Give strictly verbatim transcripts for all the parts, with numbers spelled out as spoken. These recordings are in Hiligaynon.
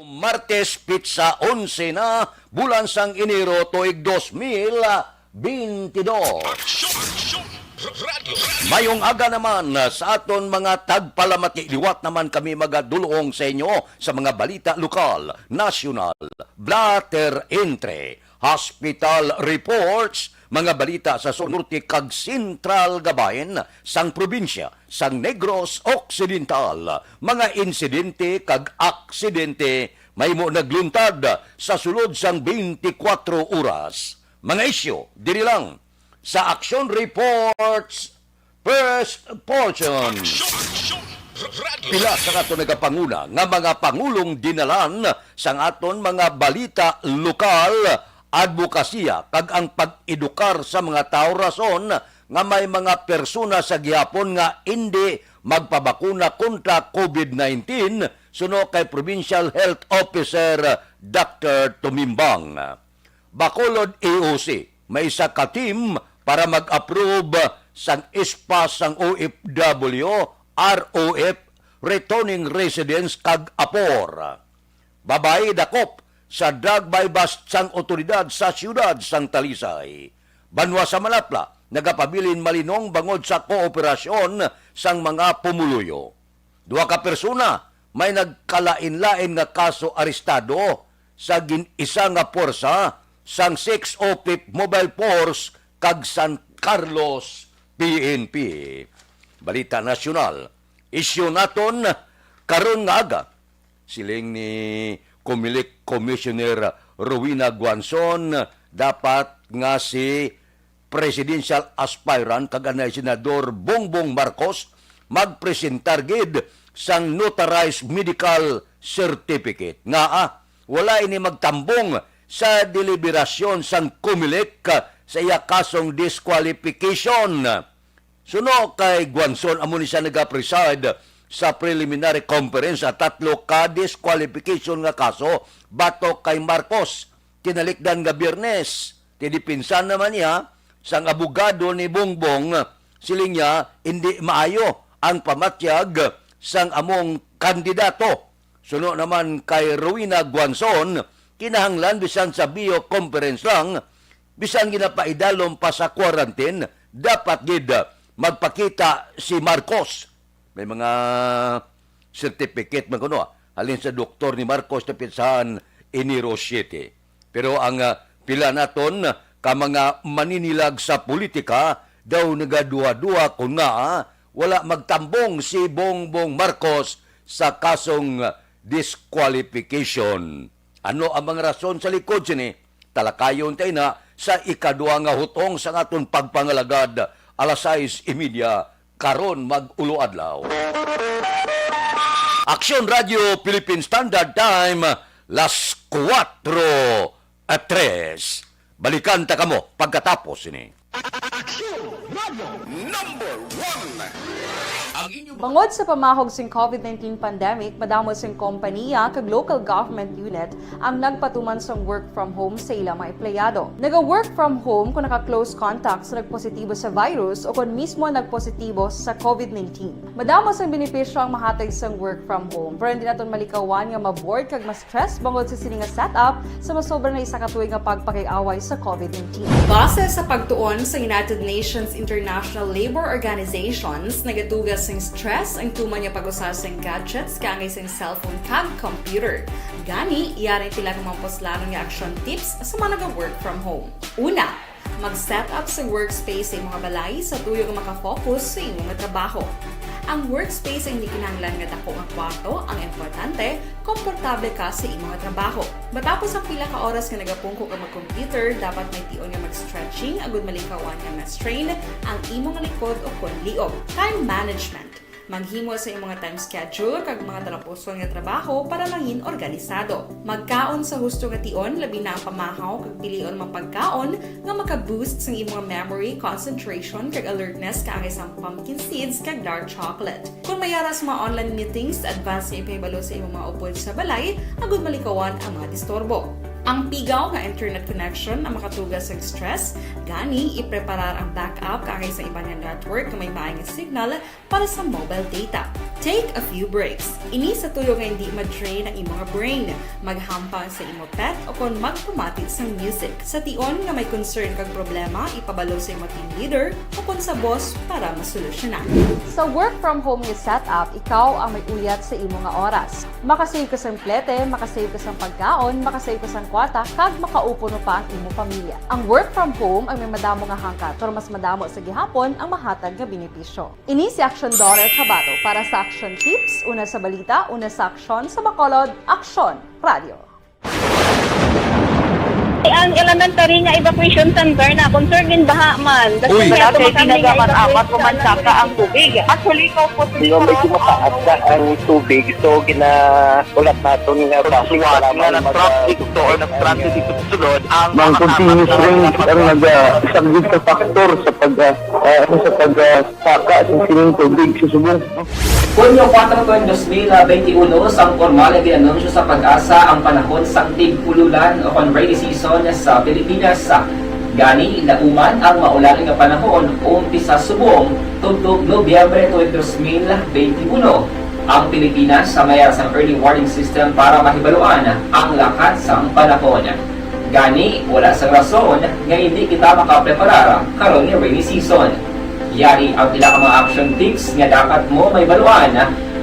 Martes, petsa onse na, bulan sang Enero, tuig dos mil bentidós. Aksyon! Aksyon! Radyo! Mayong aga naman sa aton mga tagpalamati. Liwat naman kami magadulong sa inyo sa mga balita lokal, nasyonal, blatter entre, hospital reports, mga balita sa Sur, Norte kag Sentral nga bahin sang probinsya sang Negros Occidental, mga insidente kag aksidente mahimo nagluntad sa sulod sang twenty-four oras. Mga isyu diri lang sa Aksyon Reports First Portion. Aksyon! Aksyon! Radyo! Pila sa aton nagapanguna nga mga pangulong dinalan sang aton mga balita lokal, adbokasiya, kag ang pag-edukar sa mga tawo rason nga may mga persona sa gihapon nga indi magpabakuna kontra COVID nineteen, suno kay Provincial Health Officer Doctor Tumimbang. Bacolod E O C, may isa ka team para mag-approve sang S P A sang O F W, R O F, returning residents kag apor. Babay dakop sa drug buy-bust sang otoridad sa siyudad sang Talisay. Banwa sa Manapla, nagapabilin malinong bangod sa kooperasyon sang mga pumuluyo. Duha ka persona may nagkalain-lain nga kaso arestado sa gin-isa nga puwersa sang six oh fifth Mobile Force kag San Carlos P N P. Balita nasyonal, isyu naton karon nga aga. Siling ni Comelec Commissioner Rowena Guanzon, dapat nga si presidential aspirant kag anay Senador Bongbong Marcos magpresentar gid sang notarized medical certificate. Ngaa, wala ini magtambong sa deliberasyon sang Comelec sa iya kasong disqualification. Suno kay Guanzon, amo ni siya nagapreside sa preliminary conference sa tatlo ka disqualification nga kaso batok kay Marcos. Tinalikdan nga Biyernes, tidepensa naman niya sang abogado ni Bongbong, siling niya, hindi maayo ang pamatyag sang among kandidato. Suno naman kay Rowena Guanzon, kinahanglan bisan sa video conference lang, bisan ginapaidalom pa sa quarantine, dapat gid magpakita si Marcos. May mga certificate man kuno, ah, halin sa doktor ni Marcos na petsahan Enero siete. Pero ang, ah, pila naton ka mga maninilag sa politika daw nagaduha-duha kon ngaa wala magtambong si Bongbong Marcos sa kasong disqualification. Ano ang mga rason sa likod sini? Talakayon ta ina sa ikaduha nga hutong sa aton pagpangalagad, alas sais y media karon mag-ulo adlaw. Aksyon Radio Philippine Standard Time, las kuwatro at tres. Balikan ta kamo pagkatapos sini. Aksyon Radio Number One. Ang inyo Bangod sa pamahog sing COVID nineteen pandemic, madamo sing kompaniya kag local government unit ang nagpatuman sang work from home sa ila mga empleyado. Naga-work from home kung naka-close contact sa nagpositibo sa virus o kon mismo nagpositibo sa COVID nineteen. Madamo sang benepisyo ang mahatag sang work from home, pero hindi naton malikawan nga ma-bored kag ma-stress bangod sa sini nga setup sa masobra na isa ka tuig nga pagpakig-away sa COVID nineteen. Base sa pagtuon sa United Nations International Labour Organizations, nagatuga sing stress ang tuman nga pag-usa sing gadgets kaangay sing cellphone kag computer. Gani, yari sila nga mga puslanon nga action tips sa mga naga-work from home. Una, mag-set up sa workspace sa imo nga balay sa tuyo nga makafocus sa imo nga trabaho. Ang workspace ay hindi kinahanglan nga dako nga kwarto, ang importante, komportable ka sa imo nga trabaho. Matapos ang pila ka oras nga nagapungko ka mag-computer, dapat may tion nga mag-stretching agud malikawan nga ma-strain ang imo nga likod o kon liog. Time management. Maghimo sa imo nga time schedule kag mga talapuson nga trabaho para mangin organisado. Magkaon sa husto nga tion, labi na ang pamahaw kag pilion mga pagkaon nga maka-boost sang imo nga memory, concentration, kag alertness kaangay sang pumpkin seeds kag dark chocolate. Kung may ara sa mga online meetings, advance nga ipahibalo sa imo mga upod sa balay agud malikawan ang mga disturbo. Ang pigaw nga internet connection ang makatuga sang stress, gani ipreparar ang backup kaangay sa iban nga network nga may maay nga signal para sa mobile data. Take a few breaks. Ini sa tuyo nga hindi ma-drain ang imo nga brain. Maghampang sa imo pet o kon magpamati sang music. Sa tion nga may concern kag problema, ipabalo sa imo team leader o kon sa boss para masolusyonan. Sa work from home nga setup, ikaw ang may uyat sa imo nga oras. Makasave ka sang plete, makasave ka sang pagkaon, makasave ka sang kwarta, kag makaupo pa ang imo pamilya. Ang work from home ang may madamo nga hangkat, pero mas madamo sa gihapon ang mahatag nga benepisyo. Ini si Action Daughter Kabato para sa Action Tips, una sa balita, una sa aksyon, sa Bacolod, Aksyon Radio. Ang elementary nga evacuation center na concerned din baha man. Uy. Wala kay ginagaman apat o mansaka ang tubig. Actually, ikaw po, di ba, medyo mataas na ang tubig, so ginaulat naton nga traffic nga nag-traffic to or nag-transit dito sa sulod ang mga continuous rain ang nag-, ah, subject sa factor sa pag, ah, ah, ano, sa pag, ah, saka sa sining tubig sa subong. Hunyo kuwatro tuig dos mil benti uno, sang pormal nga gin-anunsyo sa PAGASA ang panahon sang tig-ululan o kon rainy season sa Pilipinas. Gani, nauman ang maulan nga panahon umpisa subong tubtob Nobyembre tuig dos mil benti uno. Ang Pilipinas sa mayara sang early warning system para mahibaluan ang lakat sang panahon. Gani, wala sang rason nga indi kita makapreparar karon nga rainy season. Yari ang pila ka mga action tips nga dapat mo mahibaluan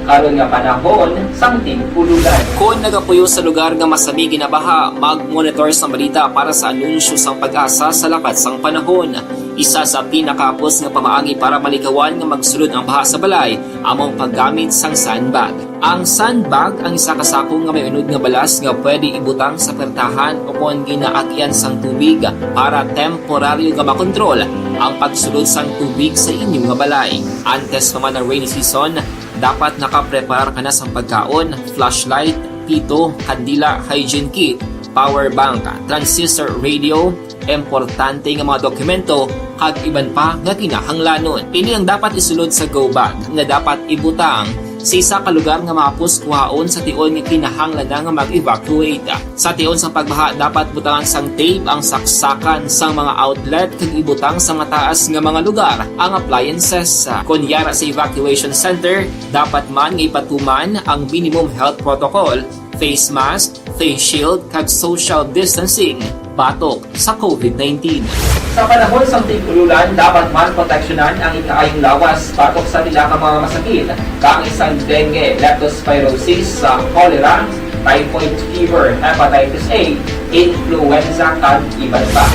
karon nga panahon sang tig-ululan. Kon nagapuyo sa lugar nga masami ginabaha, mag-monitor sang balita para sa anunsyo sang PAGASA sa lakat sang panahon. Isa sa pinakahapos nga pamaagi para malikawan nga magsulod ang baha sa balay amo ang paggamit sang sandbag. Ang sandbag ang isa ka sako nga may unod nga balas nga pwede ibutang sa pertahan o kon ginaagian sang tubig para temporaryo nga makontrol ang pagsulod sang tubig sa inyo nga balay. Antes pa man ang rainy season, dapat nakapreparar ka na sang pagkaon, flashlight, pito, kandila, hygiene kit, power bank, transistor radio, importante nga mga dokumento, kag iban pa nga kinahanglanon. Ini ang dapat isulod sa go bag nga dapat ibutang sa isa ka lugar nga mahapos kuhaon sa tion nga kinahanglan na nga mag-evacuate. Sa tion sang pagbaha, dapat butangan sang tape ang saksakan sang mga outlet kag ibutang sa mataas nga mga lugar ang appliances. Kon yara sa evacuation center, dapat man nga ipatuman ang minimum health protocol, face mask, face shield, kag social distancing batok sa COVID nineteen. Sa panahon sang tig-ululan, dapat man proteksyonan ang ikaayong lawas batok sa pila ka mga masakit, kaangay sang dengue, leptospirosis, sa cholera, typhoid fever, hepatitis A, influenza, kag iban pa.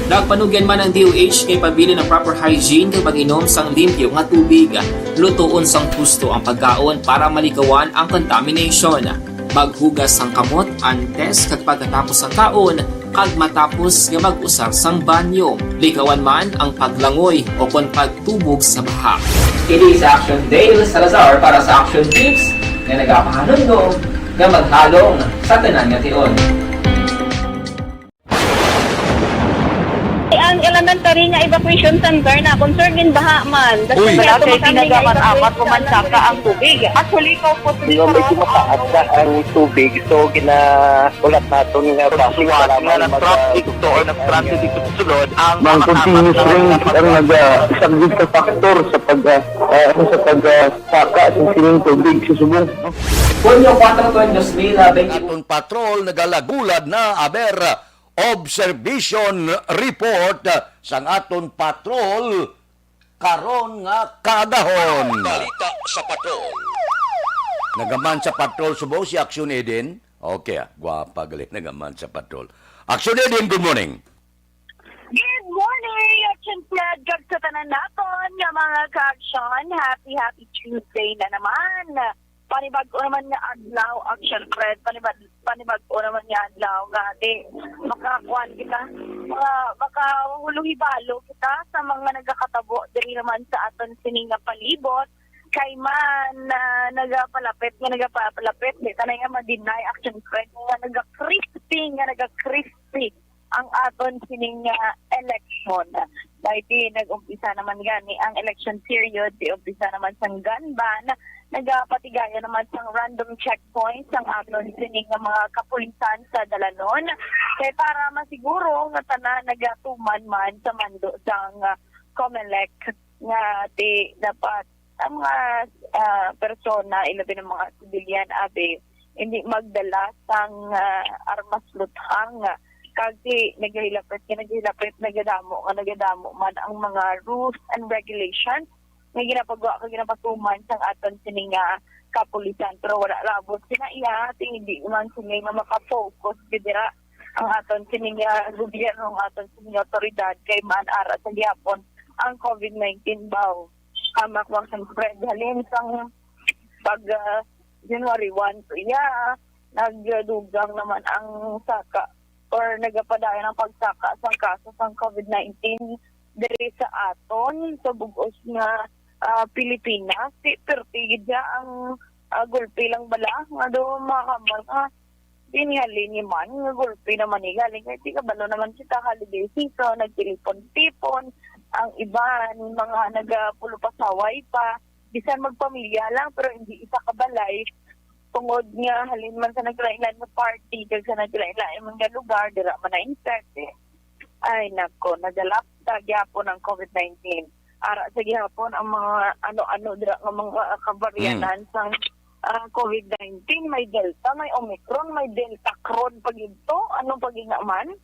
Nagpanugyan man ang D O H nga ipabilin ang proper hygiene kag pag-inom sang limpyo nga tubig. Lutoon sang husto ang pagkaon para malikawan ang contamination. Maghugas sang kamot antes kag pagkatapos sang kaon, kag matapos nga mag-usar sang banyo. Likawan man ang paglangoy o kon pagtubog sa baha. Kini si Action Dale Salazar para sa Action Tips nga nagapahanumdom nga maghalong sa tanan nga tion. Ang elementary nga evacuation center na concerned din baha man. Uy. Wala kay ginagaman apat o mansaka ang tubig. Actually, ikaw po, di ba, medyo mataas na ang tubig, so ginaulat naton nga traffic nga nag-traffic to or nag-transit dito sa sulod ang mga continuous rain ang nag-, ah, subject sa factor sa pag, ah, ah, ano, sa pag, ah, saka sa sining tubig sa subong. Hunyo kuwatro tuig dos mil benti. Aton patrol nagalagulad na, aber, observation report sang aton patrol karon nga kaagahon. Balita sa patrol. Nagaman sa patrol subong si Action Eden. Okay, ah, gwapa gali nagaman sa patrol. Action Eden, good morning. Good morning, Action Fred, kag sa tanan naton nga mga ka-action. Happy, happy Tuesday na naman. Panibag-o naman nga adlaw, Action Fred. Panibag-, panibag-o naman nga adlaw nga di makakuan kita, maka-, makahulong hibalo kita sa mga nagakatabo diri naman sa aton sini nga palibot. Kay man, ah, nagapalapit nga nagapalapit, di ta na nga ma-deny, Action Fred, nga naga-crispy, nga naga-crispy ang aton sining, ah, election. Kay di nag-umpisa naman gani ang election period, di umpisa naman sang gun ban, nagapatigaya naman sang random checkpoints ang aton sining nga mga kapulisan sa dalanon. Kay para masiguro nga tanan nagatuman man sa mando sang, ah, Comelec nga di dapat ang mga, ah, persona, ilabi ng mga sibilyan, abi, hindi magdala sang, ah, armas luthang. Kag ti nagahilapit nga nagahilapit, nagadamo nga nagadamo man ang mga rules and regulations nga ginapagawa kag ginapatuman sang aton sini nga kapulisan. Pero wala labot sina iya, ti hindi man sini nga makafocus gid dira ang aton sini nga gobyerno, ang aton sini nga awtoridad, kay man ara sa gihapon ang covid nineteen baw. Hamak man sang spread halin sang pag, ah, January one to iya, nagdugang naman ang saka or nagapadayon ang pagsaka sang kaso sang covid nineteen diri sa aton, sa bug-os nga, ah, Pilipinas. Ti-, perti gid siya ang, ah, gulpi lang bala nga do makahambal nga Di ni halin ni man nga gulpi naman ni galing kay di kabalo naman kita holiday season, nagtilipon-tipon ang iban, mga nagapulupasaway pa, bisan magpamilya lang pero hindi isa ka balay, tungod nga halin man sa naglain-lain nga party kag sa naglain-lain man nga lugar, dira man na-infect, eh. Ay nako, nagalapta gyapon ang covid nineteen. Ara sa gihapon ang mga ano-ano dira nga mga kabaryanan sang, ah, covid nineteen. May Delta, may Omicron, may Delta Cron pa gid to. Ano pa gid naman?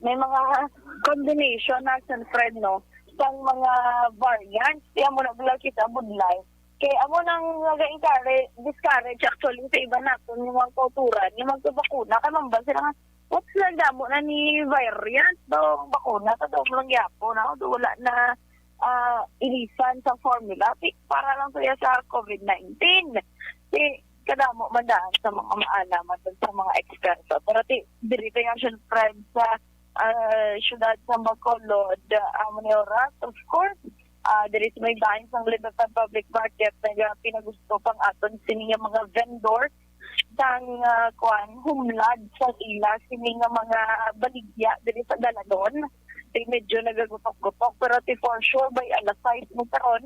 May mga combination na, San Fred, no, sang mga variants. Kaya mo na bala kita budlay. Kay amo nang naga-encourage, discourage actually sa iba naton yung mga kauturan, yung magpabakuna. Kay mambal sila nga, "What's, nagdamo na ni variant daw bakuna, sa daw lang gyapon, no? Do wala na, ah, ilisan sa formula." Ti, para lang to ya sa covid nineteen. Ti, kadamo man daan sa mga maalaman dun sa mga eksperto. Pero ti, diri pa yung spread sa, ah, syudad sa Bacolod, ah, amo ni oras, of course, ah, diri sa may bahin sang Libertad Public Market, naga pinagusto pang aton sini nga mga vendor sang, ah, kuan, humlad sang ila sini nga mga baligya diri sa dalanon. Kay medyo nagagutok-gutok, pero ti for sure by alas sais mo karon,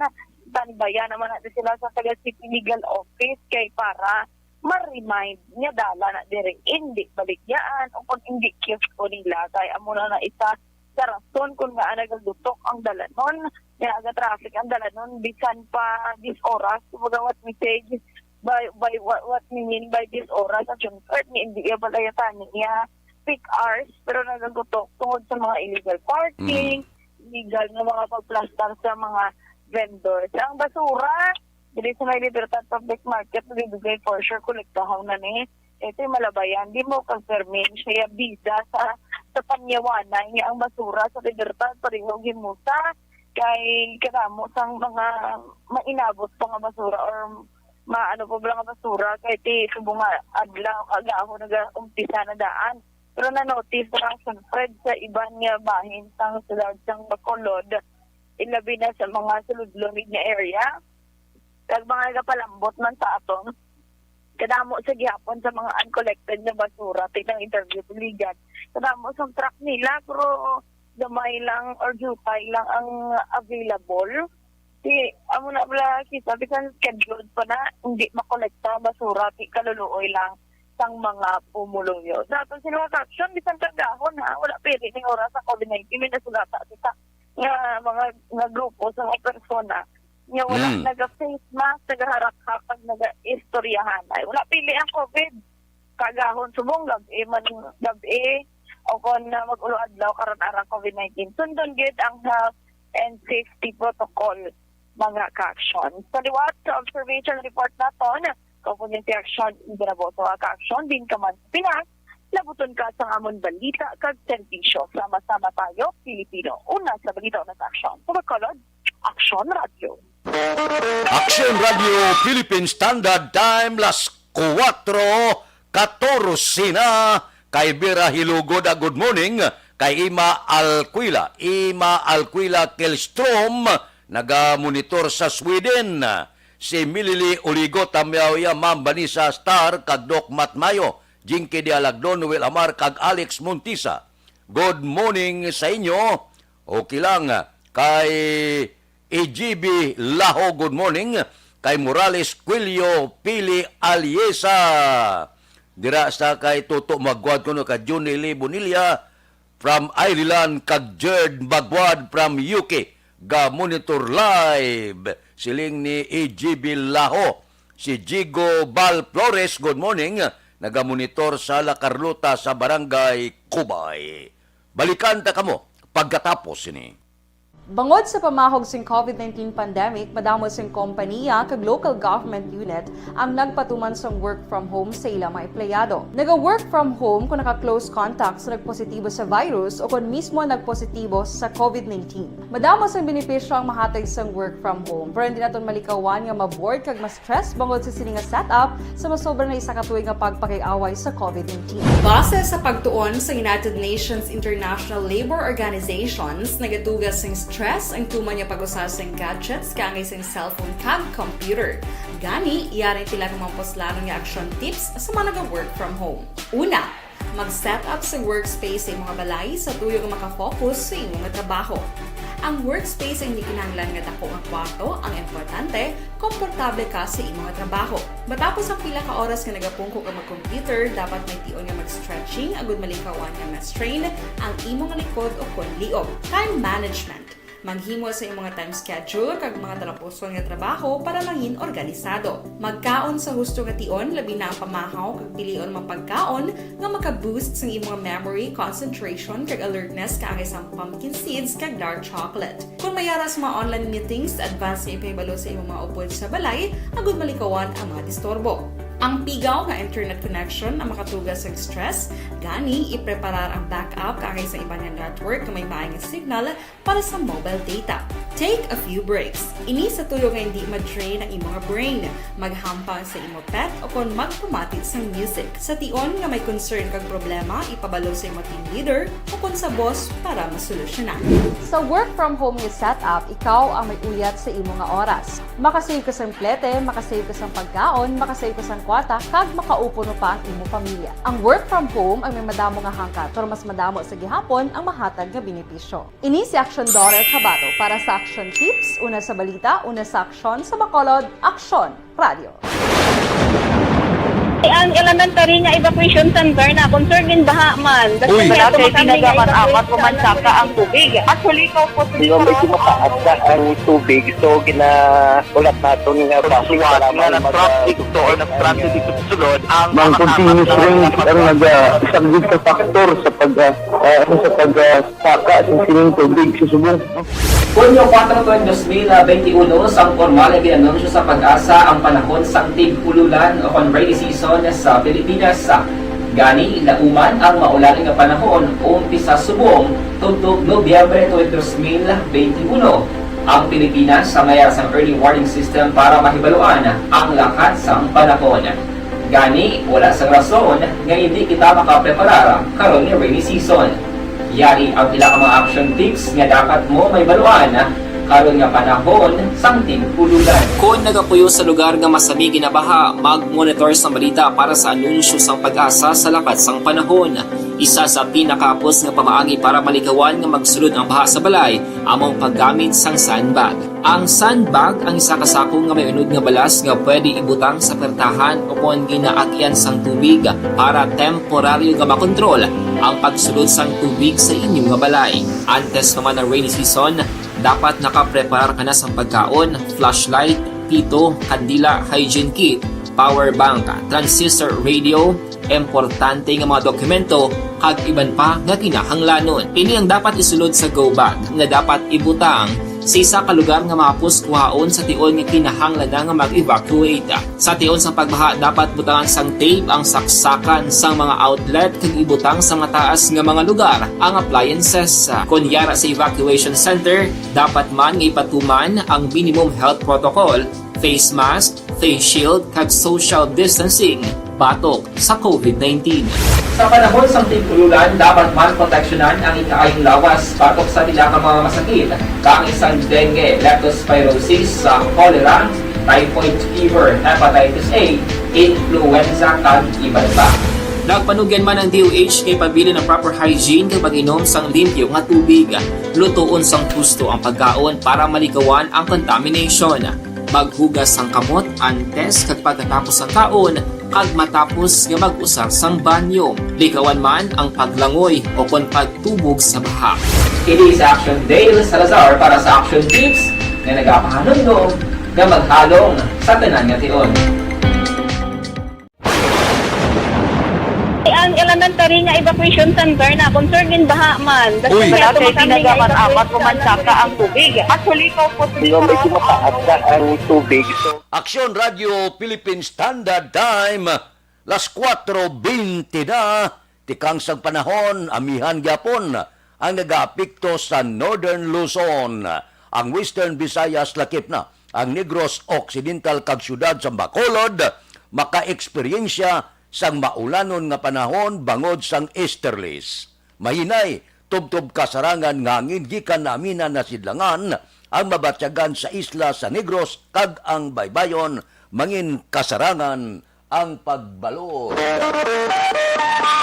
tanbayan naman natin sila sa taga City Legal Office kay para ma-remind nga dala na diri, hindi baligyaan o kung hindi kiosko nila. Kay amo na na isa sa rason kung ngaa nagagutok ang dalanon, nga aga-traffic ang dalanon, bisan pa diyes oras. Kumbaga, what we say, by, by, what, what we mean by diyes oras, ang June third, ni hindi iya balaya tani niya peak hours, pero nagagutok tungod sa mga illegal parking, Mm. illegal nga mga pagplastar sa mga vendors. Ang basura, diri sa may Libertad Public Market, nabibigay for sure, kolektahon na ni. Ito yung malabayan, di mo confirmin siya bida sa, sa panyawanay nga ang basura sa Libertad, pareho gimusa, kay kadamo sang mga mainabot pa nga basura or maano pa bala nga basura, kay ti subong nga adlaw, kaagahon, naga-umpisa na daan. Pero na-notice ra, San Fred, sa iban nga bahin sang siyudad sang Bacolod, ilabi na sa mga suludlon nga area, kag mga nagapalambot man sa aton, kadamo sa gihapon sa mga uncollected nga basura. Tinang interview tuligan, kadamo sa truck nila, pero gamay lang or jutay lang ang available. Di, amo na bala kita, bisan scheduled pa na, hindi makolekta ang basura, ti kaluluoy lang sang mga pumuluyo. Sa aton sini nga action, bisan kaagahon, ha, wala pili ning oras sa covid nineteen, may nasugata kita nga mga, nga grupo sa mga persona nga wala Mm. naga-face mask, nagaharak-harak, nagaistoryahan. Ay, wala pili ang covid. Kaagahon, subong gab-i man, gab-i, o kon na mag-ulo adlaw karon arang covid nineteen. Sundon gid ang health and safety protocol, mga ka-action. Sa liwat sa observation report naton, kaupo niya si Action Ibrabo. Sa mga ka-action, din ka man sa Pinas, labuton ka sa amon balita kag serbisyo. Sama-sama tayo, Pilipino. Una sa balita, una sa aksyon. Sa Bacolod, Aksyon Radio. Aksyon Radio Philippine Standard Time, las kuwatro katorse na. Kay Vera Hilugoda, good morning. Kay Ima Alquila, Ima Alquila Kelstrom, naga-monitor sa Sweden. Si Milili Oligo, Tamyaw iya, Ma'am Vanessa Star, kag Doc Matt Mayo, Jinky Dialagdon, Noel Amar, kag Alex Montisa. Good morning sa inyo. Okay lang. Kay E G B Laho, good morning. Kay Morales Quilio, Pili Aliesa. Dira sa kay Toto Magwad kuno, kay Johnny Lee Bonilla from Ireland, kag Jerd Magwad from U K. Ga-monitor live Siling ni E G B Laho. Si Jigo Bal Flores, good morning. Nagamonitor sa La Carlota sa Barangay Cubay. Balikan ta kamo pagkatapos sini. Bangod sa pamahog sing COVID nineteen pandemic, madamo sing kompaniya kag local government unit ang nagpatuman sang work from home sa ila mga empleyado. Naga-work from home kung naka-close contact sa nagpositibo sa virus o kon mismo nagpositibo sa COVID nineteen. Madamo sang benepisyo ang mahatag sang work from home, pero hindi naton malikawan nga ma-bored kag ma-stress bangod sa sini nga setup sa masobra na isa ka tuig nga pagpakig-away sa COVID nineteen. Base sa pagtuon sa United Nations International Labor Organizations, nagatuga sing stress ang tuman nga pag-usa sing gadgets kaangay sing cellphone kag computer. Gani, yari ang pila ka mga puslanon nga action tips sa mga naga-work from home. Una, mag-set up sa workspace sa imong balay sa tuyo nga makafocus sa imong trabaho. Ang workspace ay hindi kinahanglan nga dako nga kwarto, ang importante, komportable ka sa imong trabaho. Matapos ang pila ka oras nga nagapungko ka mag-computer, dapat may tion nga mag-stretching agud malikawan nga ma-strain ang imong likod o kon liog. Time management. Maghimo sa imong time schedule kag mga talapuson nga trabaho para mangin organisado. Magkaon sa husto nga tion, labi na ang pamahaw kag pilion mga pagkaon nga maka-boost sang imong memory, concentration, kag alertness kaangay sang pumpkin seeds kag dark chocolate. Kung may ara sa mga online meetings, advance nga ipahibalo sa imong mga upod sa balay agud malikawan ang mga disturbo. Ang pigaw nga internet connection ang makatuga sa stress, gani ipreparar ang backup kaangay sa iban nga network nga may maay nga signal para sa mobile data. Take a few breaks. Ini sa tuyo nga hindi ma-drain ang imong brain. Maghampang sa imo pet o kon magpamati sang music. Sa tion nga may concern kag problema, ipabalo sa imo team leader o kon sa boss para masolusyonan. Sa work from home nga setup, ikaw ang may uyat sa imo nga oras. Makasave ka sang plete, makasave ka sang pagkaon, makasave ka sang kwarta, kag makaupod pa ang imo pamilya. Ang work from home ang may madamo nga hangkat, pero mas madamo sa gihapon ang mahatag nga benepisyo. Ini si Aksyon Dorel Cabato para sa Aksyon Tips, una sa balita, una sa aksyon, sa Bacolod, Aksyon Radio. Ang elementary nga evacuation center na concern din baha man. Uy. Wala kay tinaga man apat o man saka ang tubig. Actually, ikaw po, di ba, medyo mataas na ang tubig, so ginaulat naton nga basi nga para nag-traffic to or nag-traffic dito sa sulod ang mga continuous rain ang nag-, ah, isang good factor sa pag, ah, ah, ano, sa pag, ah, saka sa sining tubig sa subong. Hunyo kuwatro tuig dos mil benti uno, sang pormal nga gin-anunsyo sa PAGASA ang panahon sang tig-ululan o kon rainy season sa Pilipinas. Gani, lauman ang maulan nga panahon umpisa subong tubtob Nobyembre tuig dos mil benti uno. Ang Pilipinas, sa maya sang early warning system para mahibaluan ang lakat sang panahon. Gani, wala sang rason nga indi kita makapreparar karon nga rainy season. Yari ang pila ka mga action tips nga dapat mo mahibaluan karon nga panahon sang tig-ululan. Kon nagapuyo sa lugar nga masami ginabaha, mag-monitor sang balita para sa anunsyo sang PAGASA sa lakat sang panahon. Isa sa pinakahapos nga pamaagi para malikawan nga magsulod ang baha sa balay amo ang paggamit sang sandbag. Ang sandbag ang isa ka sako nga may unod nga balas nga pwede ibutang sa pertahan o kon ginaagian sang tubig para temporaryo nga makontrol ang pagsulod sang tubig sa inyo nga balay. Antes pa man ang rainy season, dapat nakapreparar ka na sang pagkaon, flashlight, pito, kandila, hygiene kit, power bank, transistor radio, importante nga mga dokumento, kag iban pa nga kinahanglanon. Ini ang dapat isulod sa go bag nga dapat ibutang sa isa ka lugar nga mahapos kuhaon sa tion nga kinahanglan na nga mag-evacuate. Sa tion sang pagbaha, dapat butangan sang tape ang saksakan sang mga outlet kag ibutang sa mataas nga mga lugar ang appliances. Kon yara sa evacuation center, dapat man nga ipatuman ang minimum health protocol, face mask, face shield, kag social distancing batok sa COVID nineteen. Sa panahon sang tig-ululan, dapat man proteksyonan ang ikaayong lawas batok sa pila ka mga masakit, kaangay sang dengue, leptospirosis, sa cholera, typhoid fever, hepatitis A, influenza, kag iban pa. Nagpanugyan man ang D O H nga ipabilin ang proper hygiene kag pag-inom sang limpyo nga tubig. Lutoon sang husto ang pagkaon para malikawan ang contamination. Maghugas sang kamot antes kag pagkatapos sang kaon, kag matapos nga mag-usar sang banyo. Likawan man ang paglangoy o kon pagtubog sa baha. Kini si Action Dale Salazar para sa Action Tips nga nagapahanumdom nga maghalong sa tanan nga tion. Ang elementary nga evacuation center na concerned in baha man. Uy. Wala kay tinaga man amat o mansaka ang tubig. Actually, ikaw po, Di ba, medyo mataas na ang tubig, so Aksyon Radio Philippine Standard Time, las kuwatro bente na. Tikang sang panahon, amihan gyapon ang nagaapekto sa Northern Luzon, ang Western Visayas, lakip na ang Negros Occidental kag siyudad sang Bacolod makaeksperyensya sang maulanon nga panahon bangod sang easterlies. Mahinay, tubtob kasarangan nga hangin gikan naaminan na sidlangan ang mabatyagan sa isla sa Negros kag ang baybayon, mangin kasarangan ang pagbalod.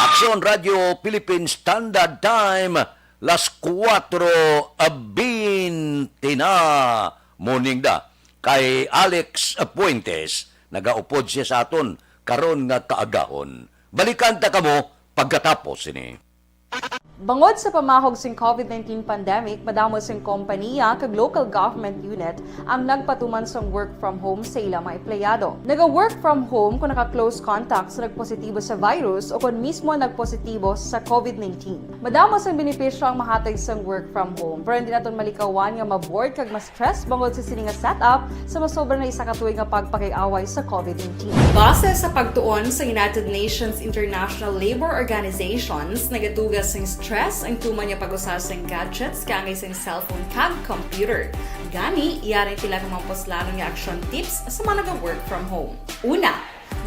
Aksyon Radio Philippine Standard Time, las kuwatro bente na. Morning da kay Alex Fuentes. Nagaupod siya sa aton karon nga kaagahon. Balikan ta kamo pagkatapos sini. Bangod sa pamahog sing covid nineteen pandemic, madamo sing kompaniya kag local government unit ang nagpatuman sang work from home sa ila mga empleyado. Naga-work from home kon naka-close contact sa nagpositibo sa virus o kon mismo nagpositibo sa covid nineteen. Madamo sang benepisyo ang mahatag sang work from home, pero hindi naton malikawan nga ma-bored kag mas stress bangod sa sini nga setup sa masobra na isa ka tuig nga pagpakig-away sa covid nineteen. Base sa pagtuon sa United Nations International Labour Organizations, nagatuga sing stress ang tuman nga pag-usa sing gadgets kaangay sing cellphone kag computer. Gani, yari ang pila ka mga puslanon nga action tips sa mga naga-work from home. Una,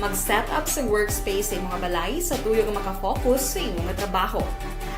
mag-set up sa workspace sa imo nga balay sa tuyo nga makafocus sa imo nga trabaho.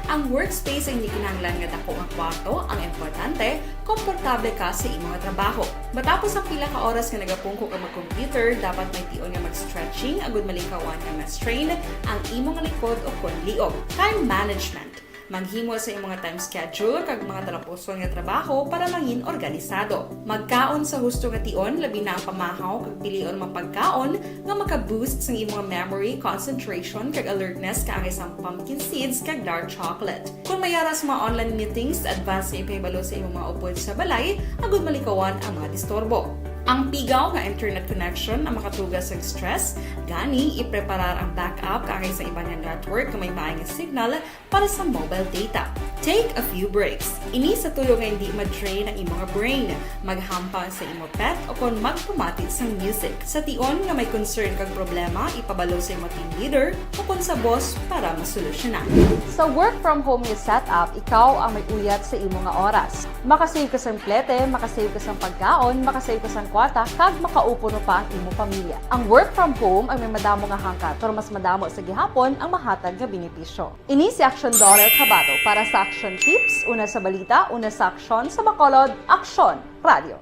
Ang workspace ay hindi kinahanglan nga dako nga kwarto, ang importante, komportable ka sa imo nga trabaho. Matapos ang pila ka oras nga nagapungko ka mag-computer, dapat may tion nga mag-stretching agud malikawan nga ma-strain ang imo nga likod o kon liog. Time management. Maghimo sa imo nga time schedule kag mga talapuson nga trabaho para mangin organisado. Magkaon sa husto nga tion, labi na ang pamahaw kag pilion man pagkaon nga maka-boost sang imo nga memory, concentration, kag alertness kaangay sang pumpkin seeds kag dark chocolate. Kon may ara sa mga online meetings, advance nga ipahibalo sa imo mga upod sa balay agud malikawan ang mga disturbo. Ang pigaw nga internet connection ang makatuga sang stress, gani ipreparar ang backup kaangay sa iban nga network nga may maay nga signal para sa mobile data. Take a few breaks. Ini sa tuyo nga hindi ma-drain ang imo nga brain. Maghampang sa imo pet o kon magpamati sang music. Sa tion nga may concern kag problema, ipabalo sa imo team leader o kon sa boss para masolusyonan. Sa work from home nga setup, ikaw ang may uyat sa imo nga oras. Makasave ka sang plete, makasave ka sang pagkaon, makasave ka sang kwarta, kag makaupo pa ang imo pamilya. Ang work from home ay may madamo nga hangkat, pero mas madamo sa gihapon ang mahatag nga benepisyo. Ini si Action Dollar Kabato para sa Action Tips, una sa balita, una sa aksyon, sa Bacolod, Aksyon Radio.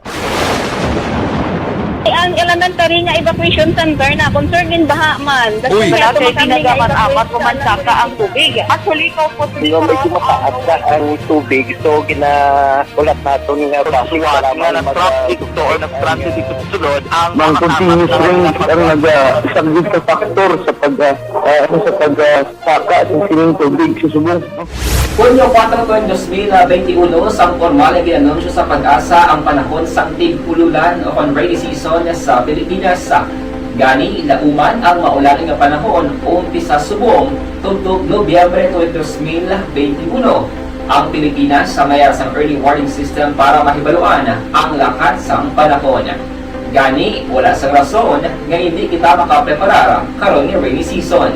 Ang elementary nga evacuation center na concerned in baha man. Uy. Wala kay tinaga man amat o mansaka ang tubig. Actually, ikaw po, di ba, medyo mataas na ang tubig, so ginahulat naton nga traffic, nga na-traffic to or na-stranded dito sa sulod ang mga continuous rain ang nag-, ah, isa gid sa factor sa pag, ah, ah, ano, sa pag, ah, saka sa sining tubig sa subong. Hunyo kuwatro, dos mil benti uno, sang pormal nga gin-anunsyo sa PAGASA ang panahon sang tig-ululan o kon rainy season sa Pilipinas. Gani, lauman ang maulan nga panahon, umpisa subong tubtob Nobyembre twenty, dos mil benti uno. Ang Pilipinas sa may ara sang early warning system para mahibaluan ang lakat sang panahon. Gani, wala sang rason nga hindi kita makapreparar karon nga rainy season.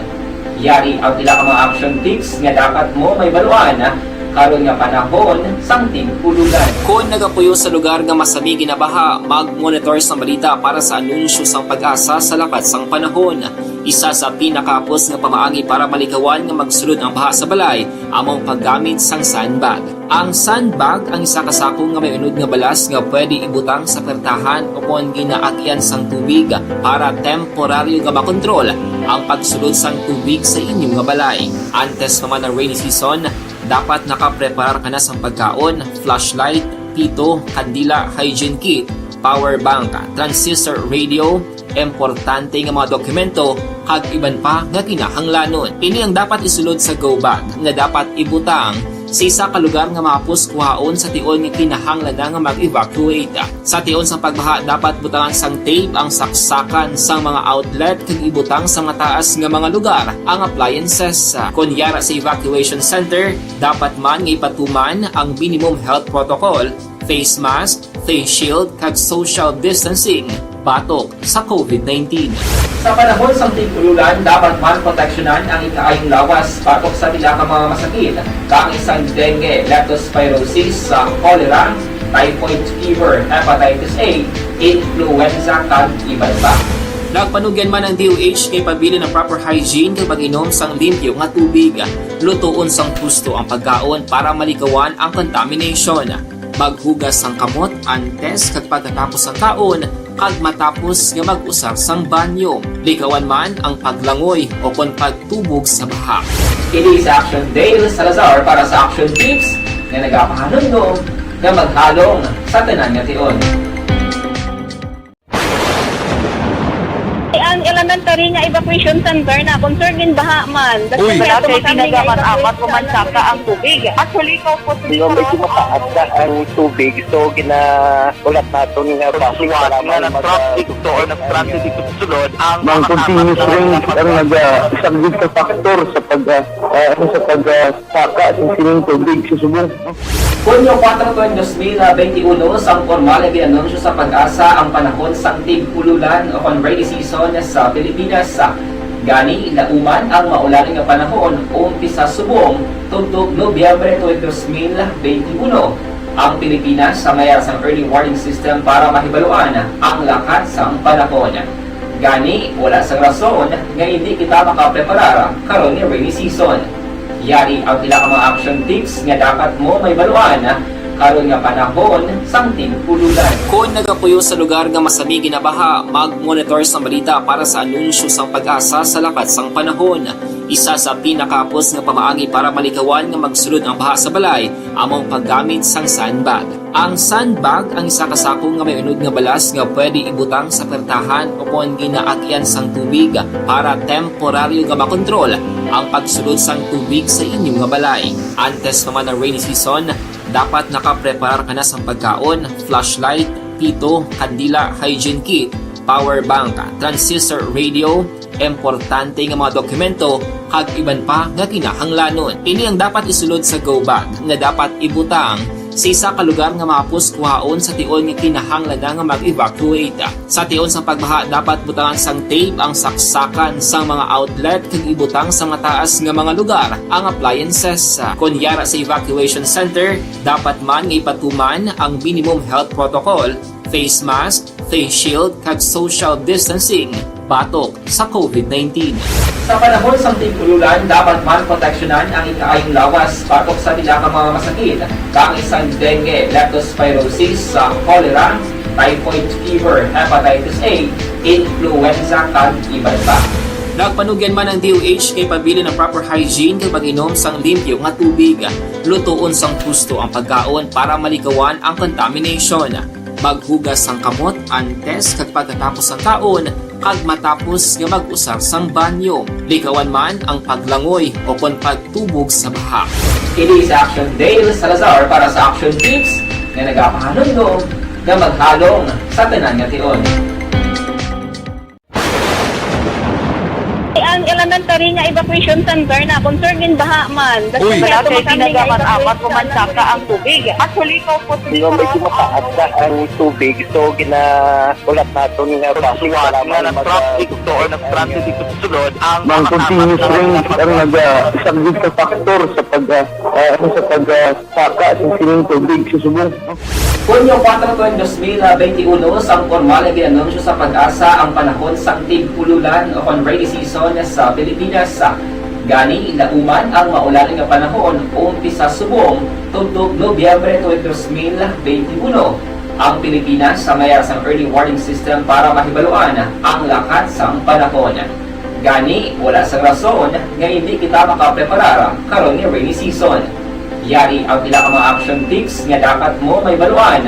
Yari ang pila ka mga action tips nga dapat mo mahibaluan karon nga panahon sang tig-ululan. Kon nagapuyo sa lugar nga masami ginabaha, mag-monitor sang balita para sa anunsyo sang PAGASA sa lakat sang panahon. Isa sa pinakahapos nga pamaagi para malikawan nga magsulod ang baha sa balay amo ang paggamit sang sandbag. Ang sandbag ang isa ka sako nga may unod nga balas nga pwede ibutang sa pertahan o kon ginaagyan sang tubig para temporaryo nga makontrol ang pagsulod sang tubig sa inyo nga balay. Antes pa man ang rainy season, dapat nakapreparar ka na sang pagkaon, flashlight, pito, kandila, hygiene kit, power bank, transistor radio, importante nga mga dokumento, kag iban pa nga kinahanglanon. Ini ang dapat isulod sa go bag nga dapat ibutang Sa isa ka lugar nga mahapos kuhaon sa tion nga kinahanglan na nga mag-evacuate. Sa tion sang pagbaha, dapat butangan sang tape ang saksakan sang mga outlet kag ibutang sa mataas nga mga lugar ang appliances. Kon yara sa evacuation center, dapat man nga ipatuman ang minimum health protocol, face mask, face shield, kag social distancing batok sa covid nineteen. Sa panahon sang tig-ululan, dapat man proteksyonan ang ikaayong lawas batok sa pila ka mga masakit, kaangay sang dengue, leptospirosis, sa cholera, typhoid fever, hepatitis A, influenza, kag iban pa. Nagpanugyan man ang D O H kay pabilin ang proper hygiene kag pag-inom sang limpyo nga tubig. Lutoon sang husto ang pagkaon para malikawan ang contamination. Maghugas sang kamot antes kag pagkatapos sang kaon, kag matapos nga mag-usar sang banyo. Likawan man ang paglangoy o kon pagtubog sa baha. Kini si Action Dale Salazar para sa Action Tips nga nagapahanumdom nga maghalong sa tanan nga tion. Ang elementary nga evacuation center na concern gin baha man. Uy! Wala kay ginagamit-amat o mansaka ang tubig. Actually, ikaw po, Dino, medyo mataas na ang tubig. So, gina-, ulat naton nga base para nga mag-, nag-traffic to or nag-transit dito sa sulod, ang mga continuous rain ang nag-, ah, isang big factor sa pag, ah, ah, ano, sa pag, ah, saka sa sining tubig sa subong. Hunyo kuwatro, tuig dos mil benti uno, sang pormal nga gin-anunsyo sa PAGASA ang panahon sang tig-ululan o kon rainy season sa Pilipinas. Gani, lauman ang maulan nga panahon umpisa subong tubtob Nobyembre tuig dos mil benti uno. Ang Pilipinas sa may ara sang early warning system para mahibaluan ang lakat sang panahon. Gani, wala sang rason nga indi kita makapreparar karon nga rainy season. Yari ang pila ka mga action tips nga dapat mo mahibaluan karon nga panahon sang tig-ululan. Kon nagapuyo sa lugar nga masami ginabaha, mag-monitor sang balita para sa anunsyo sang PAGASA sa lakat sang panahon. Isa sa pinakahapos nga pamaagi para malikawan nga magsulod ang baha sa balay amo ang paggamit sang sandbag. Ang sandbag ang isa ka sako nga may unod nga balas nga pwede ibutang sa pertahan o kon ginaagyan sang tubig para temporaryo nga makontrol ang pagsulod sang tubig sa inyo nga balay. Antes pa man ang rainy season, dapat nakapreparar ka na sang pagkaon, flashlight, pito, kandila, hygiene kit, power bank, transistor radio, importante nga mga dokumento, kag iban pa nga kinahanglanon. Ini ang dapat isulod sa go bag nga dapat ibutang sa isa ka lugar nga mahapos kuhaon sa tion nga kinahanglan na nga mag-evacuate. Sa tion sang pagbaha, dapat butangan sang tape ang saksakan sang mga outlet kag ibutang sa mataas nga mga lugar ang appliances. Kon yara sa evacuation center, dapat man nga ipatuman ang minimum health protocol, face mask, face shield, kag social distancing batok sa covid nineteen. Sa panahon sang tig-ululan, dapat man proteksyonan ang ikaayong lawas batok sa pila ka mga masakit, kaangay sang dengue, leptospirosis, sa cholera, typhoid fever, hepatitis A, influenza, kag iban pa. Nagpanugyan man ang D O H kay pabilin ang proper hygiene kag pag-inom sang limpyo nga tubig. Lutoon sang husto ang pagkaon para malikawan ang contamination. Maghugas sang kamot antes kag pagkatapos sang kaon, kag matapos nga mag-usar sang banyo. Likawan man ang paglangoy o kon pagtubog sa baha. Kini si Action Dale Salazar para sa Action Tips nga nagapahanumdom nga maghalong sa tanan nga tion. Ang elementary nga evacuation center na concern gin baha man. Uy! Wala kay ginagamit-amat o mansaka ang tubig. Actually, ikaw po, Dino, medyo mataas na ang tubig. So, gina-, ulat naton nga base para nga mag-, nag-traffic to or nag-transit dito sa sulod, ang mga continuous rain ang nag-, ah, isang big factor sa pag, ah, ah, ano, sa pag, ah, saka sa sining tubig sa subong. Hunyo kuwatro, tuig dos mil benti uno, sang pormal nga gin-anunsyo sa PAGASA ang panahon sang tig-ululan o kon rainy season sa Pilipinas. Gani, lauman ang maulan nga panahon umpisa subong tubtob Nobyembre tuig dos mil benti uno. Ang Pilipinas sa may ara sang early warning system para mahibaluan ang lakat sang panahon. Gani, wala sang rason nga indi kita makapreparar karon nga rainy season. Yari ang pila ka mga action tips nga dapat mo mahibaluan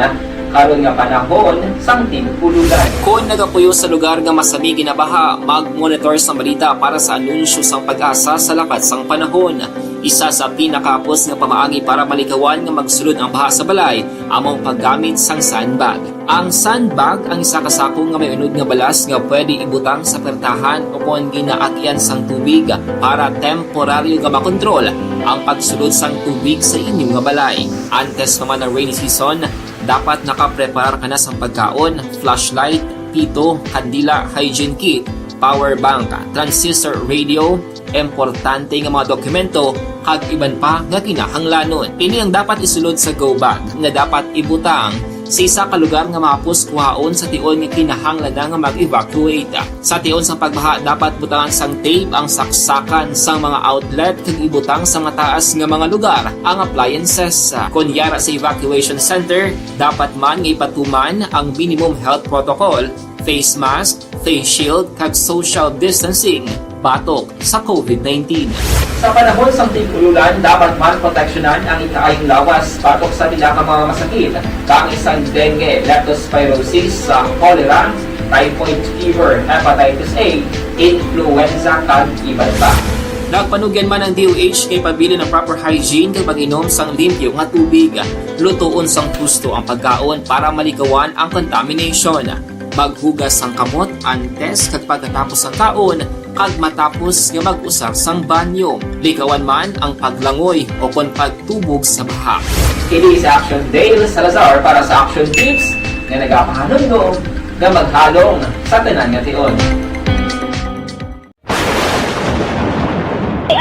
karon nga panahon sang tig-ululan. Kon nagapuyo sa lugar nga masami ginabaha, mag-monitor sang balita para sa anunsyo sang PAGASA sa lakat sang panahon. Isa sa pinakahapos nga pamaagi para malikawan nga magsulod ang baha sa balay amo ang paggamit sang sandbag. Ang sandbag ang isa ka sako nga may unod nga balas nga pwede ibutang sa pertahan o kon ginaagyan sang tubig para temporaryo nga makontrol ang pagsulod sang tubig sa inyo nga balay. Antes pa man ang rainy season, dapat nakapreparar ka na sang pagkaon, flashlight, pito, kandila, hygiene kit, power bank, transistor radio, importante nga mga dokumento, kag iban pa nga kinahanglanon. Ini ang dapat isulod sa go bag nga dapat ibutang sa isa ka lugar nga mahapos kuhaon sa tion nga kinahanglan na nga mag-evacuate. Sa tion sang pagbaha, dapat butangan sang tape ang saksakan sang mga outlet kag ibutang sa mataas nga mga lugar ang appliances. Kon yara sa evacuation center, dapat man nga ipatuman ang minimum health protocol, face mask, face shield, kag social distancing batok sa covid nineteen. Sa panahon sang tig-ululan, dapat man proteksyonan ang ikaayong lawas batok sa pila ka mga masakit, kaangay sang dengue, leptospirosis, sa cholera, typhoid fever, hepatitis A, influenza, kag iban pa. Nagpanugyan man ang D O H kay pabilin ang proper hygiene kag pag-inom sang limpyo nga tubig. Lutoon sang husto ang pagkaon para malikawan ang contamination. Maghugas sang kamot antes kag pagkatapos sang kaon kag matapos nga mag-usar sang banyo. Likawan man ang paglangoy o kon pagtubog sa baha. Kini si Action Dale Salazar para sa Action Tips nga nagapahanumdom nga maghalong sa tanan nga tion.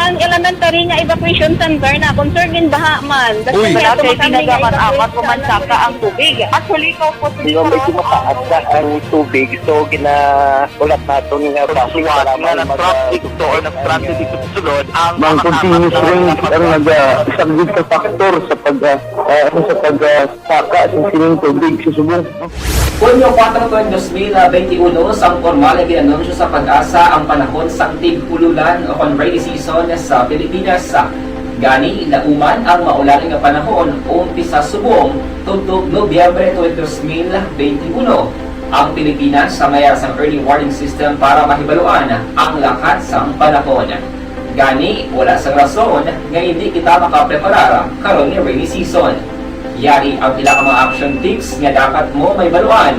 Ang elementary nga evacuation center na concern din baha man. Uy. Kaya malapit tumatangi nga tinaga man evacuation apat o man center saka ang tubig. Actually, ikaw po, di ba, medyo mataas na ang tubig, so ginaulat naton nga basi nga para nag-traffic to or nag-traffic dito sa sulod, ang mga continuous rain ang naga-, isa gid ka factor sa pag, ah, ah, ano, sa pag, ah, saka sa sining tubig sa subong. Hunyo kuwatro, dos mil benti uno, sang pormal nga gin-anunsyo sa PAGASA ang panahon sang tig-ululan o kon rainy season sa Pilipinas. Gani, nauman ang maulan nga panahon umpisa subong tubtob Nobyembre twenty, dos mil benti uno. Ang Pilipinas sa mayar sang early warning system para mahibaluan ang lakat sang panahon. Gani, wala sang rason nga hindi kita makapreparar karon nga rainy season. Yari ang pila ka mga action tips nga dapat mo mahibaluan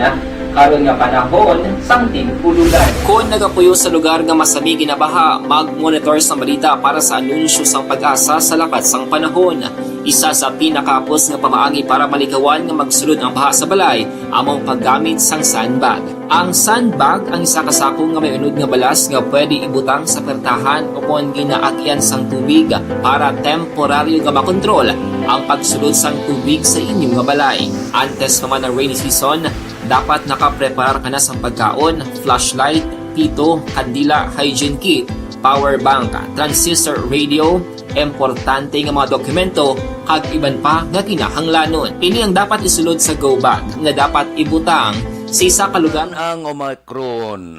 karon nga panahon sang tig-ululan. Kon nagapuyo sa lugar nga masami ginabaha, mag-monitor sang balita para sa anunsyo sang PAGASA sa lakat sang panahon. Isa sa pinakahapos nga pamaagi para malikawan nga magsulod ang baha sa balay amo ang paggamit sang sandbag. Ang sandbag ang isa ka sako nga may unod nga balas nga pwede ibutang sa pertahan o kon ginaagyan sang tubig para temporaryo nga makontrol ang pagsulod sang tubig sa inyo nga balay. Antes pa man ang rainy season, dapat nakapreparar ka na sang pagkaon, flashlight, pito, kandila, hygiene kit, power bank, transistor radio, importante nga mga dokumento, kag iban pa nga kinahanglanon. Ini ang dapat isulod sa go bag nga dapat ibutang sa isa ka lugar. Ang Omicron,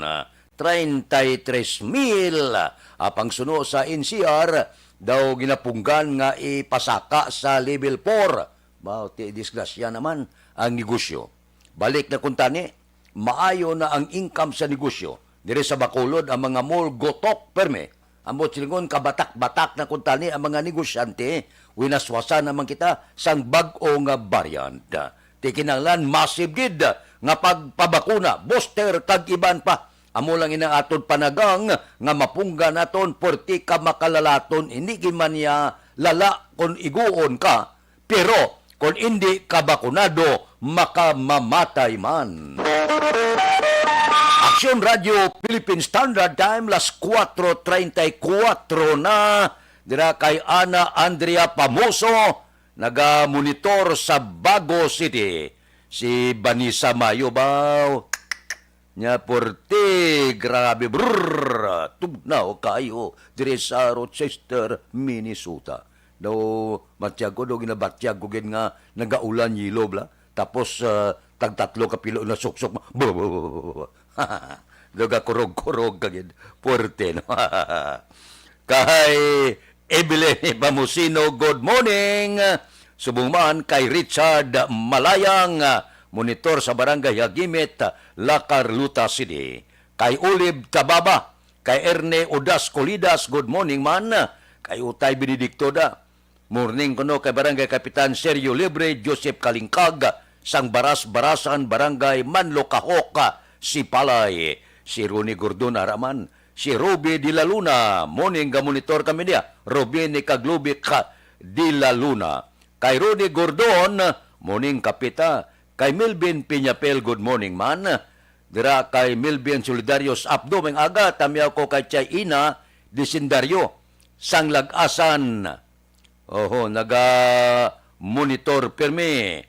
treinta y tres mil, apang suno sa N C R, daw ginapunggan nga ipasaka sa level four. Mao ti disgrasya naman ang negosyo. Balik na kuntani, maayo na ang income sa negosyo diri sa Bacolod, ang mga mall gutok permi. Ambot silingon, kabatak-batak na kuntani ang mga negosyante, winaswasan naman kita sang bag-o nga variant. Ti kinahanglan massive gid nga pagpabakuna, booster kag iban pa. Amo lang inang aton panagang nga mapunggan naton, perti ka makalalaton, hindi gid man niya lala kon iguon ka, pero kon indi ka bakunado, makamamatay man. Aksyon Radio Philippine Standard Time, las kuwatro treinta y kuwatro na. Dira kay Ana Andrea Pamoso, naga-monitor sa Bago City. Si Vanessa Mayo ba? Nya, puwerte, grabe, brrr, tugnaw kaayo diri sa Rochester, Minnesota. Daw, batyag ko, daw ginabatyag ko gid nga nagaulan yelo bala. Tapos, ah, tagtatlo ka pilo na suksok. Daw gakurog-kurog ka gid. Puwerte, no? Kay Evelyn Pamusino, good morning. Subong man kay Richard Malayang, monitor sa Barangay Hagimit, La Carlota City. Kay Olive Tababa, kay Erne Odas Colidas, good morning man. kay Utay Benedicto da. Morning kuno kay Barangay Kapitan Sergio Libre, Joseph Kalingkag, sang Baras-Barasan, Barangay Manlokahok, Sipalay. Si Ronnie Gordon ara man, si Ruby de la Luna, morning, ga-monitor kami niya. Ruby ni Kaglubik de la Luna. Kay Ronnie Gordon, morning, Kapita. Kay Melvin Piñapel, good morning man. Dira kay Melvin Solidarios Abdo, may aga, tamiyaw ko kay Chay Ina Disendario, sang Lagasan. Oho, naga-monitor pirmi.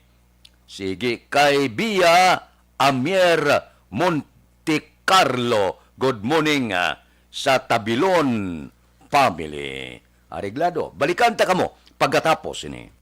Sige, kay Bia Amier Monte Carlo, good morning, ah, sa Tabilon family. Areglado. Balikan ta kamo pagkatapos ini.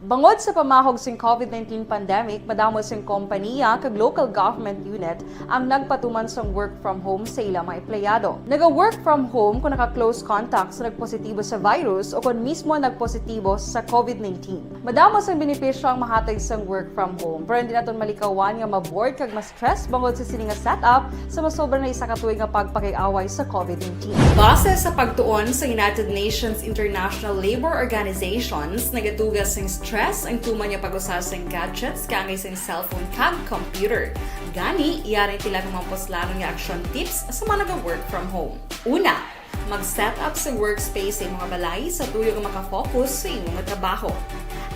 Bangod sa pamahog sing covid nineteen pandemic, madamo sing kompaniya kag local government unit ang nagpatuman sang work from home sa ila mga empleyado. Naga-work from home kon naka-close contact sa nagpositibo sa virus o kon mismo nagpositibo sa covid nineteen. Madamo sang benepisyo ang mahatag sang work from home, pero hindi naton malikawan nga ma-bored kag ma-stress bangod sa sini nga setup sa masobra na isa ka tuig nga pagpakig-away sa covid nineteen. Base sa pagtuon sa United Nations International Labour Organizations, nagatuga sing stress ang tuman nga pag-usa sing gadgets kaangay sing cellphone kag computer. Gani, yari ang pila ka mga puslanon nga action tips sa mga naga-work from home. Una, mag-set up sa workspace sa imo nga balay sa tuyo nga makafocus sa imo nga trabaho.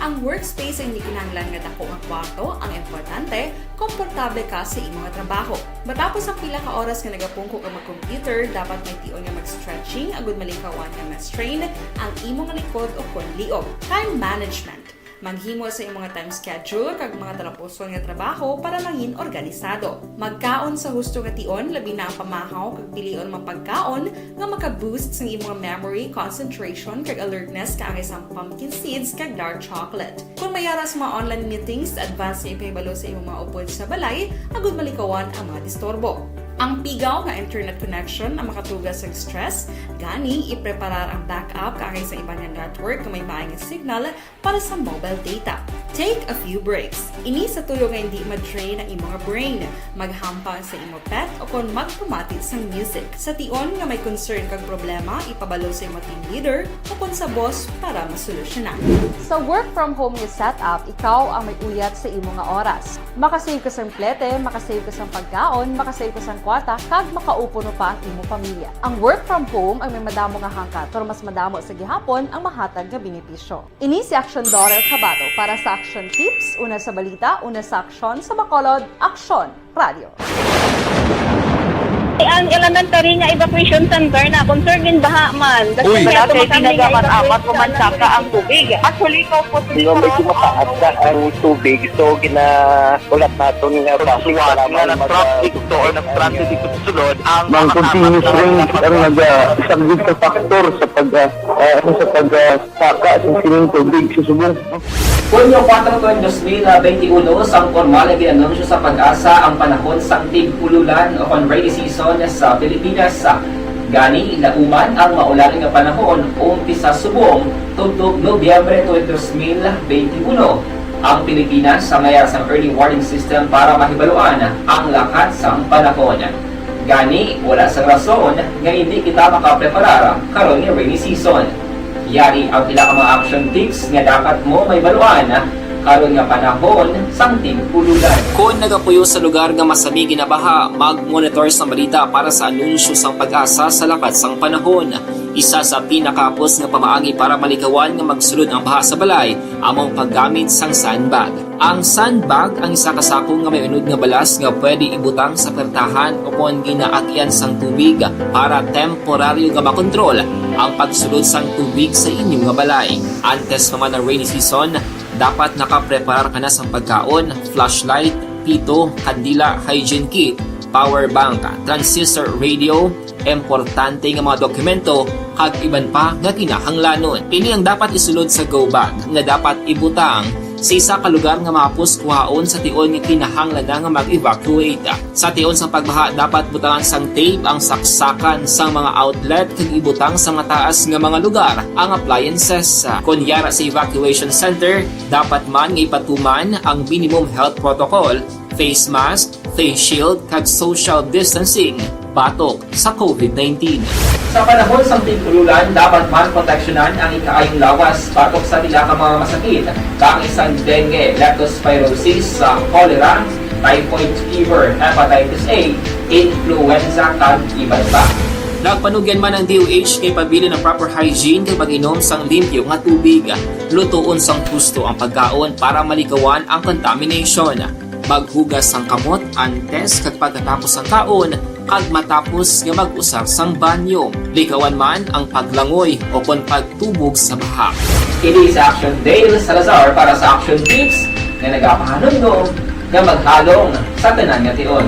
Ang workspace ay hindi kinahanglan nga dako nga kwarto, ang importante, komportable ka sa imo nga trabaho. Matapos ang pila ka oras nga nagapungko ka mag-computer, dapat may tion nga mag-stretching agud malikawan nga ma-strain ang imo nga likod o kon liog. Time management. Maghimo sa imo nga time schedule kag mga talapuson nga trabaho para mangin organisado. Magkaon sa husto nga tion, labi na ang pamahaw kag pilion mga pagkaon nga maka-boost sang imo nga memory, concentration, kag alertness kaangay sang pumpkin seeds kag dark chocolate. Kon may ara sa mga online meetings, advance nga ipahibalo sa imo mga upod sa balay agud malikawan ang mga disturbo. Ang pigaw nga internet connection ang makatuga sang stress, gani ipreparar ang backup kaangay sa iban nga network nga may maay nga signal para sa mobile data. Take a few breaks. Ini sa tuyo nga hindi ma-drain ang imo nga brain. Maghampang sa imo pet o kon magpamati sang music. Sa tion nga may concern kag problema, ipabalo sa imo team leader o kon sa boss para masolusyonan. Sa work from home nga setup, ikaw ang may uyat sa imo nga oras. Makasave ka sang plete, makasave ka sang pagkaon, makasave ka sang kwarta, kag makaupo pa ang imo pamilya. Ang work from home ang may madamo nga hangkat, pero mas madamo sa gihapon ang mahatag nga benepisyo. Ini si Action Dorer Cabato para sa Action Tips, una sa balita, una sa aksyon, sa Bacolod, Aksyon Radio. Ang elementary nga evacuation center na concern gin baha man. Uy. Wala kay tinagaman amat o mansaka ang tubig. Actually, ko po. Di ba, medyo mataas na ang tubig, so ginaulat naton nga bus nga na-traffic to or na-stranded dito sa sulod ang mga continuous rain ang nagasaglit sa factor sa pag, ah, ah, sa pag, ah, saka sa sining tubig sa subong. Hunyo kuwatro, dos mil benti uno, sang pormal nga gin-anunsyo sa PAGASA ang panahon sang tig-ululan o kon rainy season sa Pilipinas. Gani, lauman ang maulan nga panahon, umpisa subong tubtob Nobyembre tuig dos mil benti uno. Ang Pilipinas sangaya sang early warning system para mahibaluan ang lakat sang panahon. Gani, wala sang rason nga hindi kita makapreparar karon nga rainy season. Yari ang pila ka mga action tips nga dapat mo mahibaluan karon nga panahon sang tig-ululan. Kon nagapuyo sa lugar nga masami ginabaha, mag-monitor sang balita para sa anunsyo sang PAGASA sa lakat sang panahon. Isa sa pinakahapos nga pamaagi para malikawan nga magsulod ang baha sa balay amo ang paggamit sang sandbag. Ang sandbag ang isa ka sako nga may unod nga balas nga pwede ibutang sa pertahan o kon ginaagyan sang tubig para temporaryo nga makontrol ang pagsulod sang tubig sa inyo nga balay. Antes pa man ang rainy season, dapat nakapreparar ka na sang pagkaon, flashlight, pito, kandila, hygiene kit, power bank, transistor radio, importante nga mga dokumento, kag iban pa nga kinahanglanon. Ini ang dapat isulod sa go bag nga dapat ibutang sa isa ka lugar nga mahapos kuhaon sa tion nga kinahanglan na nga mag-evacuate. Sa tion sa pagbaha, dapat butangan sang tape ang saksakan sang mga outlet kag ibutang sa mataas nga mga lugar ang appliances. Kon yara sa evacuation center, dapat man nga ipatuman ang minimum health protocol, face mask, face shield, kag social distancing batok sa covid nineteen. Sa panahon sang tig-ululan, dapat man proteksyonan ang ikaayong lawas batok sa pila ka mga masakit, kaangay sang dengue, leptospirosis, sa cholera, typhoid fever, hepatitis A, influenza, kag iban pa. Nagpanugyan man ang D O H kay pabilin ang proper hygiene kag pag-inom sang limpyo nga tubig, lutoon sang husto ang pagkaon para malikawan ang contamination, maghugas sang kamot antes kag pagkatapos sang kaon, kag matapos nga mag-usar sang banyo. Likawan man ang paglangoy o kon pagtubog sa baha. Kini si Action Dale Salazar para sa Action Tips nga nagapahanumdom nga maghalong sa tanan nga tion.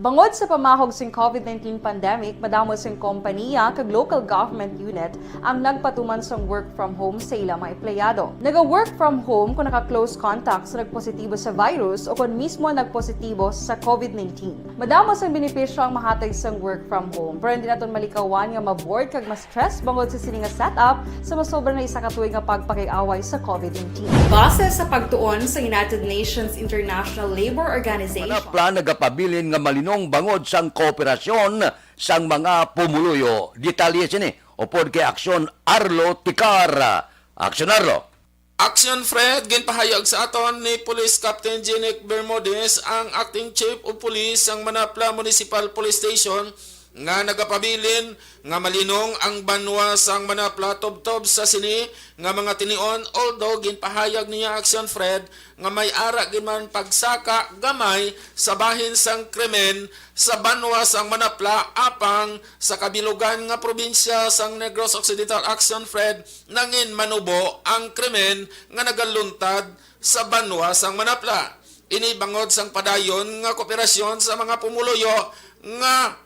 Bangod sa pamahog sing COVID nineteen pandemic, madamo sing kompaniya kag local government unit ang nagpatuman sang work from home sa ila mga empleyado. Naga-work from home kung naka-close contact sa nagpositibo sa virus o kon mismo nagpositibo sa COVID nineteen. Madamo sang benepisyo ang mahatag sang work from home, pero hindi naton malikawan nga ma-bored kag ma-stress bangod sa sini nga setup sa masobra na isa ka tuig nga pagpakig-away sa COVID nineteen. Base sa pagtuon sa United Nations International Labor Organization, Manapla nagapabilin nga malinong bangod sang kooperasyon sang mga pumuluyo. Detalye sini upod kay Aksyon Arlo Tikar. Aksyon Arlo. Action Fred, ginpahayag sa aton ni Police Captain Jinic Bermudez, ang Acting Chief of Police sang Manapla Municipal Police Station, nga nagapabilin nga malinong ang banwa sang Manapla tubtob sa sini nga mga tinion, although ginpahayag niya, Action Fred, nga may ara gid man pagsaka gamay sa bahin sang krimen sa banwa sang Manapla apang sa kabilugan nga probinsya sang Negros Occidental, Action Fred, nangin manubo ang krimen nga nagaluntad sa banwa sang Manapla. Ini bangod sang padayon nga kooperasyon sa mga pumuluyo nga,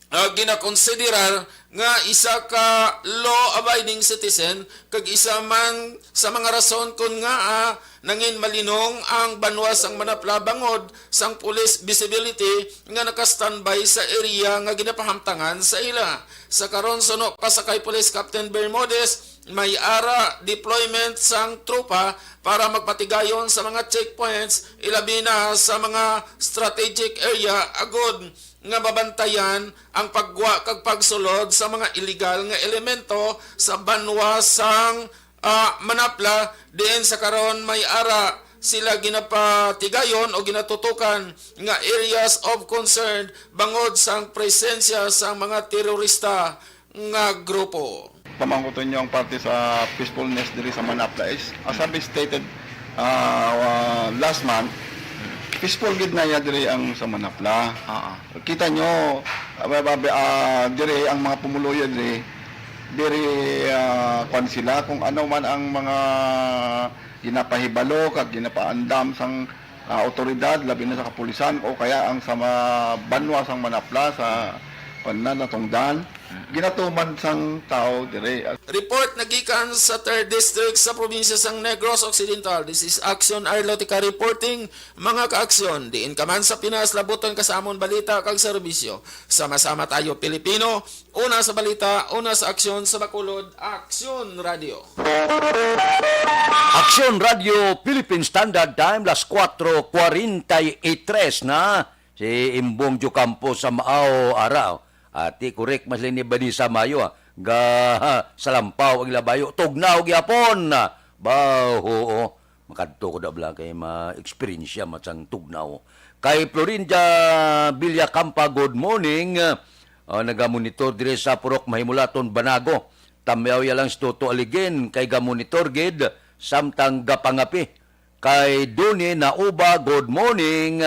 ah, ginakonsiderar nga isa ka law-abiding citizen kag isa man sa mga rason kon ngaa nangin malinong ang banwa sang Manapla bangod sang police visibility nga naka-standby sa area nga ginapahamtangan sa ila. Sa karon, suno pa sa kay Police Captain Bermudez, may ara deployment sang tropa para magpatigayon sa mga checkpoints, ilabi na sa mga strategic area, agod nga mabantayan ang paggwa kag pagsulod sa mga iligal nga elemento sa banwa sang, ah, Manapla, diin sa karon may ara sila ginapatigayon o ginatutukan nga areas of concern bangod sang presensya sang mga terorista nga grupo. Pamangkuton niyo ang parte sa peacefulness diri sa Manapla is, as I've stated, ah, uh, last month, peaceful gid na ya diri ang sa Manapla. Ah, ah. Kita nyo, ah, ba-, ba-, ah, diri ang mga pumuluyo diri, very, ah, kwan sila kung ano man ang mga ginapahibalo kag ginapaandam sang, ah, awtoridad, labi na sa kapulisan o kaya ang sa ma-, banwa sang Manapla sa kwan na natungdan. Ginatuman sang tao diri. Report nagikan sa Third District sa probinsya sang Negros Occidental. This is Action Arlotica reporting, mga ka-aksyon. Diin ka man sa Pinas, labuton ka sa amon balita kag serbisyo. Sama-sama tayo, Pilipino. Una sa balita, una sa aksyon, sa Bacolod, Aksyon Radio. Aksyon Radio, Philippine Standard Time, las cuatro cuarenta y tres na. Si Imbong Diocampo sa Mao, ara. Ati, correct, mas ni Vanessa Mayo, ah. Ga, salampaw ang ila bayo. Tugnaw gyapon. Ba, oo. Makadto ko da bala kay ma-experience man sang tugnaw. Kay Florinda Villacampa, good morning. Ah, nagamonitor diri sa Purok Mahimulaton, Banago. Tamyaw ya lang si Toto Aligin kay gamonitor gid samtang gapangapi. Kay Duni Nauba, good morning.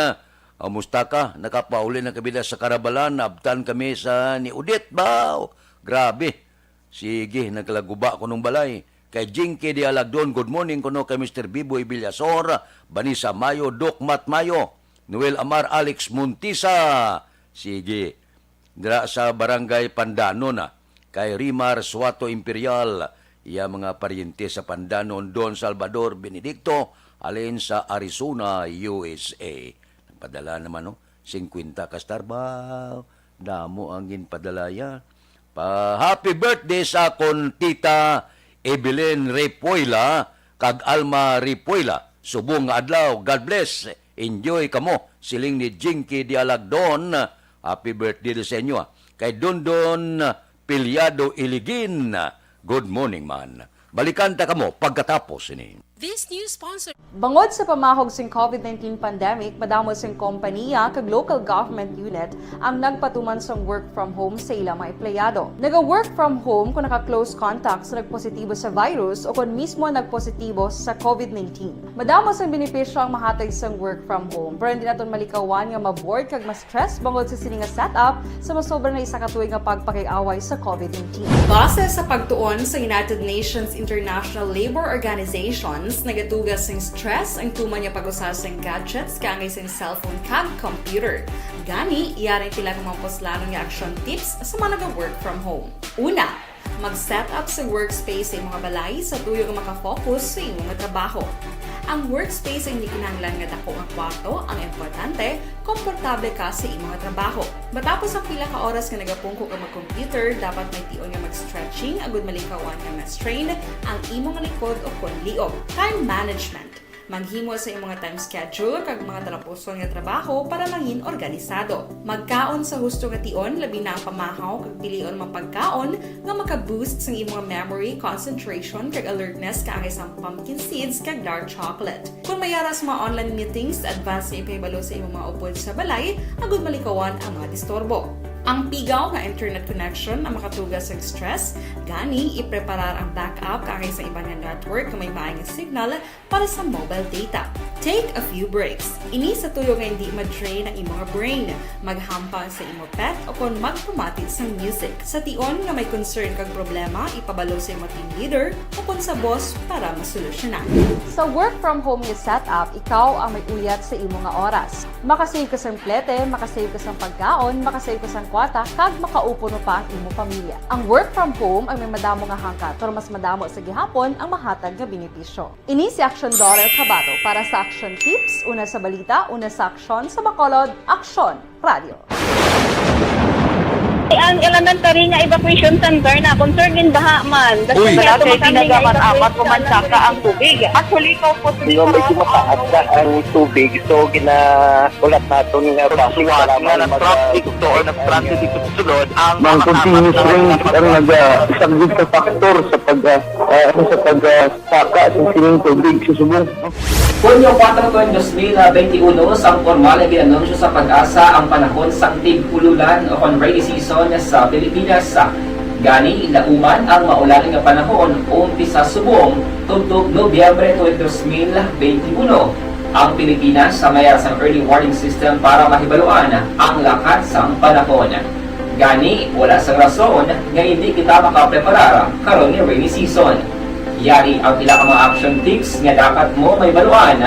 Ah, musta ka? Nakapauli na kami sa Karabalan. Naabtan kami sa ni Odette ba? Grabe. Sige, naglaguba ko nung balay. Kay Jinky Dialagdon, good morning kuno kay Mister Biboy Villasor, Vanessa Mayo, Doc Matt Mayo, Noel Amar, Alex Montisa. Sige. Dira sa Barangay Pandanon, ah, kay Rimar Suato Imperial, iya mga paryente sa Pandanon, Don Salvador Benedicto, halin sa Arizona, U S A. Nagpadala naman, no? Singkwenta ka star ba? Damo ang ginpadala ya. Pa, happy birthday sa akon tita Evelyn Repuela kag Alma Repuela. Subong nga adlaw. God bless. Enjoy kamo. Siling ni Jinky Dialagdon. Happy birthday sa inyo, ah. kay Dondon Pilyado Iligin. Good morning man. Balikan ta kamo pagkatapos ini. This news sponsor. Bangod sa pamahog sing COVID nineteen pandemic, madamo sing kompaniya kag local government unit ang nagpatuman sang work from home sa ila mga empleyado. Naga-work from home kung naka-close contact sa nagpositibo sa virus o kon mismo nagpositibo sa COVID nineteen. Madamo sang benepisyo ang mahatag sang work from home, pero hindi naton malikawan nga ma-bored kag ma-stress bangod sa sini nga setup sa masobra na isa ka tuig nga pagpakig-away sa COVID nineteen. Base sa pagtuon sa United Nations International Labor Organizations, nagatuga sing stress ang tuman nga pag-usa sang gadgets kaangay sang cellphone kag computer. Gani, yari ang pila ka mga puslanon nga action tips sa mga naga-work from home. Una, mag-set up sa workspace sa imong balay sa tuyo nga makafocus sa imong trabaho. Ang workspace ang hindi kinahanglan nga dako nga kwarto, ang importante, komportable ka sa imong trabaho. Matapos ang pila ka oras nga nagapungko ka mag-computer, dapat may tion nga mag-stretching agud malikawan nga ma-strain ang imong likod o kon liog. Time management. Maghimo sa imong time schedule kag mga talapuson nga trabaho para mangin organisado. Magkaon sa husto nga tion, labi na ang pamahaw kag pilion mga pagkaon nga maka-boost sang imong memory, concentration, kag alertness kaangay sang pumpkin seeds kag dark chocolate. Kon may ara sa mga online meetings, advance nga ipahibalo sa imong mga upod sa balay agud malikawan ang mga disturbo. Ang pigaw nga internet connection ang makatuga sang stress, gani ipreparar ang backup kaangay sa iban nga network nga may maay nga signal para sa mobile data. Take a few breaks. Ini sa tuyo nga hindi ma-drain ang imo nga brain. Maghampang sa imo pet o kon magpamati sang music. Sa tion nga may concern kag problema, ipabalo sa imo team leader o kon sa boss para masolusyonan. Sa work from home nga setup, ikaw ang may uyat sa imo nga oras. Makasave ka sang plete, makasave ka sang pagkaon, makasave ka sang kwarta, kag makaupo pa ang imo pamilya. Ang work from home ang may madamo nga hangkat, pero mas madamo sa gihapon ang mahatag nga benepisyo. Ini si Action Daughter Kabato para sa Action Tips, una sa balita, una sa aksyon, sa Bacolod, Aksyon Radio. Ang elementary nga evacuation center na concerned in baha man. Uy! Wala kay ginagaman apat ko man saka ang tubig. Actually, ikaw po sa Medyo mataas na ang tubig, so gina-, ulat naton nga traffic, salamat nga nag-traffic to or nag-transit dito sa sulod ang mga continuous rain ang nag-, ah, isang sa factor sa pag, ah, ah, ano, sa pag, ah, saka sa sining tubig sa subong. Hunyo kuwatro, dos mil benti uno, sang pormal nga gin-anunsyo sa PAGASA ang panahon sang tig-ululan o kon rainy season sa Pilipinas. Gani, lauman ang maulan nga panahon umpisa subong tubtob Nobyembre twenty, dos mil benti uno. Ang Pilipinas may ara sang early warning system para mahibaluan ang lakat sang panahon. Gani, wala sang rason nga indi kita makapreparar karon nga rainy season. Yari ang pila ka mga action tips nga dapat mo mahibaluan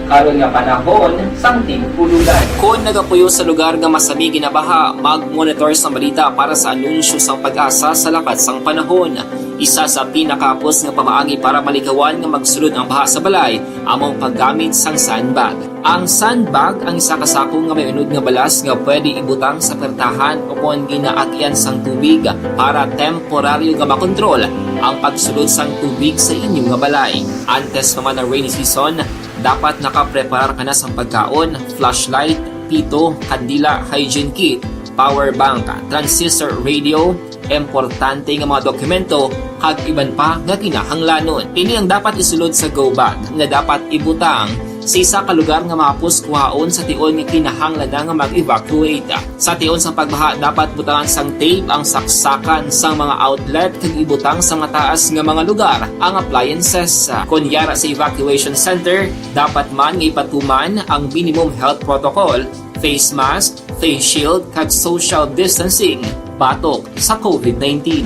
karon nga panahon sang tig-ululan. Kon nagapuyo sa lugar nga masami ginabaha, mag-monitor sang balita para sa anunsyo sang PAGASA sa lakat sang panahon. Isa sa pinakahapos nga pamaagi para malikawan nga magsulod ang baha sa balay amo ang paggamit sang sandbag. Ang sandbag ang isa ka sako nga may unod nga balas nga pwede ibutang sa pertahan o kon ginaagyan sang tubig para temporaryo nga makontrol ang pagsulod sang tubig sa inyo nga balay. Antes pa man ang rainy season, dapat nakapreparar ka na sang pagkaon, flashlight, pito, kandila, hygiene kit, power bank, transistor radio, importante nga mga dokumento, kag iban pa nga kinahanglanon. Ini ang dapat isulod sa go bag nga dapat ibutang sa isa ka lugar nga mahapos kuhaon sa tion nga kinahanglan na nga mag-evacuate. Sa tion sang pagbaha, dapat butangan sang tape ang saksakan sang mga outlet kag ibutang sa mataas nga mga lugar ang appliances. Kon yara sa evacuation center, dapat man nga ipatuman ang minimum health protocol, face mask, face shield, kag social distancing batok sa COVID nineteen.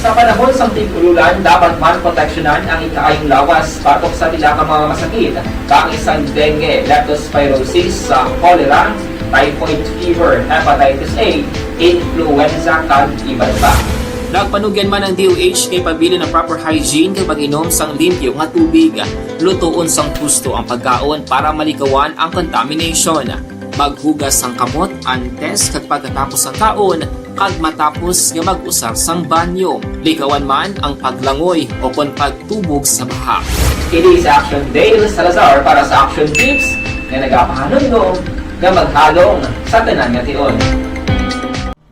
Sa panahon sang tig-ululan, dapat man proteksyonan ang ikaayong lawas batok sa pila ka mga masakit, kaangay sang dengue, leptospirosis, sa cholera, typhoid fever, hepatitis A, influenza, kag iban pa. Nagpanugyan man ang D O H nga ipabilin ang proper hygiene kag pag-inom sang limpyo nga tubig. Lutoon sang husto ang pagkaon para malikawan ang contamination. Maghugas sang kamot antes kag pagkatapos sang kaon kag matapos nga mag-usar sang banyo. Likawan man ang paglangoy o kon pagtubog sa baha. Kini si Action Dale Salazar para sa Action Tips nga nagapahanumdom nga maghalong sa tanan nga tion.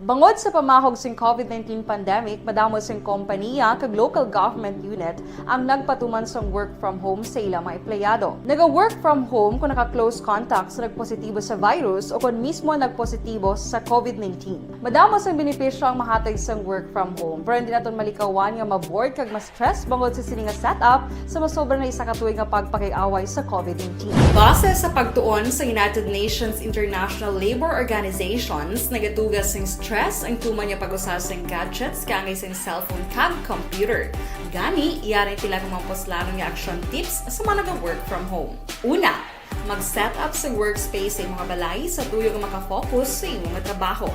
Bangod sa pamahog sing COVID nineteen pandemic, madamo sing kompaniya kag local government unit ang nagpatuman sang work from home sa ila mga empleyado. Naga-work from home kung naka-close contact sa nagpositibo sa virus o kon mismo nagpositibo sa COVID nineteen. Madamo sang benepisyo ang mahatag sang work from home, pero hindi naton malikawan nga ma-bored kag ma-stress bangod sa sini nga setup sa masobra na isa ka tuig nga pagpakig-away sa COVID nineteen. Base sa pagtuon sa United Nations International Labour Organizations, nagatuga sing stress ang tuman nga pag-usa sing gadgets kaangay sing cellphone kag computer. Gani, yari tila ka mga puslanon nga action tips sa mga naga-work from home. Una, mag-set up sa workspace sa imong balay sa tuyo nga makafocus sa imong trabaho.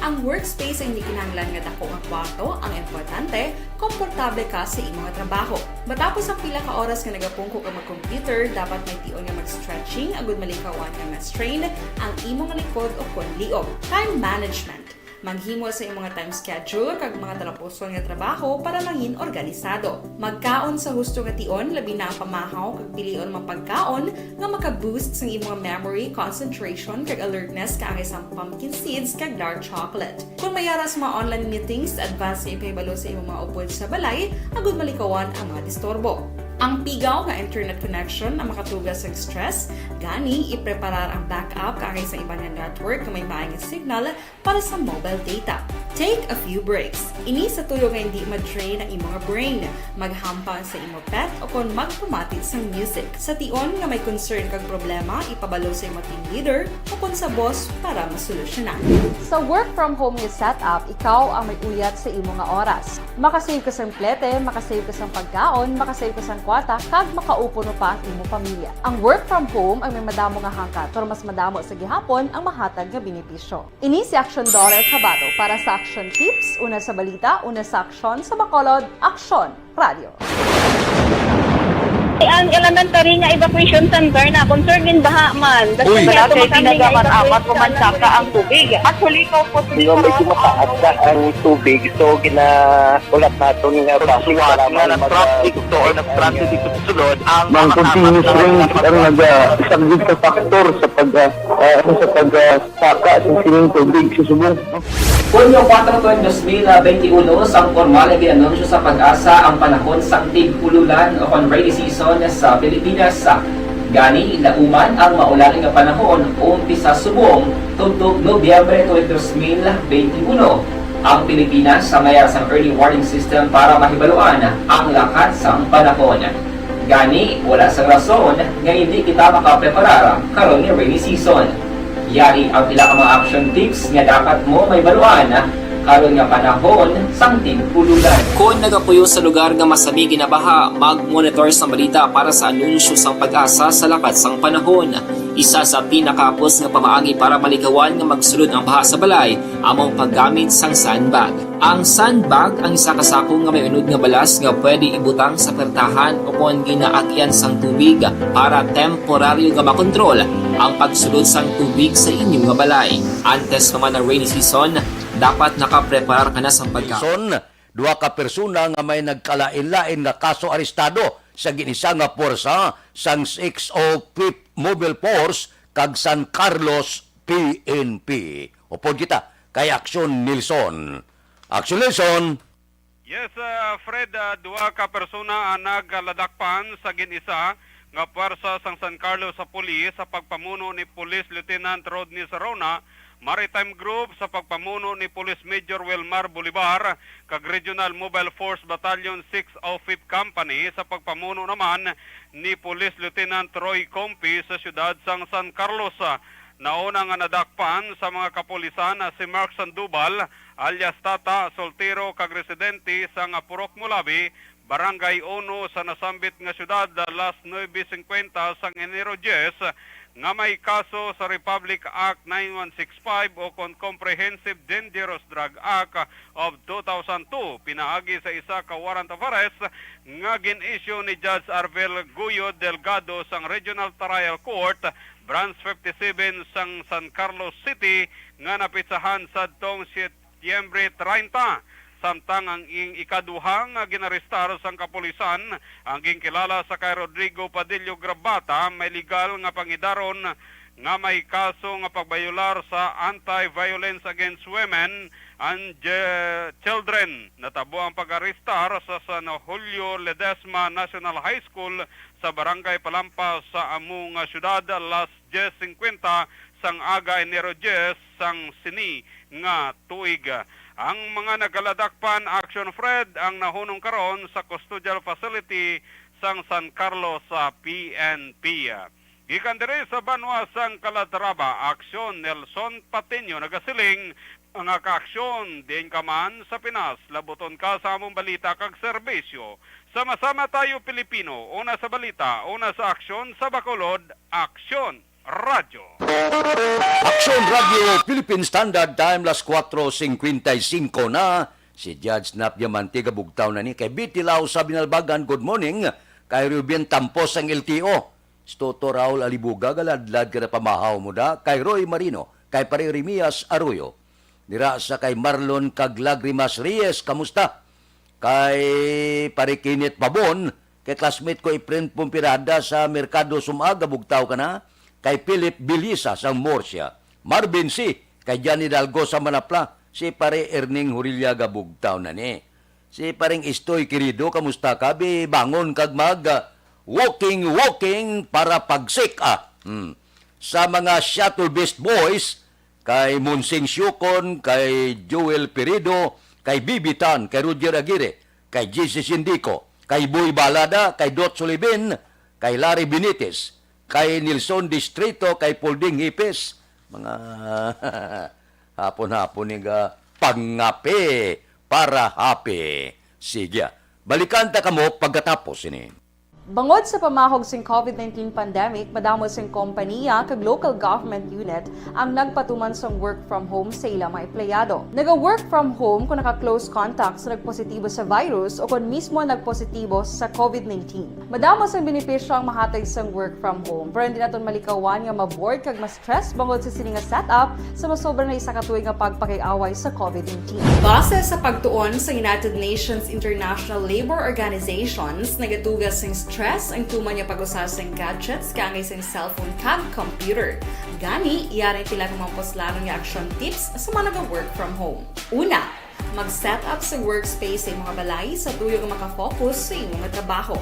Ang workspace ay hindi kinahanglan nga dako nga kwarto, ang importante, komportable ka sa imong trabaho. Matapos ang pila ka oras nga nagapungko ka mag-computer, dapat may tion nga mag-stretching agud malikawan nga ma-strain ang imong likod o kon liog. Time management. Maghimo sa imong mga time schedule kag mga talapuson nga trabaho para mangin organisado. Magkaon sa husto nga tion, labi na ang pamahaw kag pilion mga pagkaon nga maka-boost sang imong memory, concentration, kag alertness kaangay sang pumpkin seeds kag dark chocolate. Kung may ara sa mga online meetings, advance nga ipahibalo sa imong mga upod sa balay agud malikawan ang mga disturbo. Ang pigaw nga internet connection ang makatuga sang stress, gani ipreparar ang backup kaangay sa iban nga network nga may maayong signal para sa mobile data. Take a few breaks. Ini sa tuyo nga hindi ma-drain ang imong brain. Maghampang sa imong pet o kon magpamati sang music. Sa tion nga may concern kag problema, ipabalo sa imong team leader o kon sa boss para masolusyonan. Sa work from home nga setup, ikaw ang may uyat sa imo nga oras. Makasave ka sang plete, makasave ka sang pagkaon, makasave ka sang kwarta, kag makaupod pa ang imo pamilya. Ang work from home ang may madamo nga hangkat, pero mas madamo sa gihapon ang mahatag nga benepisyo. Ini si Action Daughter Kabato para sa Action Tips, una sa balita, una sa aksyon, sa Bacolod, Aksyon Radio. Ang elementary nga evacuation center na concern din baha man. Uy. Kasi may Malaki, tinaga man, apat ko man saka ang tubig. Actually, ikaw po, di ba, medyo mataas na ang tubig, so ginahulat naton nga bakit suwat nga nag-, nag-transit dito sa sulod ang mga continuous rain ang nag-, ah, isang big factor sa pag, ah, ah, sa pag, ah, saka sa sining tubig sa subong. Hunyo kuwatro tuig dos mil benti uno, sang pormal nga gin-anunsyo sa PAGASA ang panahon sang tig-ululan o kon rainy season sa Pilipinas. Gani, nauman ang maulan nga panahon umpisa subong tubtob Nobyembre tuig dos mil benti uno. Ang Pilipinas may ara sang early warning system para mahibaluan ang lakat sang panahon. Gani, wala sang rason nga hindi kita makapreparar karon nga rainy season. Yari ang pila ka mga action tips nga dapat mo mahibaluan karon nga panahon sang tig-ululan. Kon nagapuyo sa lugar nga masami ginabaha, mag-monitor sang balita para sa anunsyo sang PAGASA sa lakat sang panahon. Isa sa pinakahapos nga pamaagi para malikawan nga magsulod ang baha sa balay amo ang paggamit sang sandbag. Ang sandbag ang isa ka sako nga may unod nga balas nga pwede ibutang sa pertahan o kon ginaagyan sang tubig para temporaryo nga makontrol ang pagsulod sang tubig sa inyo nga balay. Antes pa man ang rainy season, dapat nakapreparar ka na sang pagkaon. Son, duha ka persona nga may nagkalain-lain nga kaso arestado sa gin-isa nga puwersa sang six oh fifth Mobile Force kag San Carlos P N P. Upod kita kay Action Nilson. Action Nilson. Yes, ah, Fred, ah, duha ka persona ang nagladakpan sa gin-isa nga puwersa sang San Carlos sa Police sa pagpamuno ni Police Lieutenant Rodney Sarona, Maritime Group sa pagpamuno ni Police Major Wilmar Bolivar, kag Regional Mobile Force Battalion six oh fifth Company sa pagpamuno naman ni Police Lieutenant Roy Compi sa siyudad sang San Carlos. Nauna nga nadakpan sa mga kapulisan si Mark Sandoval, alias Tata, soltero kag residente sang Purok Mulabi, Barangay Uno sa nasambit nga siyudad, alas nuebe singkwenta sang Enero diyes, nga may kaso sa Republic Act nine one six five o kon Comprehensive Dangerous Drug Act of two thousand two, pinaagi sa isa ka warrant of arrest nga gin-issue ni Judge Arvel Guyo Delgado sang Regional Trial Court, Branch fifty-seven sang San Carlos City, nga napitsahan sadtong Setyembre treinta, samtang ang ing ikaduha nga ginarestar sang kapulisan, ang ginkilala sa kay Rodrigo Padillo Grabata, may legal nga pangidaron nga may kaso nga pagbayolar sa Anti-Violence Against Women and Je-, Children. Natabo ang pag-arestar sa San Julio Ledesma National High School sa Barangay Palampas sa amo nga syudad alas diyes singkwenta sang aga, Enero diyes, sang sini nga tuig. Ang mga nagaladakpan, Action Fred, ang nahunong karon sa custodial facility sang San Carlos sa P N P. Gikan diri sa banwa sang Calatrava, Aksyon Nelson Patiño nagasiling, mga kaaksyon, diin ka man sa Pinas, labuton ka sa among balita kag serbisyo. Sama-sama tayo, Pilipino, una sa balita, una sa aksyon, sa Bacolod, Aksyon Radyo. Aksyon Radyo, Philippine Standard Time, las kuwatro singkwenta y singko na. Si Judge Nap Diamante gabugtaw na ni kay Bitilaw sa Binalbagan. Good morning. Kay Ruben Tampos ang L T O. Si Toto Raul Alibuga galadlad ka na pamahaw mo da. Kay Roy Marino, kay Pare Remias Arroyo. Dira sa kay Marlon kag Lagrimas Reyes, kamusta? Kay Pare Kenneth Pabon, kay classmate ko Efren Pompirada sa Merkado Sumag, gabugtaw ka na? Kay Philip Bilisa sang Murcia, Marvin C, kay Jan Hidalgo sa Manapla, si Pare Erning Hurilla gabugtaw na ni. Si Pareng Istoy Querido, kamusta ka? Bi, bangon kag mag, ah, walking, walking para pagsik, ah. Hmm. Sa mga Shuttle Beast Boys, kay Monsing Siukon, kay Joel Perido, kay Bibi Tan, kay Roger Aguirre, kay J C Sindico, kay Boy Balada, kay Dot Sulibin, kay Larry Benitez, kay Nelson Distrito, kay Pulding Hipes. Mga hapon-hapon ni ga pangape para happy. Sige, balikan ta kamo pagkatapos ini. Bangod sa pamahog sing covid nineteen pandemic, madamo sing kompaniya kag local government unit ang nagpatuman sang work from home sa ila mga empleyado. Naga-work from home kung naka-close contact sa nagpositibo sa virus o kon mismo nagpositibo sa covid nineteen. Madamo sang benepisyo ang mahatag sang work from home, pero hindi naton malikawan nga ma-bored kag ma-stress bangod sa sini nga setup sa masobra na isa ka tuig nga pagpakig-away sa covid nineteen. Base sa pagtuon sa United Nations International Labor Organizations, nagatuga sing stress ang tuman nga pag-usa sing gadgets kaangay sing cellphone kag computer. Gani, yari ang pila ka mga puslanon nga action tips sa mga naga-work from home. Una, mag-set up sa workspace sa imong balay sa tuyo nga makafocus sa imong trabaho.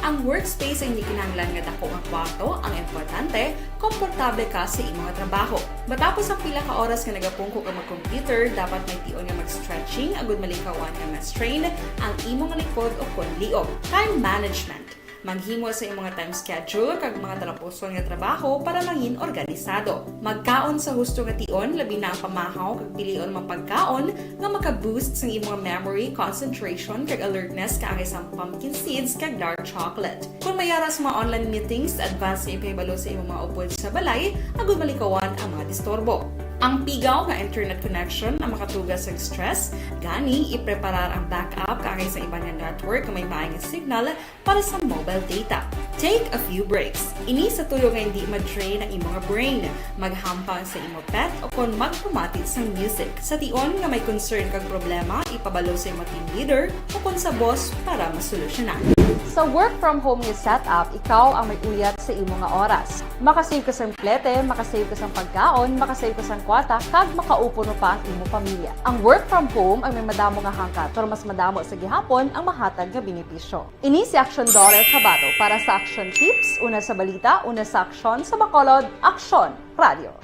Ang workspace ay hindi kinahanglan nga dako nga kwarto, ang importante, komportable ka sa imong trabaho. Matapos ang pila ka oras nga nagapungko ka mag-computer, dapat may tion nga mag-stretching agud malikawan nga ma-strain ang imong likod o kon liog. Time management. Maghimo sa imong time schedule kag mga talapuson nga trabaho para mangin organisado. Magkaon sa husto nga tion, labi na ang pamahaw kag pilion mga pagkaon nga maka-boost sang imong memory, concentration, kag alertness, kaangay sang pumpkin seeds kag dark chocolate. Kung may ara sa mga online meetings, advance nga ipahibalo sa imong mga upod sa balay agud malikawan ang mga disturbo. Ang pigaw nga internet connection ang makatuga sa stress, gani ipreparar ang backup kaangay sa iban nga network nga may maay nga signal para sa mobile data. Take a few breaks. Ini sa tuyo nga hindi ma-drain ang imong brain. Maghampang sa imo pet o kon magpamati sang music. Sa tion nga may concern kag problema, ipabalo sa imo team leader o kon sa boss para masolusyonan. Sa work from home nga setup, ikaw ang may uyat sa imo nga oras. Makasave ka sang plete, makasave ka sang pagkaon, makasave ka sang kwarta, kag makaupuno pa ang imo pamilya. Ang work from home ang may madamo nga hangkat, pero mas madamo sa gihapon ang mahatag nga benepisyo. Ini si Action Daughter Cabato para sa Action Tips, una sa balita, una sa aksyon, sa Bacolod, Aksyon Radio.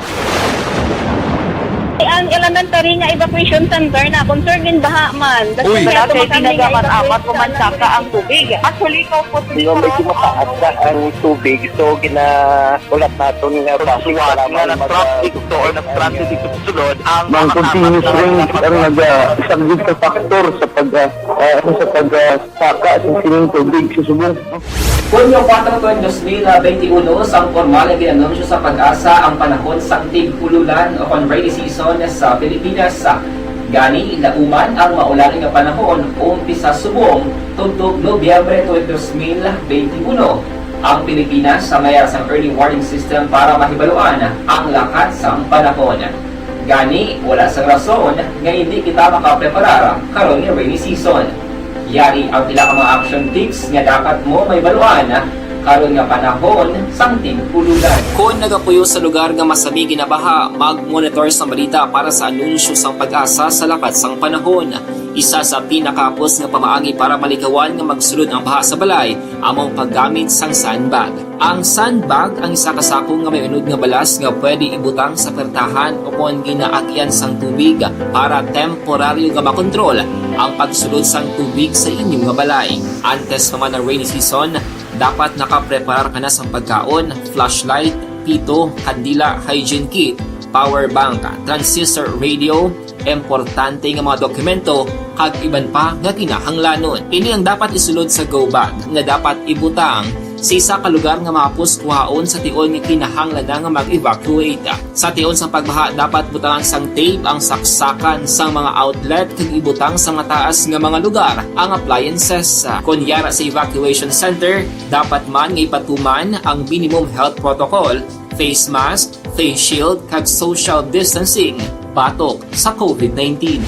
Ang elementary nga evacuation center na concern din baha man. Uy. Wala kay tinaga man amat o mansaka ang tubig. Actually, ikaw po, di ba, medyo mataas na ang tubig, so ginahulat naton nga basi nga na-traffic to or na-stranded dito sa sulod ang mga continuous rain ang nagasaglit sa factor sa pag, ah, ah, sa pag, ah, saka sa sining tubig sa subong. Hunyo kuwatro, dos mil benti uno, sang pormal nga gin-anunsyo sa PAGASA ang panahon sang tig-ululan o kon rainy season sa Pilipinas. Gani, lauman ang maulan nga panahon, umpisa subong tubtob Nobyembre twenty, dos mil benti uno. Ang Pilipinas sa may sang early warning system para mahibaluan ang lakat sang panahon. Gani, wala sang rason nga hindi kita makapreparar karon nga rainy season. Yari ang pila ka mga action tips nga dapat mo mahibaluan Karon nga panahon sang tingkulugan. Kon nagapuyo sa lugar nga masami ginabaha, mag-monitor sang balita para sa anunsyo sang PAGASA sa lakat sang panahon. Isa sa pinakahapos nga pamaagi para malikawan nga magsulod ang baha sa balay amo ang paggamit sang sandbag. Ang sandbag ang isa ka sako nga may unod nga balas nga pwede ibutang sa pertahan o kon ginaagian sang tubig para temporaryo nga makontrol ang pagsulod sang tubig sa inyo nga balay. Antes pa man ang rainy season, dapat nakapreparar ka na sang pagkaon, flashlight, pito, kandila, hygiene kit, power bank, transistor radio, importante nga mga dokumento, kag iban pa nga kinahanglanon. Ini ang dapat isulod sa go bag nga dapat ibutang sa isa ka lugar nga mahapos kuhaon sa tion nga kinahanglan na nga mag-evacuate. Sa tion sang pagbaha, dapat butangan sang tape ang saksakan sang mga outlet kag ibutang sa mataas nga mga lugar ang appliances. Kon yara sa evacuation center, dapat man nga ipatuman ang minimum health protocol, face mask, face shield, kag social distancing batok sa COVID nineteen.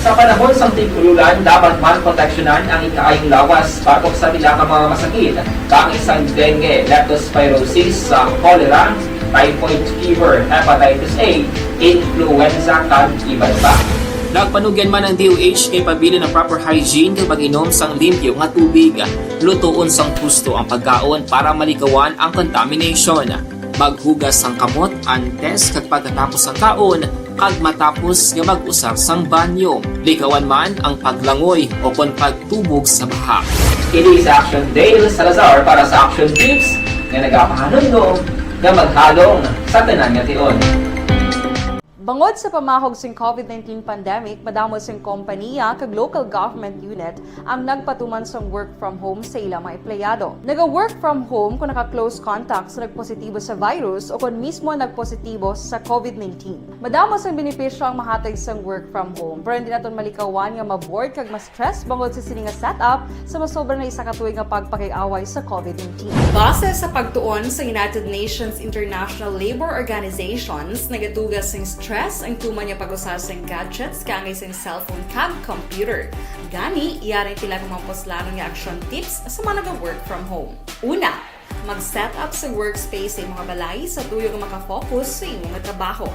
Sa panahon sang tingkulugan, dapat man proteksyonan ang ikaayong lawas batok sa pila ka mga masakit, kaangay sang dengue, leptospirosis, sa cholera, typhoid fever, hepatitis A, influenza, kag iban pa. Nagpanugyan man ang D O H kay pabilin ang proper hygiene kag pag-inom sang limpyo nga tubig. Lutoon sang husto ang pagkaon para malikawan ang contamination. Maghugas sang kamot antes kag pagkatapos sang kaon, kag matapos nga mag-usar sang banyo. Likawan man ang paglangoy o kon pagtubog sa baha. Kini si Action Dale Salazar para sa Action Tips nga nagapahanumdom nga maghalong sa tanan nga tion. Bangod sa pamahog sing COVID nineteen pandemic, madamo sing kompaniya kag local government unit ang nagpatuman sang work from home sa ila mga empleyado. Naga-work from home kung naka-close contact sa nagpositibo sa virus o kon mismo nagpositibo sa COVID nineteen. Madamo sang benepisyo ang mahatag sang work from home, pero hindi naton malikawan nga ma-bored kag ma-stress bangod sa sini nga setup sa masobra na isa ka tuig nga pagpakig-away sa COVID nineteen. Base sa pagtuon sa United Nations International Labour Organizations, nagatuga sing stress ang tuman nga pag-usa sing gadgets kaangay sing cellphone kag computer. Gani, yari pila ka mga puslanon nga action tips sa mga naga-work from home. Una, mag-set up sa workspace sa imong balay sa tuyo nga makafocus sa imong trabaho.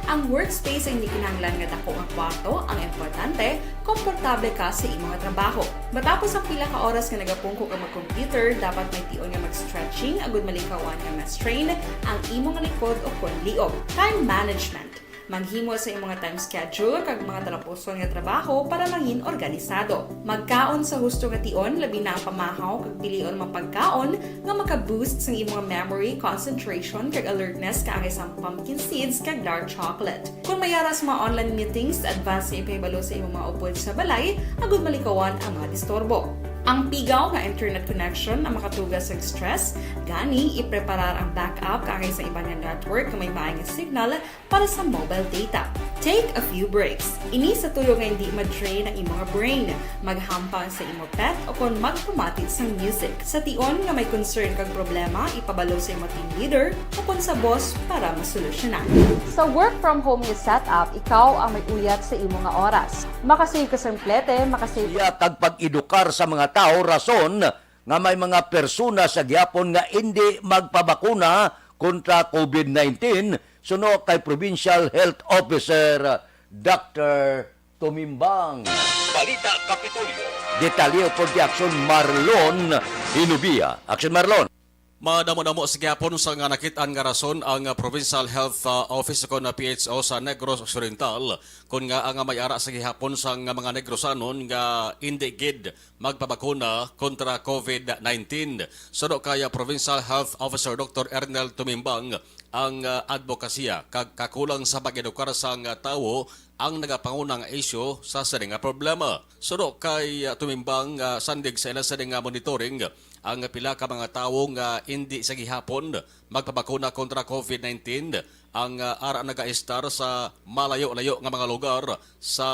Ang workspace ay hindi kinahanglan nga dako nga kwarto, ang importante, komportable ka sa imong trabaho. Matapos ang pila ka oras nga nagapungko ka mag-computer, dapat may tion nga mag-stretching agud malikawan nga ma-strain ang imong likod o kon liog. Time management. Maghimo sa imong time schedule kag mga talapuson nga trabaho para mangin organisado. Magkaon sa husto nga tion, labi na ang pamahaw kag pilion mga pagkaon nga maka-boost sang imong memory, concentration, kag alertness kaangay sang pumpkin seeds kag dark chocolate. Kung may ara sa mga online meetings, advance nga ipahibalo sa imong mga upod sa balay agud malikawan ang mga disturbo. Ang pigaw nga internet connection ang makatuga sa stress, gani ipreparar ang backup kaangay sa iban nga network nga may maay nga signal para sa mobile data. Take a few breaks. Ini sa tuyo nga hindi ma-drain ang imong brain. Maghampang sa imo pet o kon magpamati sang music. Sa tion nga may concern kag problema, ipabalo sa imo team leader o kon sa boss para masolusyonan. Sa work from home nga setup, ikaw ang may uyat sa imo nga oras. Makasave ka sang plete, makasave Iya kag pag-edukar sa mga tawo rason nga may mga persona sa gihapon nga indi magpabakuna kontra COVID nineteen, suno kay Provincial Health Officer Doctor Tumimbang. Balita Kapitolyo. Detalye upod kay Action Marlon Hinubia. Action Marlon. Madamo-damo sa gihapon sa nga nakit-an nga rason ang, ah, Provincial Health, ah, Office kon, ah, P H O sa Negros Occidental, kon nga ang may ara sa gihapon sa nga mga Negrosanon nga indi gid magpabakuna kontra COVID nineteen. Suno kay, ah, Provincial Health Officer Doctor Ernel Tumimbang, ang, ah, adbokasiya kag kakulang sa pag-edukar sa nga tawo ang nagapangunang isyu sa sini nga problema. Suno kay, ah, Tumimbang, ah, sandig sa ila sini nga monitoring, ang pila ka mga tawo nga indi sa gihapon magpabakuna kontra COVID nineteen ang, ah, ara nagaestar sa malayo-layo nga mga lugar sa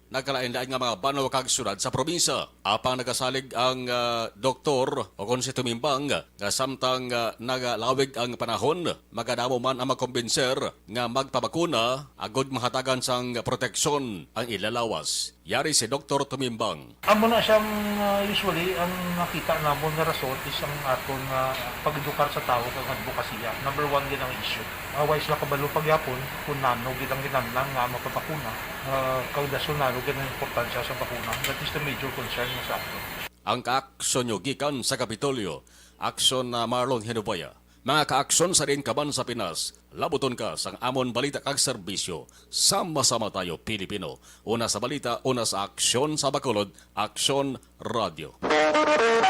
nagkalain-lain nga mga banwa kag syudad sa probinsya. Apang nagasalig ang, ah, doktor o kon si Tumimbang nga samtang, ah, nagalawig ang panahon, magadamo man ang magkumbinser nga magpabakuna agod mahatagan sang proteksyon ang ila lawas. Yari si Doktor Tumimbang. Amo na siyang, ah, usually, ang nakita namon nga rason is ang aton, ah, pag-edukar sa tawo kag advokasya. Number one gid ang issue. Ah, way sila kabalo pagyapon kung nano gid ang kinahanglan nga mapabakuna, ah, kag dason nano gid ang importansya sa bakuna. That is the major concern nga sa aton. Ang kaaksyon nyo gikan sa Kapitolyo, aksyon na Marlon Hinubaya. Mga kaaksyon sa diin ka man sa Pinas, labuton ka sang amon balita kag serbisyo. Sama-sama tayo, Pilipino. Una sa balita, una sa aksyon, sa Bacolod, Aksyon Radyo.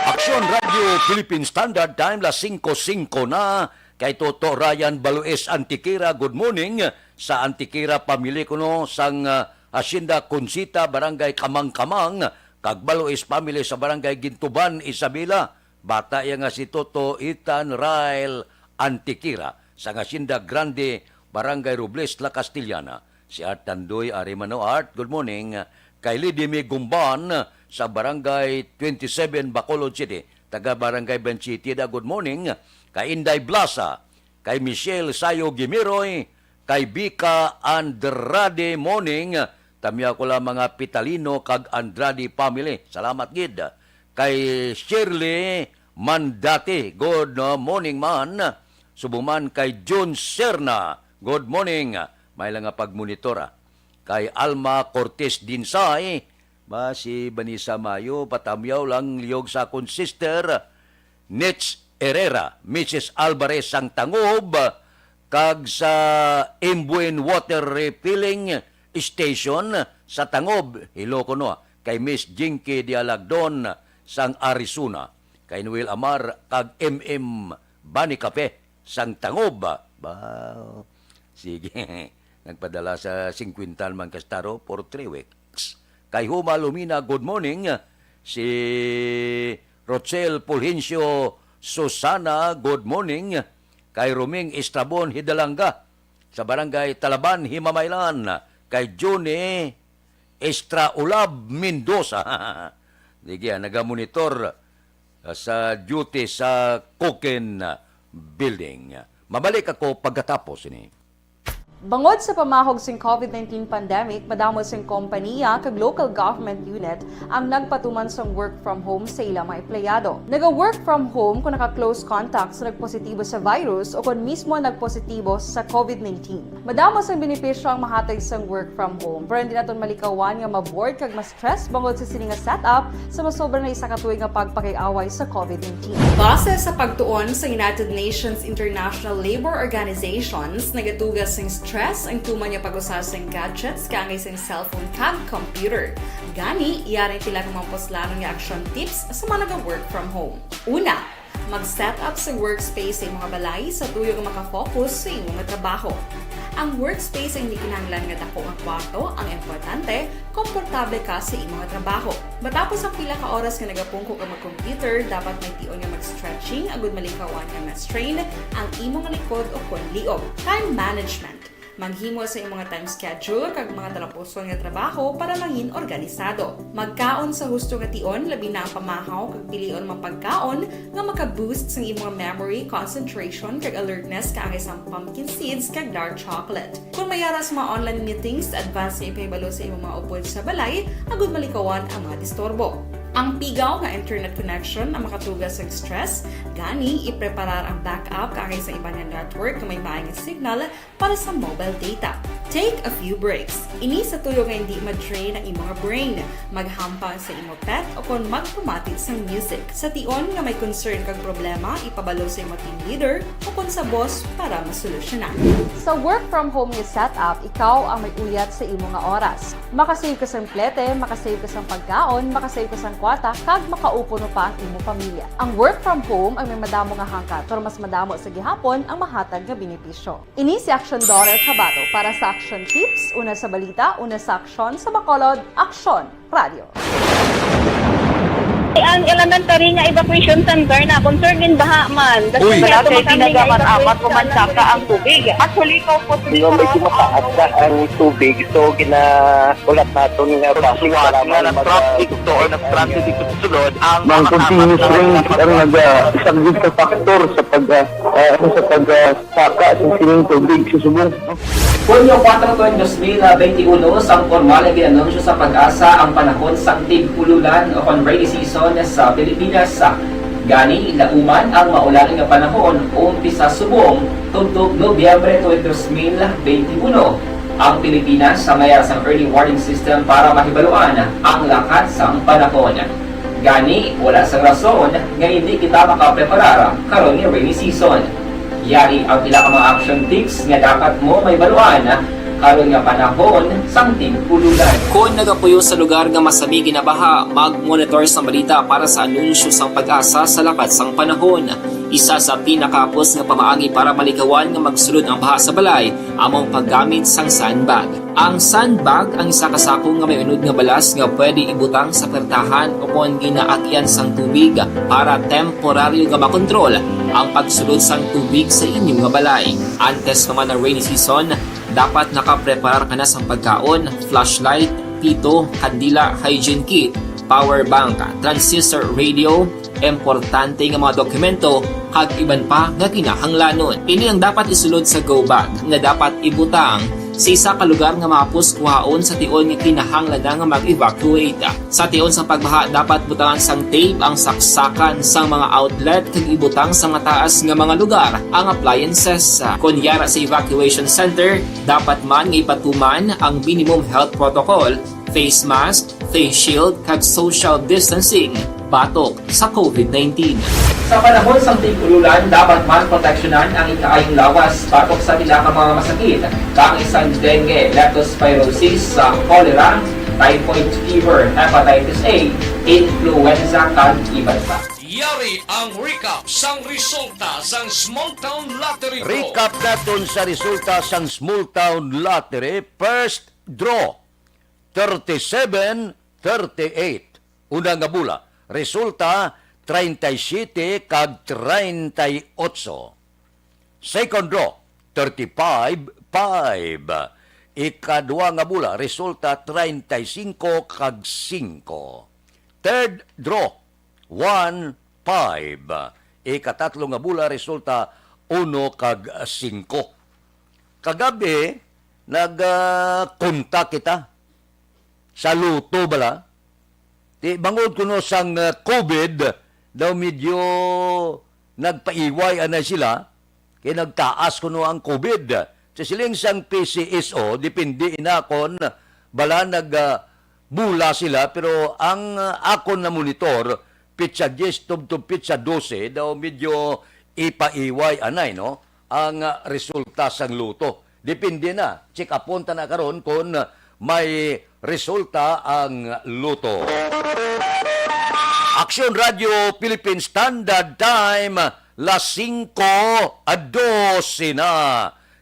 Aksyon Radyo Philippine Standard Time, las singko singko na. Kay Toto Ryan Baloes Antiquera, good morning. Sa Antiquera family kuno sang, ah, Hacienda Conchita, Barangay Kamang-Kamang, kag Baloes family sa Barangay Gintuban, Isabela. Bata iya nga si Toto Ethan Ryle Antiquera, sang Hacienda Grande, Barangay Robles, La Castellana. Si Art Tandoy, ari man no Art, good morning. Kay Lady May Gumban sa Barangay twenty-seven, Bacolod City, taga Barangay twenty-seven, good morning. Kay Inday Blasa, kay Michelle Sayo Gimiroy, kay Bika Andrade, morning. Tamya ko lang mga Pitalino kag Andrade family. Salamat gid. Kay Shirley Mandati, good, uh, morning man. Subong man kay June Serna, good morning. May lang nga pagmonitor, ah. Kay Alma Cortez Dinsay, ba si Vanessa Mayo, patamyaw lang liyog sa akon sister, Nitz Herrera, Missus Alvarez sang Tangob, kag sa Imbuen Water Refilling Station sa Tangob, hello kuno kay Miss Jinky Dialagdon sang Arizona, kay Noel Amar kag M M Bani Cafe sang Tangob. Ba, sige. Nagpadala sa singkwenta man kastaro for three weeks. Kay Huma Lumina, good morning. Si Rochelle Fulgencio Susana, good morning. Kay Roming Estrabon Hidalanga sa Barangay Talaban, Himamaylan. Kay Johnny Extra Ulab Mendoza. Sige, ah, nagamonitor, ah, sa duty sa Cooking Building. Mabalik ako pagkatapos ini. Bangod sa pamahog sing COVID nineteen pandemic, madamo sing kompaniya kag local government unit ang nagpatuman sang work from home sa ila mga empleyado. Naga-work from home kung naka-close contact sa nagpositibo sa virus o kon mismo nagpositibo sa COVID nineteen. Madamo sang benepisyo ang mahatag sang work from home, pero hindi naton malikawan nga ma-bored kag ma-stress bangod sa sini nga setup sa masobra na isa ka tuig nga pagpakig-away sa COVID nineteen. Base sa pagtuon sa United Nations International Labour Organizations, nagatuga sing stress ang tuman nga pag-usa sing gadgets kaangay sing cellphone kag computer. Gani, yari ang pila ka mga puslanon nga action tips sa mga naga-work from home. Una, mag-set up sa workspace sa imo nga balay sa tuyo nga makafocus sa imo nga trabaho. Ang workspace ang hindi kinahanglan nga dako nga kwarto, ang importante, komportable ka sa imo nga trabaho. Matapos ang pila ka oras nga nagapungko ka mag-computer, dapat may tion nga mag-stretching agud malikawan nga ma-strain ang imo nga likod o kon liog. Time management. Maghimo sa imo nga time schedule kag mga talapuson nga trabaho para mangin organisado. Magkaon sa husto nga tion, labi na ang pamahaw kag pilion mga pagkaon nga maka-boost sang imo nga memory, concentration, kag alertness kaangay sang pumpkin seeds kag dark chocolate. Kon may ara sa mga online meetings, advance nga ipahibalo sa imo mga upod sa balay agud malikawan ang mga disturbo. Ang pigaw nga internet connection ang makatuga sang stress, gani ipreparar ang backup kaangay sa iban nga network nga may maay nga signal para sa mobile data. Take a few breaks. Ini sa tuyo nga hindi ma-drain ang imo nga brain. Maghampang sa imo pet o kon magpamati sang music. Sa tion nga may concern kag problema, ipabalo sa imo team leader o kon sa boss para masolusyonan. Sa work from home nga setup, ikaw ang may uyat sa imo nga oras. Makasave ka sang plete, makasave ka sang pagkaon, makasave ka sang kwarta, kag makaupo no pa ang imo pamilya. Ang work from home ang may madamo nga hangkat, pero mas madamo sa gihapon ang mahatag nga benepisyo. Ini si Action Daughter Kabato para sa Action Tips, una sa balita, una sa aksyon, sa Bacolod, Aksyon Radio. Ang elementary nga evacuation center na concern din baha man. Uy. Wala kay tinaga man amat o mansaka ang tubig. Actually, kaupod. Di ba, medyo mataas na ang tubig, so ginahulat naton nga Suwat nga nag-transit to or nag-transit dito sa sulod ang mga continuous rain ang nag-, ah, isang big factor sa pag, ah, ah, ano, sa pag, ah, saka sa sining tubig sa subong. Hunyo kuwatro, tuig dos mil benti uno, sang pormal nga gin-anunsyo sa PAGASA ang panahon sang tig-ululan o kon rainy season sa Pilipinas. Gani, lauman ang maulan nga panahon umpisa subong tubtob Nobyembre tuig dos mil benti uno. Ang Pilipinas may ara sang early warning system para mahibaluan ang lakat sang panahon. Gani, wala sang rason nga hindi kita makapreparar karon nga rainy season. Yari ang pila ka mga action tips nga dapat mo mahibaluan karon nga panahon sang tig-ululan. Kon nagapuyo sa lugar nga masami ginabaha, mag-monitor sa balita para sa anunsyo sang PAGASA sa lakat sang panahon. Isa sa pinakahapos nga pamaagi para malikawan nga magsulod ang baha sa balay amo ang paggamit sang sandbag. Ang sandbag ang isa ka sako nga may unod nga balas nga pwede ibutang sa pertahan o kon ginaagyan sang tubig para temporaryo nga makontrol ang pagsulod sang tubig sa inyo nga balay. Antes pa man ang rainy season, dapat nakapreparar ka na sang pagkaon, flashlight, pito, kandila, hygiene kit, power bank, transistor radio, importante nga mga dokumento, kag iban pa nga kinahanglanon. Ini ang dapat isulod sa go bag nga dapat ibutang sa isa ka lugar nga mahapos kuhaon sa tion nga kinahanglan na nga mag-evacuate. Sa tion sa pagbaha, dapat butangan sang tape ang saksakan sang mga outlet kag ibutang sa mataas nga mga lugar ang appliances. Kon yara sa evacuation center, dapat man nga ipatuman ang minimum health protocol, face mask, face shield, kag social distancing batok sa covid nineteen. Sa panahon sang tig-ululan, dapat man proteksyonan ang ikaayong lawas batok sa pila ka mga masakit, kaangay sang dengue, leptospirosis, sa cholera, typhoid fever, hepatitis A, influenza, kag iban pa. Yari ang recap sang resulta sang Small Town Lottery Draw. Recap naton sa resulta sang Small Town Lottery. First draw, thirty-seven thirty-eight. Una nga bola, resulta treinta y siete kag treinta y ocho. Second draw, thirty-five five. Ikadua nga bola, resulta treinta y cinco kag cinco. Third draw, one five. Ikatatlo nga bola, resulta uno kag singko. Kagabi, nag, ah, kontak kita sa Lotto bala. Di, bangod kuno sang, ah, covid, daw medyo nagpaiway anay sila, kay nagtaas kuno ang covid. Sa siling sang P C S O, depende ina kon bala nag, ah, bola sila, pero ang, ah, akon na monitor, pitsa diyes tubtob pitsa dose, daw medyo ipaiway anay, no, ang, ah, resulta sang Lotto. Depende na. Check upon ta na karon kon may resulta ang Lotto. Aksyon Radio Philippine Standard Time, las singko dose na.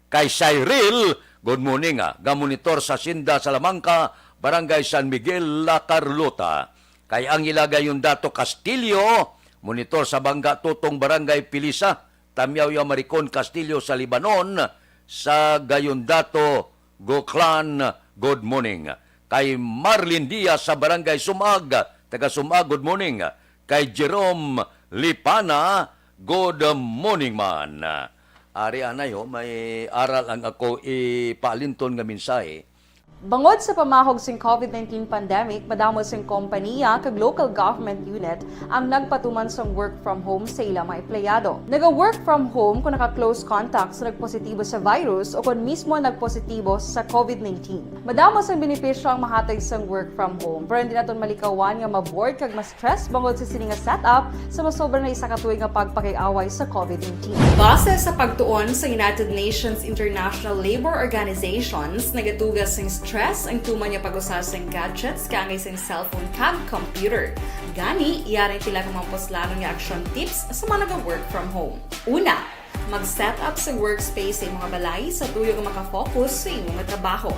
Kay Cyril, good morning, ah, nga monitor sa Hacienda Salamanca, Barangay San Miguel, La Carlota. Kay Angela Gayondato Castillo, monitor sa Bangga Tutong, Barangay Pilisa, Tamyaw ya Maricon Castillo sa Lebanon, sa Gayondato, Goclan, good morning. Kay Marlin Diaz sa Barangay Sumag, taga Sumag, good morning. Kay Jerome Lipana, good morning man. Ari anay, ho, may aral ang ako ipaalinton nga mensahe. Bangod sa pamahog sing covid nineteen pandemic, madamo sing kompaniya kag local government unit ang nagpatuman sang work from home sa ila mga empleyado. Naga-work from home kon naka-close contact sa nagpositibo sa virus o kon mismo nagpositibo sa covid nineteen. Madamo sang benepisyo ang mahatag sang work from home, pero hindi naton malikawan nga ma-bored kag mas stress bangod sa sini nga setup sa masobra na isa ka tuig nga pagpakig-away sa covid nineteen. Base sa pagtuon sa United Nations International Labour Organizations, nagatuga sing stress ang tuman nga pag-usa sing gadgets kaangay sing cellphone kag computer. Gani, yari ang pila ka mga puslanon nga action tips sa mga naga-work from home. Una, Mag-set up sa workspace sa imong balay sa tuyo nga makafocus sa imong trabaho.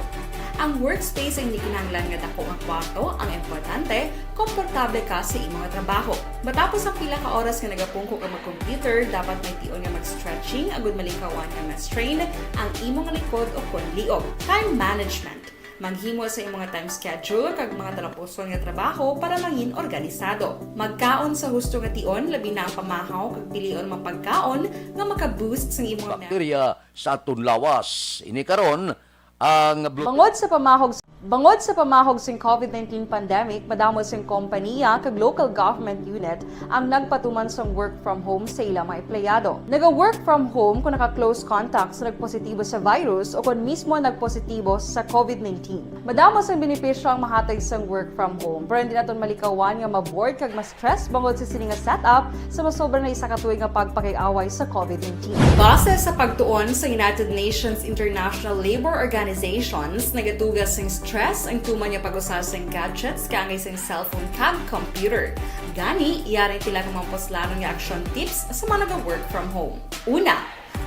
Ang workspace ay hindi kinahanglan nga dako nga kwarto, ang importante, komportable ka sa imong trabaho. Matapos ang pila ka oras nga nagapungko ka mag-computer, dapat may tion nga mag-stretching agud malikawan nga ma-strain ang imong likod o kon liog. Time management. Maghimo sa imong time schedule kag mga talapuson nga trabaho para mangin organisado. Magkaon sa husto nga tion, labi na ang pamahaw kag pilion mga pagkaon nga maka-boost sa imong bakterya sa aton lawas. Ini karon ang blu- Bangod sa pamahog bangod sa pamahog sing covid nineteen pandemic, madamo sing kompanya kag local government unit ang nagpatuman sang work from home sa ila mga empleyado. Naga-work from home kung naka-close contact sa nagpositibo sa virus o kon mismo nagpositibo sa covid nineteen. Madamo sang benepisyo ang mahatag sang work from home, pero hindi naton malikawan nga ma-bored kag ma-stress bangod sa sini nga setup sa masobra na isa ka tuig nga pagpakig-away sa covid nineteen. Base sa pagtuon sa United Nations International Labour Organizations, nagatuga sing stress ang tuman nga pag-usa sing gadgets kaangay sing cellphone kag computer. Gani, yari ang pila ka mga puslanon nga action tips sa mga naga-work from home. Una,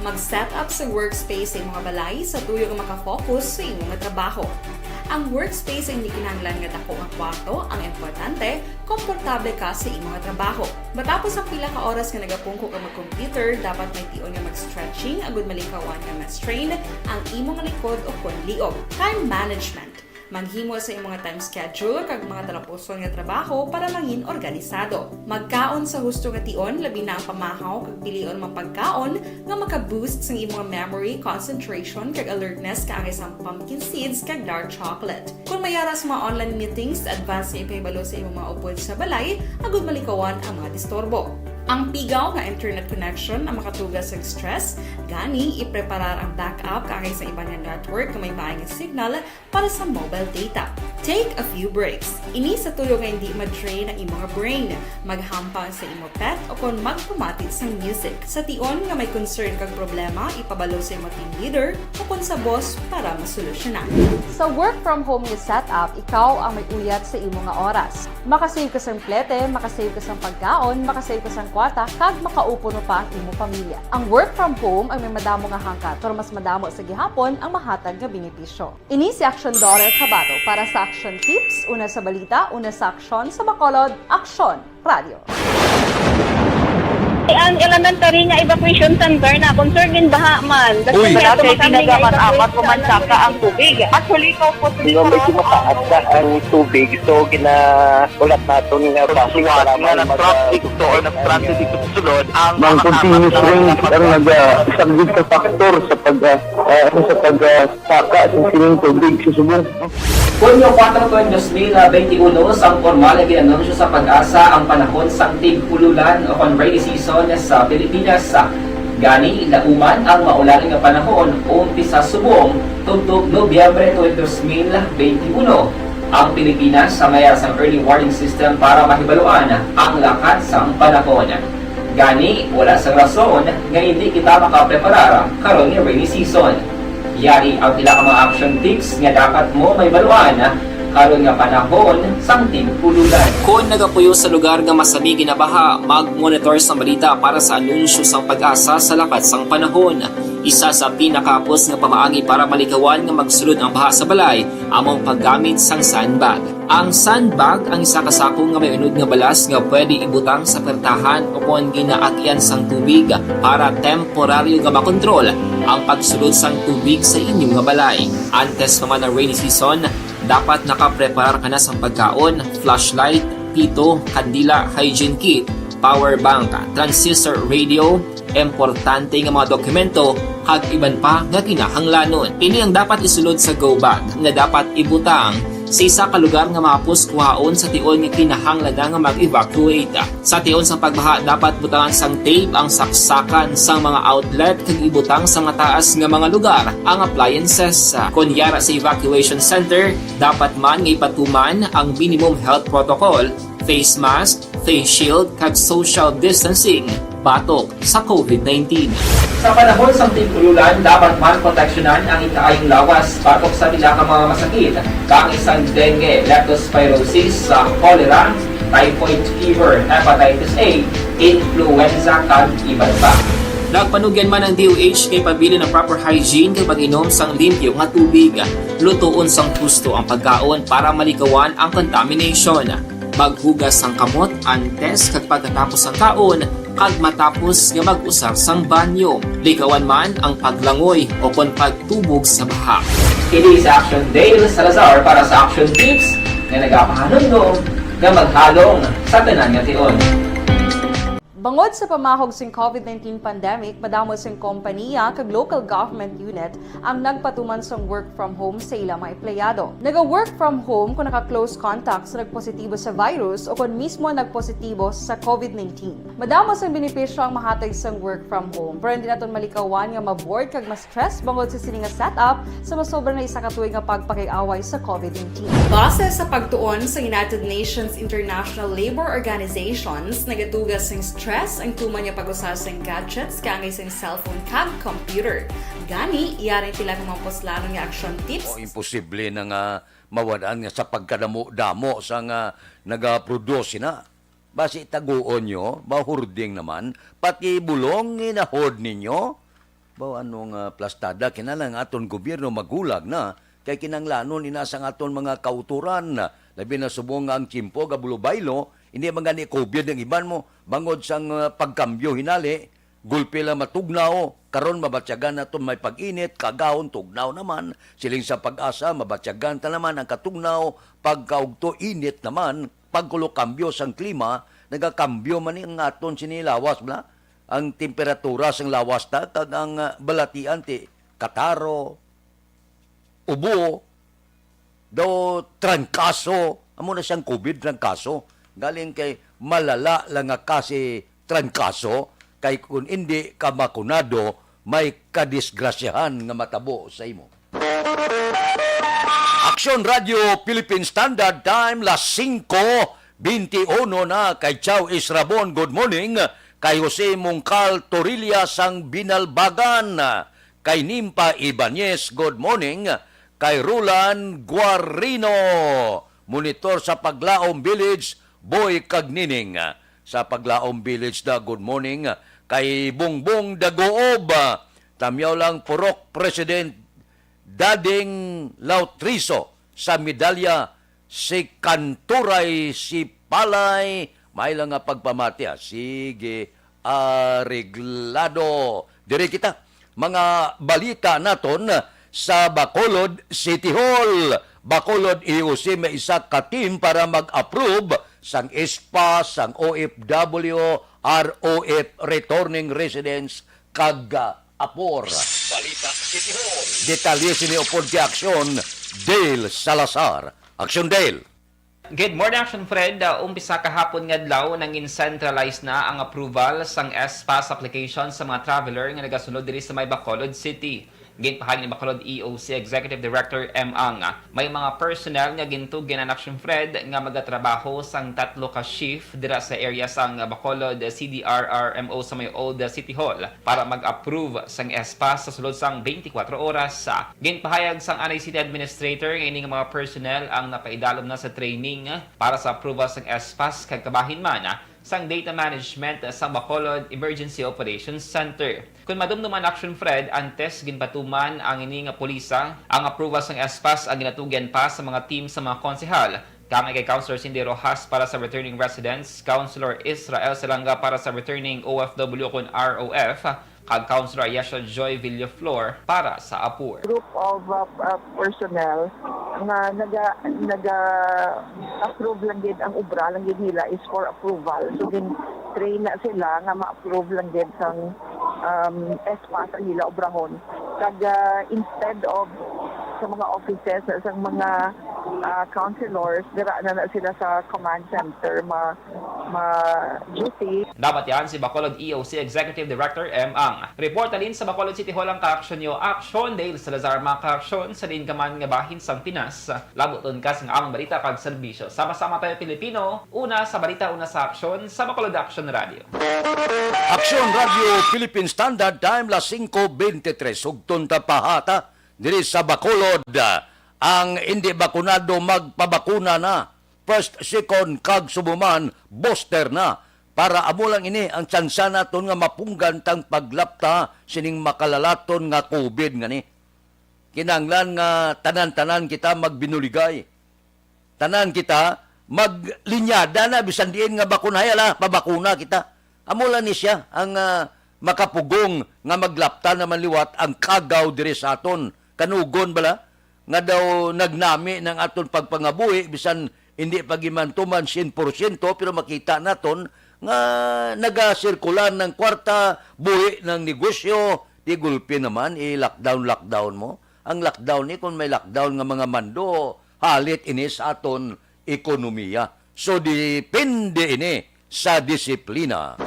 mag-set up sa workspace sa imong balay sa tuyo nga makafocus sa imong trabaho. Ang workspace ay hindi kinahanglan nga dako nga kwarto, ang importante, komportable ka sa imong trabaho. Matapos ang pila ka oras nga nagapungko ka mag-computer, dapat may tion nga mag-stretching agud malikawan nga ma-strain ang imong likod o kon liog. Time management. Maghimo sa imong time schedule kag mga talapuson nga trabaho para mangin organisado. Magkaon sa husto nga tion, labi na ang pamahaw kag pilion mga pagkaon nga maka-boost sang imong memory, concentration, kag alertness kaangay sang pumpkin seeds kag dark chocolate. Kung may ara sa mga online meetings, advance nga ipahibalo sa imong mga upod sa balay agud malikawan ang mga disturbo. Ang pigaw nga internet connection ang makatuga sa stress, gani ipreparar ang backup kaangay sa iban nga network nga may maay nga signal para sa mobile data. Take a few breaks. Ini sa tuyo nga hindi ma-drain ang imong brain. Maghampang sa imo pet o kon magpamati sang music. Sa tion nga may concern kag problema, ipabalo sa imo team leader o kon sa boss para masolusyonan. Sa work from home nga setup, ikaw ang may uyat sa imo nga oras. Makasave ka sang plete, makasave ka sang pagkaon, makasave ka sang kwarta, kag makaupo pa ang imo pamilya. Ang work from home ang may madamo nga hangkat, pero mas madamo sa gihapon ang mahatag nga benepisyo. Ini si Action Daughter Kabato para sa Action Tips, una sa balita, una sa aksyon, sa Bacolod, Aksyon Radio. Ang elementary nga evacuation center na concerned in baha man. Uy. Wala kay tinaga man amat o mansaka ang tubig. Actually, ikaw po, di ba, medyo mataas na ang tubig, so ginahulat naton nga basic nga nag-traffic to or nag-transit dito sa sulod ang mga continuous rain ang nagasaglit sa factor sa pag, ah, ah, ano, sa pag, ah, saka sa sining tubig sa subong. Hunyo kuwatro, dos mil benti uno, sang pormal nga gin-anunsyo sa PAGASA ang panahon sang tig-ululan o kon rainy season sa Pilipinas. Gani, lauman ang maulan nga panahon umpisa subong tubtob Nobyembre twenty, dos mil benti uno. Ang Pilipinas sa may ara sang early warning system para mahibaluan ang lakat sang panahon. Gani, wala sang rason nga indi kita makapreparar karon nga rainy season. Yari ang pila ka mga action tips nga dapat mo mahibaluan karon nga panahon sang tig-ululan. Kon nagapuyo sa lugar nga masami ginabaha, mag-monitor sang balita para sa anunsyo sang PAGASA sa lakat sang panahon. Isa sa pinakahapos nga pamaagi para malikawan nga magsulod ang baha sa balay amo ang paggamit sang sandbag. Ang sandbag ang isa ka sako nga may unod nga balas nga pwede ibutang sa pertahan o kon ginaagian sang tubig para temporaryo nga makontrol ang pagsulod sang tubig sa inyo nga balay. Antes pa man ang rainy season, dapat nakapreparar ka na sang pagkaon, flashlight, pito, kandila, hygiene kit, power bank, transistor radio, importante nga mga dokumento, kag iban pa nga kinahanglanon. Ini ang dapat isulod sa go bag nga dapat ibutang sa isa ka lugar nga mahapos kuhaon sa tion nga kinahanglan na nga mag-evacuate. Sa tion sang pagbaha, dapat butangan sang tape ang saksakan sang mga outlet kag ibutang sa mataas nga mga lugar ang appliances. Kon yara sa evacuation center, dapat man nga ipatuman ang minimum health protocol, face mask, face shield, kag social distancing batok sa covid nineteen. Sa panahon sang tig-ululan, dapat man proteksyonan ang ikaayong lawas batok sa pila ka mga masakit, kaangay sang dengue, leptospirosis, sa cholera, typhoid fever, hepatitis A, influenza, kag iban pa. Nagpanugyan man ang D O H nga ipabilin ang proper hygiene kag pag-inom sang limpyo nga tubig. Lutoon sang husto ang pagkaon para malikawan ang contamination. Maghugas sang kamot antes kag pagkatapos sang kaon, kag matapos nga mag-usar sang banyo. Likawan man ang paglangoy o kon pagtubog sa baha. Kini si Action Dale Salazar para sa Action Tips nga nagapahanumdom nga maghalong sa tanan nga tion. Bangod sa pamahog sing COVID nineteen pandemic, madamo sing kompaniya kag local government unit ang nagpatuman sang work from home sa ila mga empleyado. Naga-work from home kung naka-close contact sa nagpositibo sa virus o kon mismo nagpositibo sa COVID nineteen. Madamo sang benepisyo ang mahatag sang work from home, pero hindi naton malikawan nga ma-bored kag ma-stress bangod sa sini nga setup sa masobra na isa ka tuig nga pagpakig-away sa COVID nineteen. Base sa pagtuon sa United Nations International Labour Organizations, nagatuga sing stress ang tuman nga pag-usa sing gadgets, kaangay sing cellphone kag computer. Gani, yari sila nga mga puslanon nga action tips. O, imposible na nga mawad-an nga sa pagkadamo-damo sa nga nagaproduce na. Basi taguon nyo, ba, hoarding naman, pati bulong ginahord ninyo? Ba, ano nga plastada, kinahanglan nga aton gobyerno maghulag na, kay kinahanglanon ina sang aton mga kautoran, labi na subong nga ang tiyempo gabulobaylo, hindi man gani COVID ang iban mo, bangod sang, ah, pagkambyo hinali, gulpi lang matugnaw, karon mabatyagan naton may pag-init, kaagahon tugnaw naman, siling sa PAGASA, mabatyagan ta naman ang katugnaw, pagkaugto init naman, pagkulo kambyo sang klima, nagakambyo man ni ang aton sini lawas, bala? Ang temperatura sang lawas ta, kag ang, ah, balatian ti kataro, ubo, daw trangkaso, amo na siyang COVID trangkaso. Galing kay malala lang nga kasi trangkaso, kay kung hindi ka makunado, may kadisgrasyahan nga matabo sa imo. Action Radio Philippine Standard Time, las singko bente uno na. Kay Chow Israbon, good morning. Kay Jose Mungkal Torilla sang Binalbagan. Kay Nimpa Ibanez, good morning. Kay Roland Guarino, monitor sa Paglaom Village, Boy kag Nining. Sa Paglaom Village da, good morning. Kay Bongbong Daguob, Tamyaw lang, Purok President Dading Lautriso sa Medalya, si Kanturay, si Palay, may lang nga pagpamati, ah. Sige, areglado. Diri kita, mga balita naton sa Bacolod City Hall. Bacolod E O C may isa ka team para mag-approve sang S P A, sang O F W, R O F, returning residents, kag, ah, apor. Balita City Hall. Detalye sini upod kay Aksyon Dale Salazar. Aksyon Dale. Good morning, Action Fred. Ah, umpisa kahapon nga adlaw, nangin centralized na ang approval sang S pass application sa mga traveler nga nagasunod diri sa may Bacolod City. Ginpahayag ni Bacolod E O C Executive Director M Ang, may mga personnel nga gintugyan ang Action Fred nga magatrabaho sang tatlo ka shift dira sa area sang Bacolod C D R R M O sa may Old City Hall para mag-approve sang S pass sa sulod sang twenty-four oras. Ginpahayag sang Anay City Administrator nga ini nga mga personnel ang napaidalom na sa training para sa approval sang S pass kag kabahin man sang data management sang Bacolod Emergency Operations Center. Kon madumduman, Action Fred, antes ginpatuman ang ini nga pulisa, ang approval sang S pass ang ginatugyan pa sa mga team sa mga konsehal, kaangay kay Councilor Cindy Roxas para sa returning residents, Councilor Israel Salanga para sa returning O F W kon R O F, kag Councilor Yesha Joy Villaflor para sa apor. Group of, uh, uh, personnel nga naga-, naga-approve lang gid, ang obra lang gid nila is for approval. So, gin-train na sila nga ma-approve lang gid sang, um, S pass ang ila obrahon. Kag, uh, instead of sa mga offices, sa mga, uh, councilors, dira na, na sila sa command center, ma-, ma-duty. Nabatian si Bacolod E O C Executive Director M Ang. Report halin sa Bacolod City Hall ang kaaksyon niyo, Action Dale Salazar, mga kaaksyon sa diin ka man nga bahin sang Pinas. Labuton ka sang amang balita kag serbisyo. Sama-sama tayo, Pilipino, una sa balita, una sa aksyon, sa Bacolod Action Radio. Action Radio Philippine Standard Time, las singko bente tres. Sugton ta pahata diri sa Bacolod. Ang hindi bakunado, magpabakuna na. First, second, kag subong man, booster na. Para amo lang ini ang tsansa naton nga mapunggan tang paglapta sining makalalaton nga COVID nga ni. Kinahanglan nga tanan-tanan kita magbinuligay. Tanan kita maglinyada na, bisan diin nga bakunahay, ala, pabakuna kita. Amo lang ni siya ang, ah, makapugong nga maglapta naman liwat ang kagaw diri sa aton. Kanugon bala nga daw nagnami ng aton pagpangabuhi, bisan hindi pa gimantuman sien por siento, pero makita naton nga nagasirkular ng kwarta, buhi ng negosyo, di gulpi naman, i-lockdown, lockdown mo. Ang lockdown ni, kung may lockdown nga mga mando, halit ini sa aton ekonomiya. So, depende ini sa disiplina.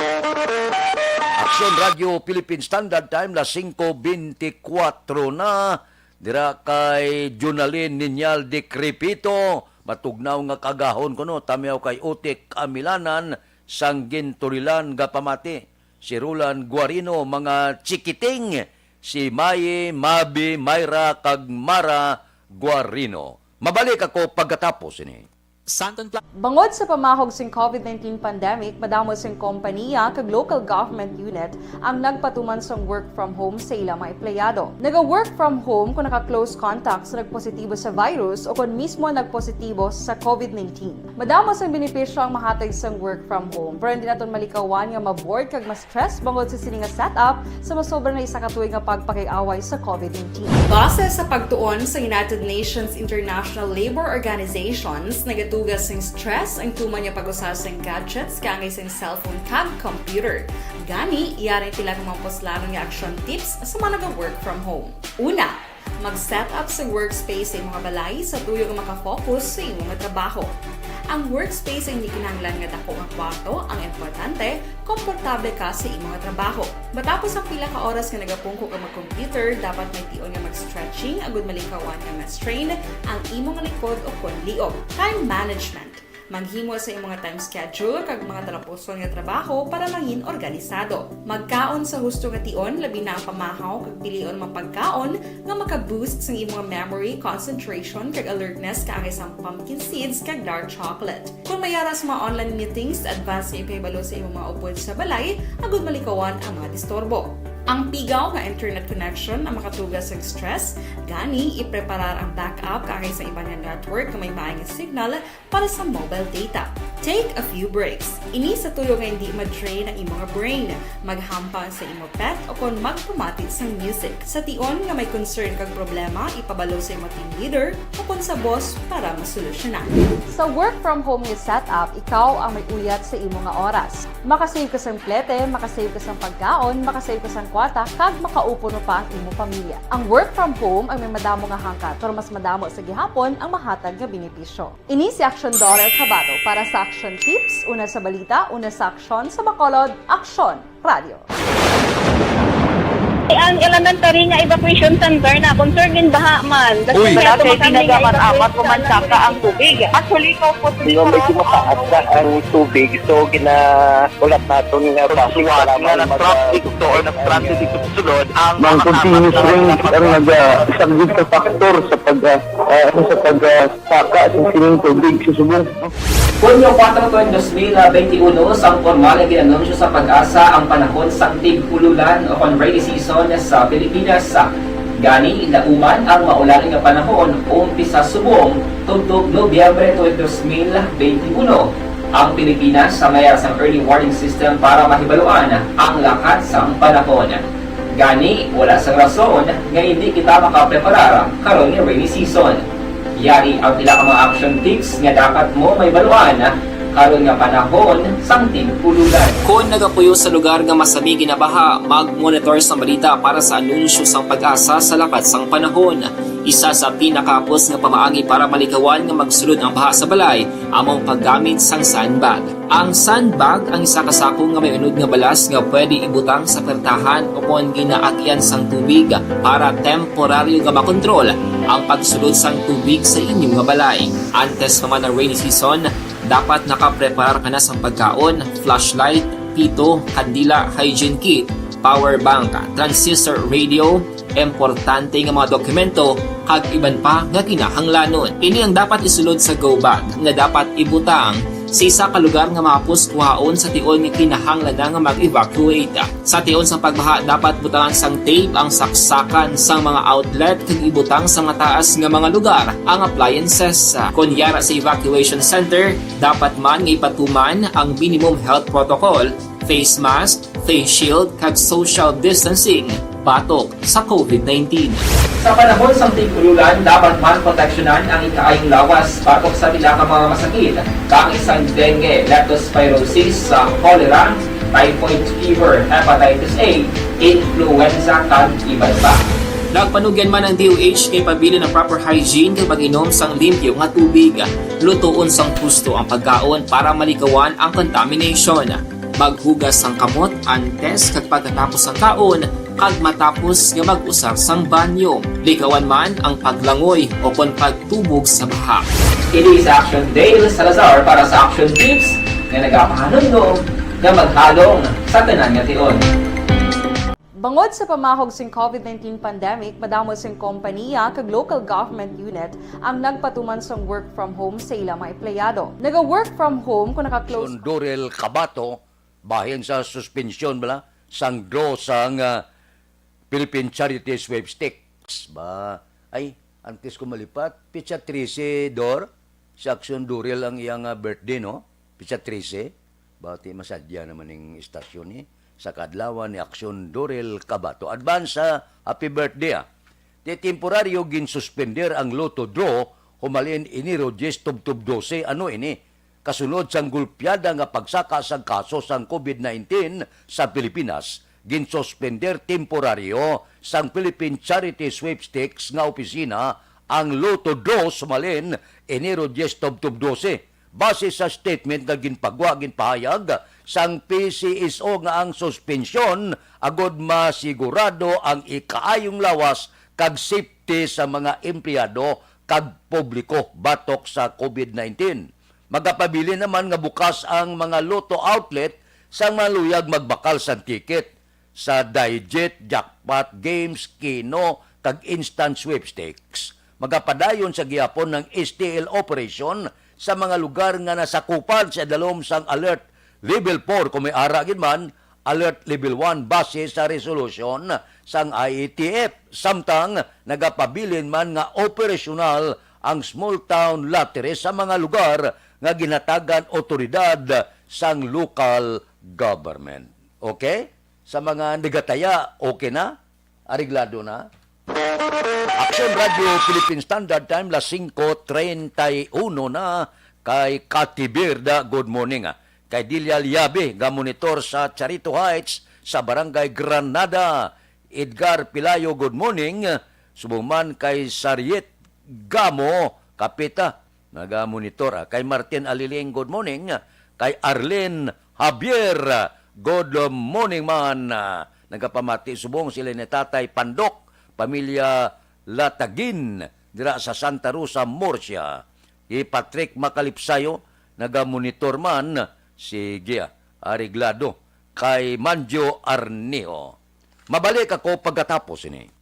Aksyon Radio Philippine Standard Time, las singko bentikwatro na. Dira kay Junalin Niñal Decrepito, matugnaw nga kagahon kuno, tamiaw kay Utik Amilanan, sang Ginturilan gapamati. Si Roland Guarino, mga chikiting, si Maye, Mabi, Myra, kag Mara Guarino. Mabalik ako pagkatapos ini. Santon Pla- Bangod sa pamahog sing COVID nineteen pandemic, madamo sing kompaniya kag local government unit ang nagpatuman sang work from home sa ila mga empleyado. Naga-work from home kung naka-close contact sa nagpositibo sa virus o kung mismo nagpositibo sa COVID nineteen. Madamo sang benepisyo ang mahatag sang work from home, pero hindi naton malikawan nga ma-bored kag ma-stress bangod sa sini nga setup sa masobra na isa ka tuig nga pagpakig-away sa COVID nineteen. Base sa pagtuon sa United Nations International Labor Organizations, nagatuga sing stress ang tuman nga pag-usa sing gadgets kaangay sing cellphone kag computer. Gani, yari pila ka mga puslanon nga action tips sa mga naga-work from home. Una, mag-set up sa workspace sa imong balay sa tuyo nga makafocus sa imong trabaho. Ang workspace ay hindi kinahanglan nga dako nga kwarto, ang importante, komportable ka sa imong trabaho. Matapos ang pila ka oras nga nagapungko ka mag-computer, dapat may tion nga mag-stretching agud malikawan nga ma-strain ang imong likod o kon liog. Time management. Maghimo sa imong time schedule kag mga talapuson nga trabaho para mangin organisado. Magkaon sa husto nga tion, labi na ang pamahaw kag pilion mga pagkaon nga maka-boost sang imong memory, concentration, kag alertness kaangay sang pumpkin seeds kag dark chocolate. Kung may ara sa mga online meetings, advance nga ipahibalo sa imong mga upod sa balay agud malikawan ang mga disturbo. Ang pigaw nga internet connection ang makatuga sa stress, gani ipreparar ang backup kaangay sa iban nga network nga may maay nga signal para sa mobile data. Take a few breaks. Ini sa tuyo nga hindi ma-drain ang imong brain. Maghampang sa imo pet o kon magpamati sang music. Sa tion nga may concern kag problema, ipabalo sa imo team leader o kon sa boss para masolusyonan. Sa work from home nga setup, ikaw ang may uyat sa imo nga oras. Makasave ka sang plete, makasave ka sang pagkaon, makasave ka sang kwarta, kag makaupod pa ang imo pamilya. Ang work from home ang may madamo nga hangkat, pero mas madamo sa gihapon ang mahatag nga benepisyo. Ini si Aksyon Doral Cabato para sa Aksyon Tips, una sa balita, una sa aksyon, sa Bacolod, Aksyon Radio. Ang elementary nga evacuation center na concern din baha man. Uy. Wala kay tinaga man apat o man saka ang tubig. Actually, ko po. Di ba, medyo mataas na ang tubig, so ginahulat naton nga traffic nga nag-traffic to or nag-transit dito sa sulod ang mga continuous rain ang nag-, ah, isang good factor sa pag, ah, ah, sa pag, ah, saka sa sining tubig sa subong. Hunyo kuwatro tuig dos mil benti uno, sang pormal nga gin-anunsyo sa PAGASA ang panahon sang tig-ululan o kon rainy season sa Pilipinas. Gani, nauman ang maulan nga panahon umpisa subong tubtob Nobyembre tuig dos mil benti uno. Ang Pilipinas, sa may sang early warning system para mahibaluan ang lakat sang panahon. Gani, wala sang rason nga hindi kita makapreparar karon nga rainy season. Yari ang pila ka mga action tips nga dapat mo mahibaluan karon nga panahon sang tig-ululan. Kon nagapuyo sa lugar nga masami ginabaha, mag-monitor sa balita para sa anunsyo sang PAGASA sa lakat sang panahon. Isa sa pinakahapos nga pamaagi para malikawan nga magsulod ang baha sa balay amo ang paggamit sang sandbag. Ang sandbag ang isa ka sako nga may unod nga balas nga pwede ibutang sa pertahan o kon ginaagyan sang tubig para temporaryo nga makontrol ang pagsulod sang tubig sa inyo nga balay. Antes pa man ang rainy season, dapat nakapreparar ka na sang pagkaon, flashlight, pito, kandila, hygiene kit, power bank, transistor radio, importante nga mga dokumento, kag iban pa nga kinahanglanon. Ini ang dapat isulod sa go bag nga dapat ibutang Sa isa ka lugar nga mahapos kuhaon sa tion nga kinahanglan na nga mag-evacuate. Sa tion sang pagbaha, dapat butangan sang tape ang saksakan sang mga outlet kag ibutang sa mataas nga mga lugar ang appliances. Kon yara sa evacuation center, dapat man nga ipatuman ang minimum health protocol, face mask, face shield, kag social distancing batok sa COVID nineteen. Sa panahon sang tig-ululan, dapat man proteksyonan ang ikaayong lawas batok sa pila ka mga masakit, kaangay sang dengue, leptospirosis, sa cholera, typhoid fever, hepatitis A, influenza, kag iban pa. Nagpanugyan man ang D O H kay pabilin ang proper hygiene kag pag-inom sang limpyo nga tubig. Lutoon sang husto ang pagkaon para malikawan ang contamination. Maghugas sang kamot antes kag pagkatapos sang kaon, kag matapos nga mag-usar sang banyo. Likawan man ang paglangoy o kon pagtubog sa baha. Ini si Action Dale Salazar para sa Action Tips nga nagapahanumdom nga maghalong sa tanan nga tion. Bangod sa pamahog sing COVID nineteen pandemic, madamo sing kompaniya kag local government unit ang nagpatuman sang work from home sa ila mga empleyado. Naga-work from home kung naka-close Action Dorel Cabato, bahin sa suspensyon bala sang draw sang, ah, Philippine Charity Sweepstakes ba. Ay, antes ko malipat, pitsa trese, Dor, si Action Dorel ang iyang, ah, birthday, no? Pitsa trese. Bati masadya naman ning istasyon, eh. Sa kaadlawan ni Action Dorel Cabato. Advance, ah, happy birthday, ah. Ti temporaryo ginsuspender ang Lotto draw humalin Enero diyes tubtob dose. Ano ini? Kasunod sang gulpiada nga pagsaka sang kaso sang COVID nineteen sa Pilipinas, ginsuspender temporaryo sang Philippine Charity Sweepstakes nga opisina ang Lotto draw sumalin Enero diyes tubtob dose. Base sa statement nga ginpagwa, ginpahayag sang P C S O nga ang suspensyon agud masigurado ang ikaayong lawas kag safety sa mga empleyado kag publiko batok sa COVID nineteen. Magapabilin naman nga bukas ang mga Lotto outlet sang mga luyag magbakal sang ticket sa Digit, Jackpot, Games, Keno, kag Instant Sweepstakes. Magapadayon sa gihapon ang S T L operation sa mga lugar nga nasakupan sa idalom sang Alert Level four, kung may ara gid man, Alert Level one base sa resolution sang I A T F. Samtang nagapabilin man nga operasyonal ang small town lottery sa mga lugar nga ginhatagan otoridad sang local government. Okay? Sa mga nagataya, okay na? Areglado na? Action Radio Philippine Standard Time, las singko treinta y uno na, kay Cathy Birda, good morning, ah. Kay Delia Liabe, nga monitor sa Charito Heights, sa Barangay Granada. Edgar Pilayo, good morning. Subong man kay Sariet Gamo, Kapita, naga-monitor, ah. Kay Martin Aliling, good morning. Kay Arlene Javier, good morning man. Ah, nagapamati subong sila ni Tatay Pandok, pamilya Latagin, dira sa Santa Rosa, Murcia. Kay Patrick Macalipsayo, naga-monitor man. Sige, ah, areglado. Kay Manjo Arniho. Mabalik ako pagkatapos ini.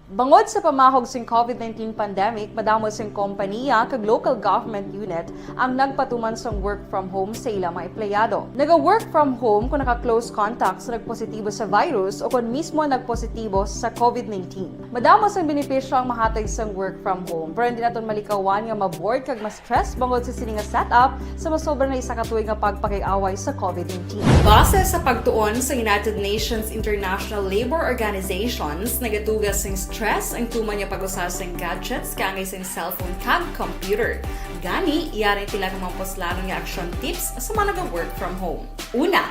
Bangod sa pamahog sing COVID nineteen pandemic, madamo sing kompaniya kag local government unit ang nagpatuman sang work from home sa ila mga empleyado. Naga-work from home kung naka-close contact sa nagpositibo sa virus o kon mismo nagpositibo sa COVID nineteen. Madamo sang benepisyo ang mahatag sang work from home, pero hindi naton malikawan nga ma-bored kag ma-stress bangod sa sini nga setup sa masobra na isa ka tuig nga pagpakig-away sa COVID nineteen. Base sa pagtuon sa United Nations International Labour Organizations, nagatuga sing stress ang tuman nga pag-usa sing gadgets kaangay sing cellphone kag computer. Gani, yari ang pila ka mga puslanon nga action tips sa mga naga-work from home. Una,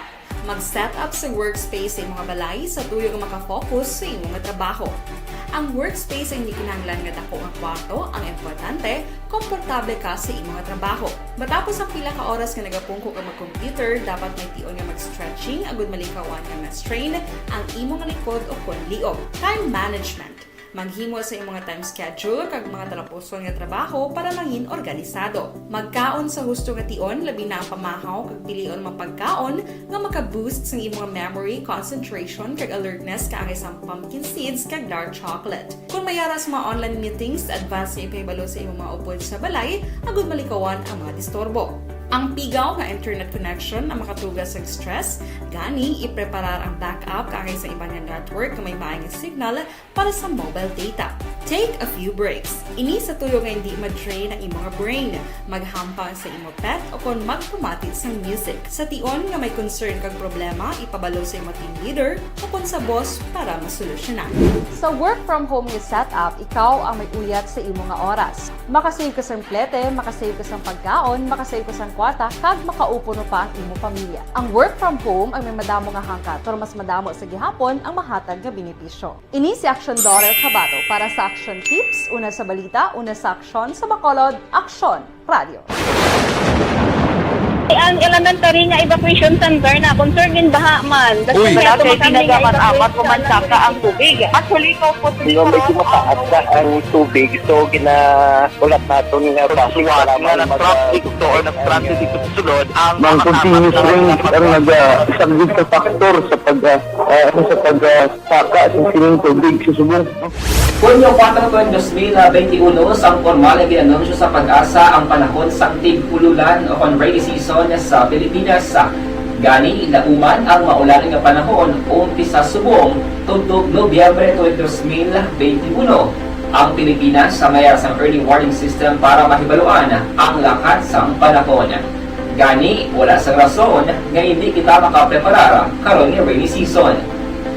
mag-set up sa workspace sa imong balay sa tuyo nga makafocus sa imong trabaho. Ang workspace ay hindi kinahanglan nga dako nga kwarto, ang importante, komportable ka sa imong trabaho. Matapos ang pila ka oras nga nagapungko ka mag-computer, dapat may tion nga mag-stretching agud malikawan nga ma-strain ang imong likod o kon liog. Time management. Maghimo sa imong time schedule kag mga talapuson nga trabaho para mangin organisado. Magkaon sa husto nga tion, labi na ang pamahaw kag pilion mga pagkaon nga maka-boost sang imong memory, concentration, kag alertness kaangay sang pumpkin seeds kag dark chocolate. Kung may ara sa mga online meetings, advance nga ipahibalo sa imong mga upod sa balay agud malikawan ang mga disturbo. Ang pigaw nga internet connection ang makatuga sa stress, gani ipreparar ang backup kaangay sa iban nga network nga may maayong signal para sa mobile data. Take a few breaks. Ini sa tuyo nga hindi ma-drain ang imo nga brain, maghampang sa imo pet, o kon magpamati sang music. Sa tion nga may concern kag problema, ipabalo sa imo team leader o kon sa boss para masolusyonan. Sa work from home nga setup, ikaw ang may uyat sa imo nga oras. Makasave ka sang plete, makasave ka sang pagkaon, makasave ka sang kwarta, kag makaupo no pa ang imo pamilya. Ang work from home ang may madamo nga hangkat, pero mas madamo sa gihapon ang mahatag nga benepisyo. Ini si Action Daughter Kabato para sa Action Tips, una sa balita, una sa aksyon, sa Bacolod, Aksyon Radio. Ang elementary nga evacuation center na concern gin baha man. Uy, wala kay tinaga man, amat ko man saka ang tubig. Actually, ko po. Di ba, medyo mataas na ang tubig, so ginahulat naton nga basi nga nag-traffic to or nag-transit dito sa sulod ang mga continuous rain ang nag-, ah, isa gid sa factor sa pag, ah, ah, ano, sa pag, ah, saka sa sining tubig sa subong. Hunyo kuwatro, dos mil benti uno, sang pormal nga gin-anunsyo sa PAGASA ang panahon sang tig-ululan o kon rainy season sa Pilipinas. Gani, lauman ang maulan nga panahon, umpisa subong tubtob Nobyembre twenty, dos mil benti uno. Ang Pilipinas may ara sang early warning system para mahibaluan ang lakat sang panahon. Gani, wala sang rason nga indi kita makapreparar karon nga rainy season.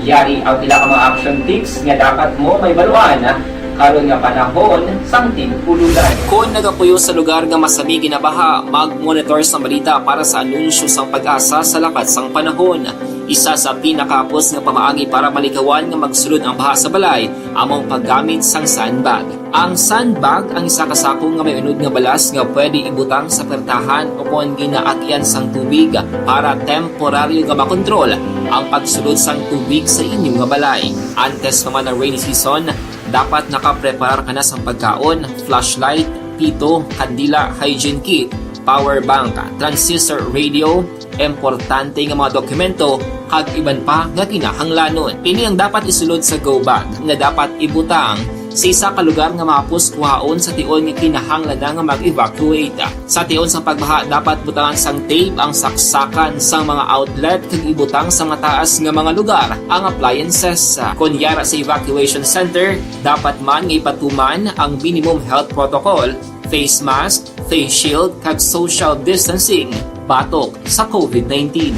Yari ang pila ka mga action tips nga dapat mo mahibaluan karon nga panahon sang tig-ululan. Kon nagapuyo sa lugar nga masami ginabaha, mag-monitor sang balita para sa anunsyo sang PAGASA sa lakat sang panahon. Isa sa pinakahapos nga pamaagi para malikawan nga magsulod ang baha sa balay amo ang paggamit sang sandbag. Ang sandbag ang isa ka sako nga may unod nga balas nga pwede ibutang sa pertahan o kon ginaagyan sang tubig para temporaryo nga makontrol ang pagsulod sang tubig sa inyo nga balay. Antes pa man ang rainy season, dapat nakapreparar ka na sang pagkaon, flashlight, pito, kandila, hygiene kit, power bank, transistor radio, importante nga mga dokumento, kag iban pa nga kinahanglanon. Ini ang dapat isulod sa go bag nga dapat ibutang sa isa ka lugar nga mahapos kuhaon sa tion nga kinahanglan na nga mag-evacuate. Sa tion sang pagbaha, dapat butangan sang tape ang saksakan sang mga outlet kag ibutang sa mataas nga mga lugar ang appliances. Kon yara sa evacuation center, dapat man nga ipatuman ang minimum health protocol, face mask, face shield, kag social distancing batok sa COVID nineteen.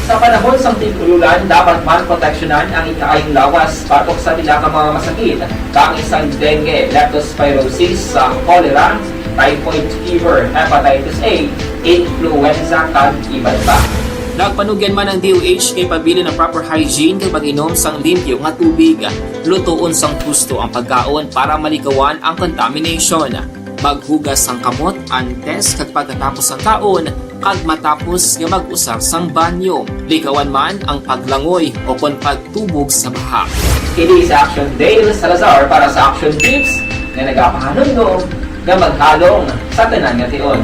Sa panahon sang tig-ululan, dapat man proteksyonan ang ikaayong lawas batok sa pila ka mga masakit, kaangay sang dengue, leptospirosis, sa cholera, typhoid fever, hepatitis A, influenza, kag iban pa. Nagpanugyan man ang D O H kay pabilin ang proper hygiene kag pag-inom sang limpyo nga tubig. Lutoon sang husto ang pagkaon para malikawan ang contamination. Maghugas sang kamot antes kag pagkatapos sang kaon, kag matapos nga mag-usar sang banyo. Likawan man ang paglangoy o kon pagtubog sa baha. Kini si Action Dale Salazar para sa Action Tips nga nagapahanumdom nga maghalong sa tanan nga tion.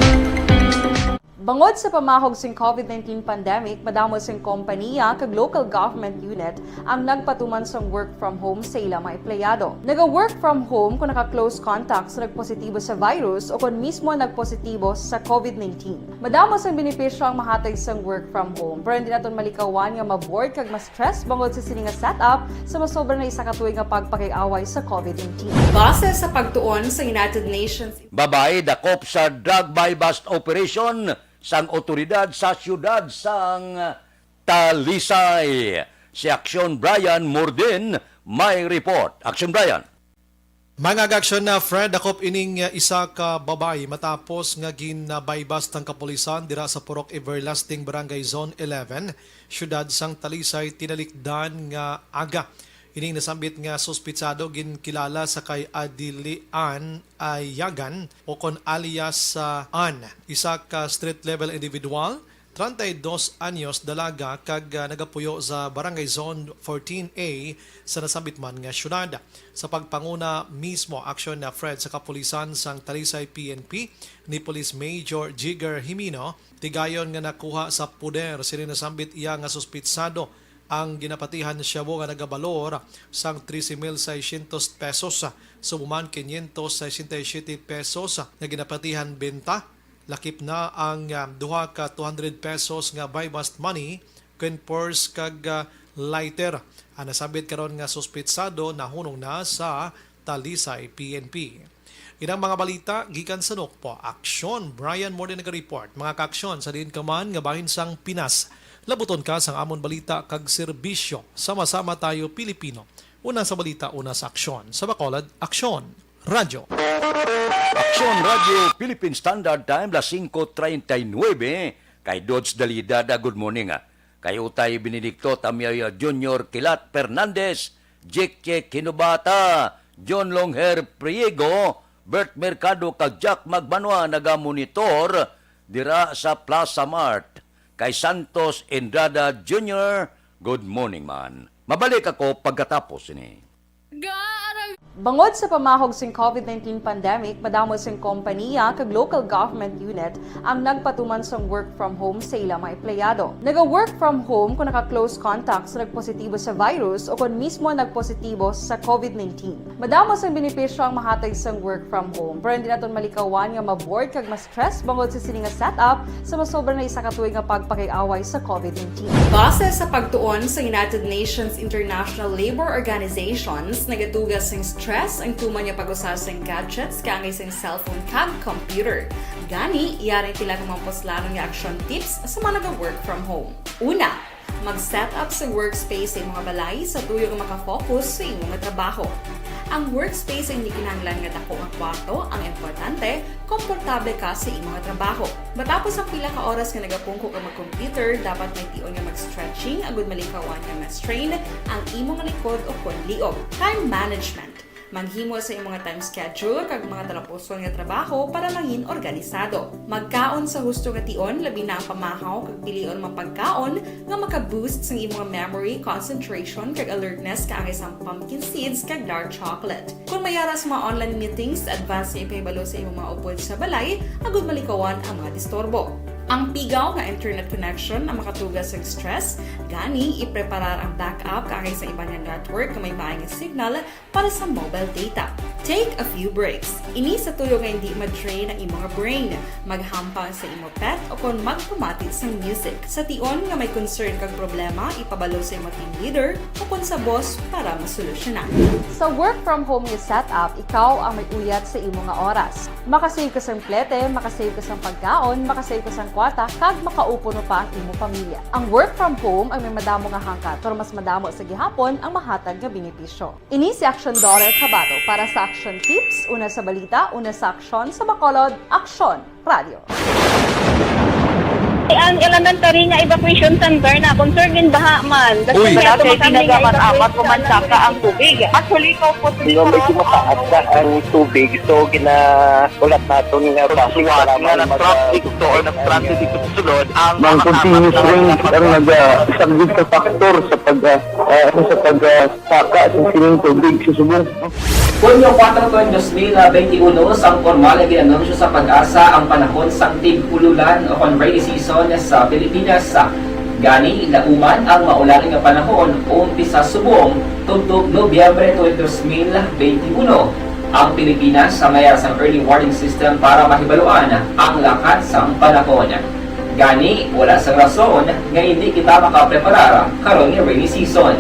Bangod sa pamahog sing COVID nineteen pandemic, madamo sing kompaniya kag local government unit ang nagpatuman sang work from home sa ila mga empleyado. Naga-work from home kon naka-close contact sa nagpositibo sa virus o kon mismo nagpositibo sa COVID nineteen. Madamo sang benepisyo ang mahatag sang work from home, pero hindi naton malikawan nga ma-bored kag ma-stress bangod sa sini nga setup sa masobra na isa ka tuig nga pagpakig-away sa COVID nineteen. Base sa pagtuon sa United Nations Babayi dakop sa drug buy-bust operation sang awtoridad sa siyudad sang Talisay. Si Action Brian Mordin may report. Action Brian. Mga Action na Fred, dakop ining, uh, isa ka babayi matapos nga gin-buy-bust sang kapulisan dira sa Purok Everlasting, Barangay Zone eleven, siyudad sang Talisay, tinalikdan nga aga. Ining nasambit nga suspitsado ginkilala sa kay Adilian Ayagan o kon alias, ah, An, isa ka street level individual, treinta y dos anyos, dalaga kag, ah, nagapuyo sa Barangay Zone fourteen A sa nasambit man nga syudad. Sa pagpanguna mismo, Action na Fred, sa kapulisan sang Talisay P N P ni Police Major Jigger Jimino, tigayon nga nakuha sa poder sini nasambit iya nga suspitsado ang ginapatihan shabu nga nagabalor sang trese mil seiscientos pesos, subong man quinientos sesenta y siete pesos nga ginapatihan benta, Lakip na ang, ah, duha ka two hundred pesos nga buy-bust money, coin purse kag, ah, lighter. Ang nasambit karon nga suspitsado nahunong na sa Talisay P N P. Inang mga balita gikan sa Nokpo. Aksyon, Brian Morden naga-report. Mga kaaksyon, sa diin ka man nga bahin sang Pinas, labuton ka sang amon balita kag serbisyo. Sama-sama tayo, Pilipino. Una sa balita, una sa aksyon. Sa Bacolod, Aksyon Radyo. Aksyon Radyo, Philippine Standard Time, las singko treinta y nueve. Kay Dodge Dalida, da, good morning, ah. Kay Utay Benedicto, Tamyoy Junior Kilat Fernandez, Jake Kinubata, John Longher Priego, Bert Mercado, kag Jack Magbanwa nagamonitor dira sa Plaza Mart. Kay Santos Entrada Junior, good morning man. Mabalik ako pagkatapos ini. Bangod sa pamahog sing COVID nineteen pandemic, madamo sing kompaniya kag local government unit ang nagpatuman sang work from home sa ila mga empleyado. Naga-work from home kon naka-close contact sa nagpositibo sa virus o kon mismo nagpositibo sa COVID nineteen. Madamo sang benepisyo ang mahatag sang work from home, pero hindi naton malikawan nga ma-bored kag ma-stress bangod sa sini nga setup sa masobra na isa ka tuig nga pagpakig-away sa COVID nineteen. Base sa pagtuon sa United Nations International Labor Organizations, nagatuga sing stress ang tuman nga pag-usa sing gadgets kaangay sing cellphone kag computer. Gani, yari ang pila ka mga puslanon nga action tips sa mga naga-work from home. Una, mag-set up sa workspace sa imo nga balay sa tuyo nga makafocus sa imo nga trabaho. Ang workspace ay hindi kinahanglan nga dako nga kwarto, ang importante, komportable ka sa imo nga trabaho. Matapos ang pila ka oras nga nagapungko ka mag-computer, dapat may tion nga mag-stretching agud malikawan nga ma-strain ang imo nga likod o kon liog. Time management. Maghimo sa imo nga time schedule kag mga talapuson nga trabaho para mangin organisado. Magkaon sa husto nga tion, labi na ang pamahaw kag pilion mga pagkaon nga maka-boost sang imo nga memory, concentration, kag alertness kaangay sang pumpkin seeds kag dark chocolate. Kon may ara sa mga online meetings, advance nga ipahibalo sa imo mga upod sa balay agud malikawan ang mga disturbo. Ang pigaw nga internet connection ang makatuga sa stress, gani ipreparar ang backup kaangay sa iban nga network nga may maay nga signal para sa mobile data. Take a few breaks. Ini sa tuyo nga hindi ma-drain ang imo nga brain. Maghampang sa imo pet o kon magpamati sang music. Sa tion nga may concern kag problema, ipabalo sa imo team leader o kon sa boss para masolusyonan. Sa work from home nga setup, ikaw ang may uyat sa imo nga oras. Makasave ka sang plete, makasave ka sang pagkaon, makasave ka sang kwarta, kag makaupo pa ang imo pamilya. Ang work from home ay may madamo nga hangkat, pero mas madamo sa gihapon ang mahatag nga benepisyo. Ini si Aksyon Daughter Kabato para sa Aksyon Tips, una sa balita, una sa aksyon, sa Bacolod, Aksyon Radyo. Ang elementary nga evacuation center na concerned in baha man. Uy. Kaya tumakam nga evacuation center ang tubig. Actually, ikaw po, di ba, medyo mataas na ang tubig. So, ginahulat naton nga basic nga nag-traffic to or nag-transit dito sa sulod ang mga continuous rain ang nagasaglit sa factor sa pag, ah, ah, ano, sa pag, ah, Saka sa sining tubig sa subong. Hunyo kuwatro tuig dos mil benti uno, sang pormal nga gin-anunsyo sa PAGASA ang panahon sang tig-ululan o kon rainy season sa Pilipinas. Gani, lauman ang maulan nga panahon, umpisa subong tubtob Nobyembre tuig dos mil benti uno, ang Pilipinas sa may ara sang early warning system para mahibaluan ang lakat sang panahon. Gani, wala sang rason nga indi kita makapreparar karon nga rainy season.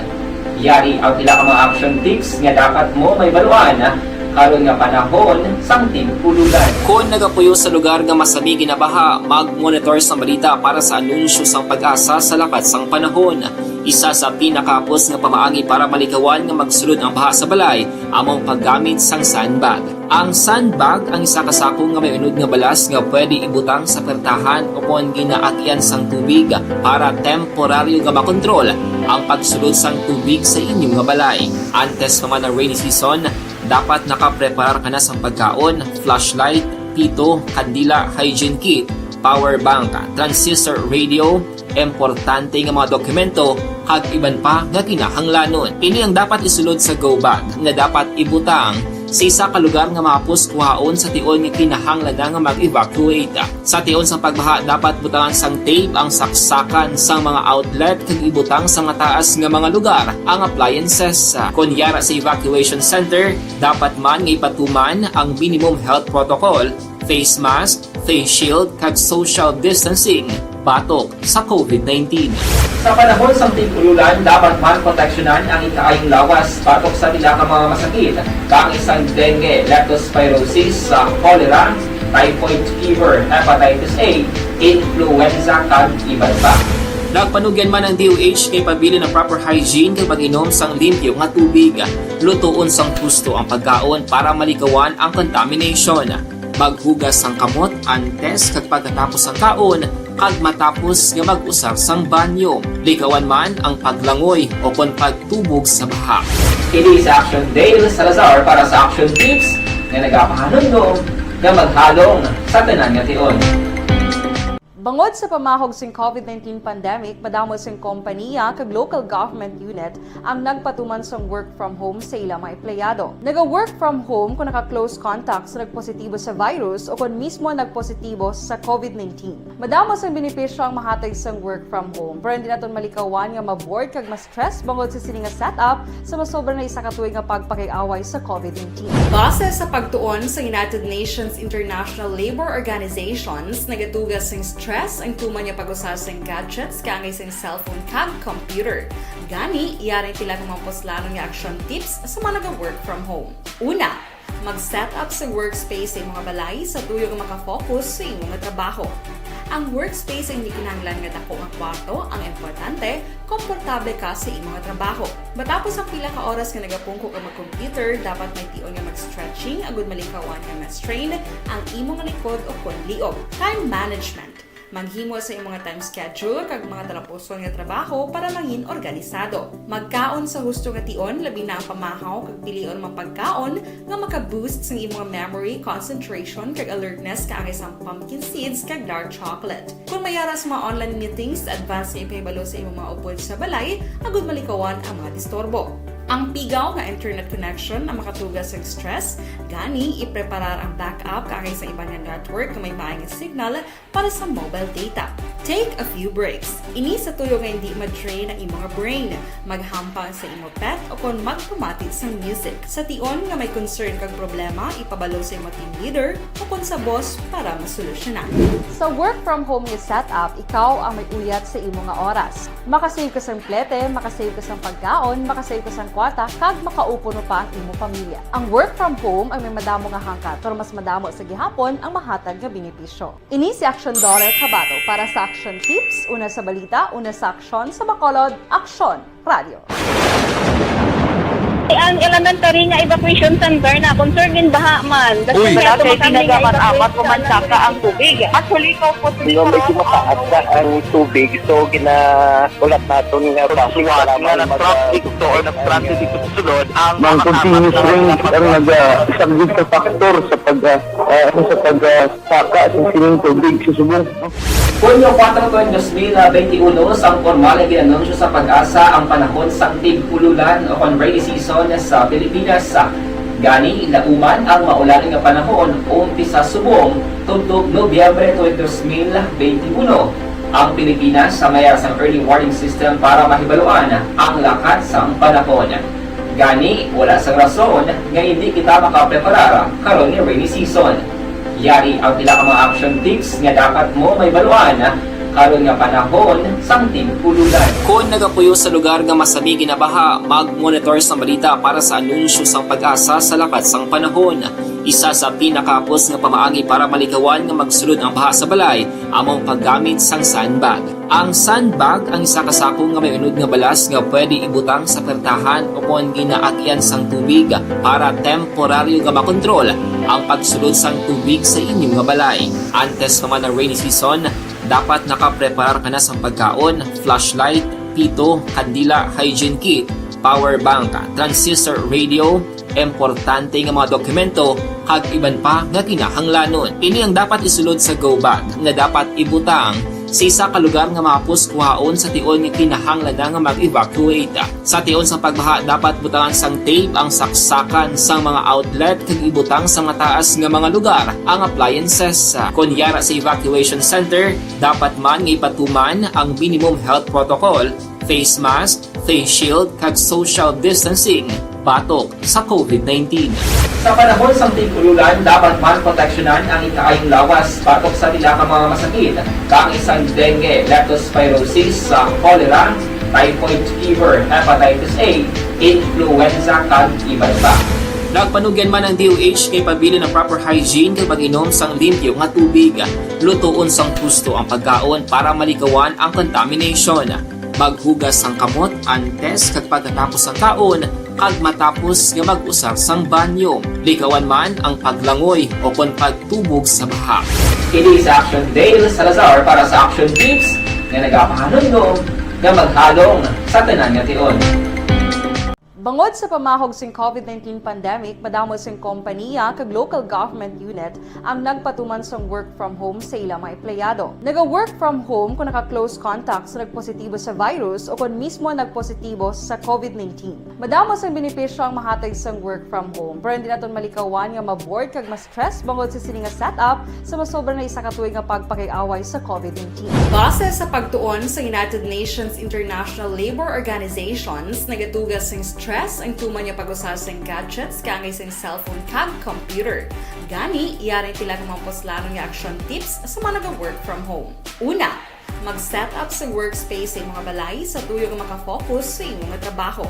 Yari ang pila ka mga action tips nga dapat mo mahibaluan karon nga panahon sang tig-ululan. Kon nagapuyo sa lugar nga masami ginabaha, mag-monitor sang balita para sa anunsyo sang PAGASA sa lakat sang panahon. Isa sa pinakahapos nga pamaagi para malikawan nga magsulod ang baha sa balay amo ang paggamit sang sandbag. Ang sandbag ang isa ka sako nga may unod nga balas nga pwede ibutang sa pertahan o kon ginaagian sang tubig para temporaryo nga makontrol ang pagsulod sang tubig sa inyo nga balay. Antes pa man ang rainy season, dapat nakapreparar ka na sang pagkaon, flashlight, pito, kandila, hygiene kit, power bank, transistor radio, importante nga mga dokumento, kag iban pa nga kinahanglanon. Ini ang dapat isulod sa go bag nga dapat ibutang sa isa ka lugar nga mahapos kuhaon sa tion nga kinahanglan na nga mag-evacuate. Sa tion sang pagbaha, dapat butangan sang tape ang saksakan sang mga outlet kag ibutang sa mataas nga mga lugar ang appliances. Kon yara sa evacuation center, dapat man nga ipatuman ang minimum health protocol, face mask, face shield, kag social distancing batok sa COVID nineteen. Sa panahon sang tig-ululan, dapat man proteksyonan ang ikaayong lawas batok sa pila ka mga masakit, kaangay sang dengue, leptospirosis, sa cholera, typhoid fever, hepatitis A, influenza, kag iban pa. Nagpanugyan man ang D O H nga ipabilin ang proper hygiene kag pag-inom sang limpyo nga tubig. Lutoon sang husto ang pagkaon para malikawan ang contamination. Maghugas sang kamot antes kag pagkatapos sang kaon, kag matapos nga mag-usar sang banyo. Likawan man ang paglangoy o kon pagtubog sa baha. Kini sa Action Dale Salazar para sa Action Tips nga nagapahanumdom nga maghalong sa tanan nga tion. Bangod sa pamahog sing COVID nineteen pandemic, madamo sing kompanya kag local government unit ang nagpatuman sang work from home sa ila mga empleyado. Naga-work from home kung naka-close contact sa nagpositibo sa virus o kon mismo nagpositibo sa COVID nineteen. Madamo sang benepisyo ang mahatag sang work from home, pero hindi naton malikawan nga ma-bored kag ma-stress bangod sa sini nga setup sa masobra na isa ka tuig nga pagpakig-away sa COVID nineteen. Base sa pagtuon sa United Nations International Labour Organizations, nagatuga sing stress ang tuman nga pag-usa sing gadgets kaangay sing cellphone kag computer. Gani, yari ang pila ka mga puslanon nga action tips sa mga naga-work from home. Una, mag-set up sa workspace sa imo nga balay sa tuyo nga makafocus sa imo nga trabaho. Ang workspace ang hindi kinahanglan nga dako nga kwarto, ang importante, komportable ka sa imo nga trabaho. Matapos ang pila ka oras nga nagapungko ka mag-computer, dapat may tion nga mag-stretching agud malikawan nga ma-strain ang imo nga likod o kon liog. Time management. Maghimo sa imo nga time schedule kag mga talapuson nga trabaho para mangin organisado. Magkaon sa husto nga tion, labi na ang pamahaw kag pilion mga pagkaon nga maka-boost sang imo nga memory, concentration, kag alertness kaangay sang pumpkin seeds kag dark chocolate. Kung may ara sa mga online meetings, advance nga ipahibalo sa imo mga upod sa balay agud malikawan ang mga disturbo. Ang pigaw nga internet connection ang makatuga sa stress, gani ipreparar ang backup kaangay sa iban nga network nga may maay nga signal para sa mobile data. Take a few breaks. Ini sa tuyo nga hindi ma-drain ang imo nga brain. Maghampang sa imo pet o kon magpamati sang music. Sa tion nga may concern kag problema, ipabalo sa imo team leader o kon sa boss para masolusyonan. Sa work from home nga setup, ikaw ang may uyat sa imo nga oras. Makasave ka sang plete, makasave ka sang pagkaon, makasave ka sang kwarta, kag makaupo pa ang imo pamilya. Ang work from home ay may madamo nga hangkat, pero mas madamo sa gihapon ang mahatag nga benepisyo. Ini si Action Dollar Kabato para sa Action Tips, una sa balita, una sa aksyon, sa Bacolod, Aksyon Radio. Ang elementary nga evacuation center na concern in baha man. Uy, wala kay tinaga man amat umansaka ang tubig. Actually, ikaw po, di ba, medyo mataas na ang tubig, so ginahulat naton nga passport nga na-traffic to or na-stranded dito sa sulod ang mga continuous rain ang nagasaglit sa factor sa pag, ah, ah, ano, sa pag, ah, saka sa sining tubig sa subong. Hunyo kuwatro, dos mil benti uno, sang pormal nga ginanunsyo sa PAGASA ang panahon sang tig-ululan o kon rainy season sa Pilipinas. Gani, lauman ang maulan nga panahon umpisa subong tubtob Nobyembre twenty, dos mil benti uno. Ang Pilipinas sa may sang early warning system para mahibaluan ang lakat sang panahon. Gani, wala sang rason nga hindi kita makapreparar karon nga rainy season. Yari ang pila ka mga action tips nga dapat mo mahibaluan karon nga panahon sang tig-ululan. Kon nagapuyo sa lugar nga masami ginabaha, mag-monitor sang balita para sa anunsyo sang PAGASA sa lakat sang panahon. Isa sa pinakahapos nga pamaagi para malikawan nga magsulod ang baha sa balay amo ang paggamit sang sandbag. Ang sandbag ang isa ka sako nga may unod nga balas nga pwede ibutang sa pertahan o kon ginaagyan sang tubig para temporaryo nga makontrol ang pagsulod sang tubig sa inyo nga balay. Antes pa man ang rainy season, dapat nakapreparar ka na sang pagkaon, flashlight, pito, kandila, hygiene kit, power bank, transistor radio, importante nga mga dokumento, kag iban pa nga kinahanglanon. Ini ang dapat isulod sa go bag nga dapat ibutang sa isa ka lugar nga mahapos kuhaon sa tion nga kinahanglan na nga mag-evacuate. Sa tion sa pagbaha, dapat butangan sang tape ang saksakan sang mga outlet kag ibutang sa mataas nga mga lugar ang appliances. Kon yara sa evacuation center, dapat man nga ipatuman ang minimum health protocol, face mask, face shield, kag social distancing. batok sa COVID nineteen. Sa panahon sang tig-ululan, dapat man proteksyonan ang ikaayong lawas batok sa pila ka mga masakit, kaangay sang dengue, leptospirosis, sa cholera, typhoid fever, hepatitis A, influenza, kag iban pa. Nagpanugyan man ang D O H nga ipabilin ang proper hygiene kag pag-inom sang limpyo nga tubig. Lutoon sang husto ang pagkaon para malikawan ang contamination. Maghugas sang kamot antes kag pagkatapos sang kaon, kag matapos nga mag-usar sang banyo. Likawan man ang paglangoy o kon pagtubog sa baha. Kini si Action Dale Salazar para sa Action Tips nga nagapahanumdom nga maghalong sa tanan nga tion. Bangod sa pamahog sing COVID nineteen pandemic, madamo sing kompaniya kag local government unit ang nagpatuman sang work from home sa ila mga empleyado. Naga-work from home kung naka-close contact sa nagpositibo sa virus o kon mismo nagpositibo sa COVID nineteen. Madamo sang benepisyo ang mahatag sang work from home, pero hindi naton malikawan nga ma-bored kag ma-stress bangod sa sini nga setup sa masobra na isa ka tuig nga pagpakig-away sa COVID nineteen. Base sa pagtuon sa United Nations International Labor Organizations, nagatuga sing stress ang tuman nga pag-usa sing gadgets kaangay sing cellphone kag computer. Gani, yari tila ka mga puslanon nga action tips sa mga naga-work from home. Una, mag-set up sa workspace sa imong balay sa tuyo nga makafocus sa imong trabaho.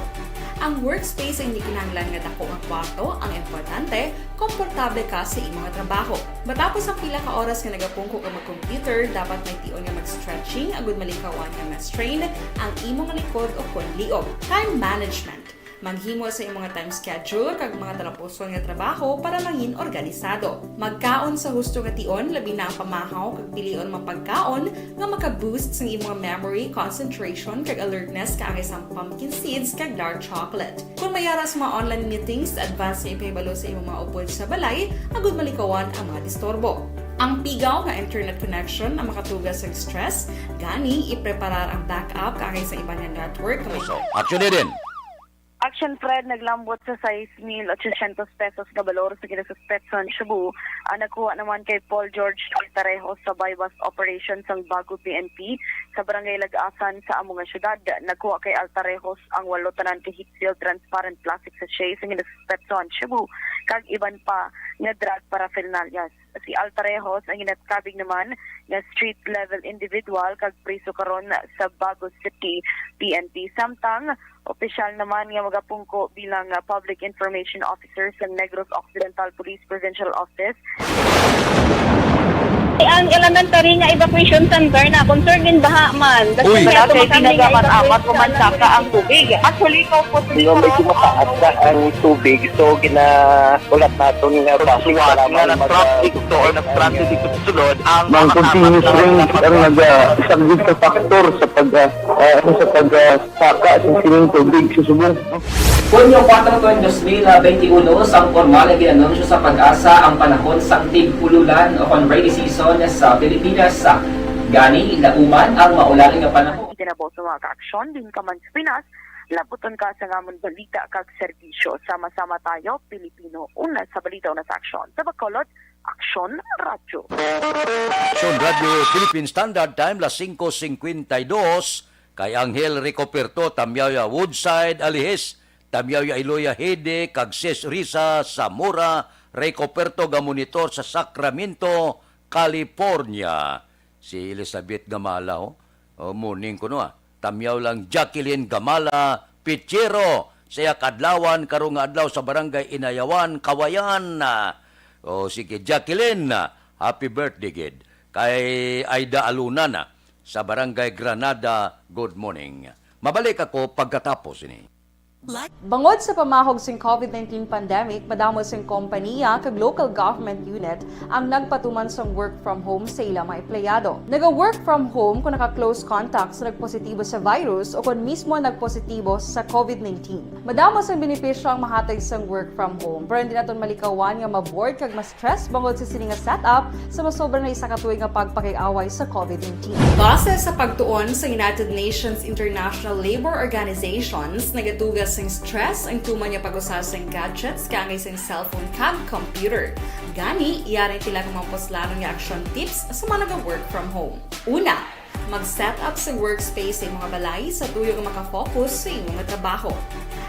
Ang workspace ay hindi kinahanglan nga dako nga kwarto ang importante, komportable ka sa imong trabaho. Matapos ang pila ka oras nga nagapungko ka mag-computer, dapat may tion nga mag-stretching agud malikawan nga ma-strain ang imong likod o kon liog. Time management. Maghimo sa imong time schedule kag mga talapuson nga trabaho para mangin organisado. Magkaon sa husto nga tion, labi na ang pamahaw kag pilion mga pagkaon nga maka-boost sang imong memory, concentration, kag alertness kaangay sang pumpkin seeds kag dark chocolate. Kung may ara sa mga online meetings, advance nga ipahibalo sa imong mga upod sa balay agud malikawan ang mga disturbo. Ang pigaw nga internet connection ang makatuga sa stress, gani ipreparar ang backup kaangay sa iban nga network nga may So, action din. Action Fred naglambot sa sais mil ochocientos pesos nga balor sa ginasuspetsohan Shabu ang nakuha naman kay Paul George Altarejos sa buy-bust operation sang Bago P N P sa Barangay Lagasan sa amo nga syudad. Nakuha kay Altarejos ang walo tanan ka heat-sealed transparent plastic sachet sa ginasuspetsohan Shabu kag iban pa nga drug paraphernalia. Si Altarejos ang ginatkabig naman nga street-level individual kag priso karon sa Bago City P N P. Samtang opisyal naman nga magapungko bilang, ah, Public Information Officer sa Negros Occidental Police Provincial Office. Ang elementary nga evacuation center na concern din baha man. Uy. Wala kay pinagaman amat o mansaka ang tubig. Actually, ikaw po, Di ba medyo mataas na ang tubig, so ginaulat naton nga basi nga nag-traffic to or nag-transit dito sa sulod ang Ang continuous rain ang nagasaglit sa factor sa pag, ah, ah, ano, sa pag, ah, saka sa sining tubig sa Subo. Hunyo kuwatro, twenty twenty-one, sang pormal nga ginanunsyo sa PAGASA ang panahon sang tig-ululan o kon rainy season sa Pilipinas. Gani, lauman ang maulan nga panahon. Itinabaw sa mga kaaksyon, din ka man sa Pinas, labuton ka sa ngamon balita kag serbisyo. Sama-sama tayo, Pilipino, una sa balita, una sa aksyon. Sa Bacolod, Aksyon Radyo. Aksyon Radyo Philippine Standard Time, las singko singkwenta y dos, kay Angel Ricoperto, Tamyawya Woodside, Alihis, Tamyawya Iloya Hede, kag Sis Risa Zamora Ricoperto, gamonitor sa Sacramento, California. Si Elizabeth Gamala, oh. Oh, morning kuno, ah. Tamyaw lang Jacqueline Gamala Pichero sa iya kadlawan karong nga adlaw sa Barangay Inayawan, Kawayan. Oh, sige, Jacqueline, happy birthday gid. Kay Aida Aluna na sa Barangay Granada, good morning. Mabalik ako pagkatapos ini. Bangod sa pamahog sing COVID nineteen pandemic, madamo sing kompaniya kag local government unit ang nagpatuman sang work from home sa ila mga empleyado. Naga-work from home kung naka-close contact sa nagpositibo sa virus o kon mismo nagpositibo sa COVID nineteen. Madamo sang benepisyo ang mahatag sang work from home, pero hindi naton malikawan nga ma-bored kag ma-stress bangod sa sini nga setup sa masobra na isa ka tuig nga pagpakig-away sa COVID nineteen. Base sa pagtuon sa United Nations International Labor Organizations, nagatuga sing stress ang tuman nga pag-usa sing gadgets kaangay sing cellphone kag computer. Gani, yari tila ka mga puslanon nga action tips sa mga naga-work from home. Una, mag-set up sa workspace sa imong balay sa tuyo nga makafocus sa imong trabaho.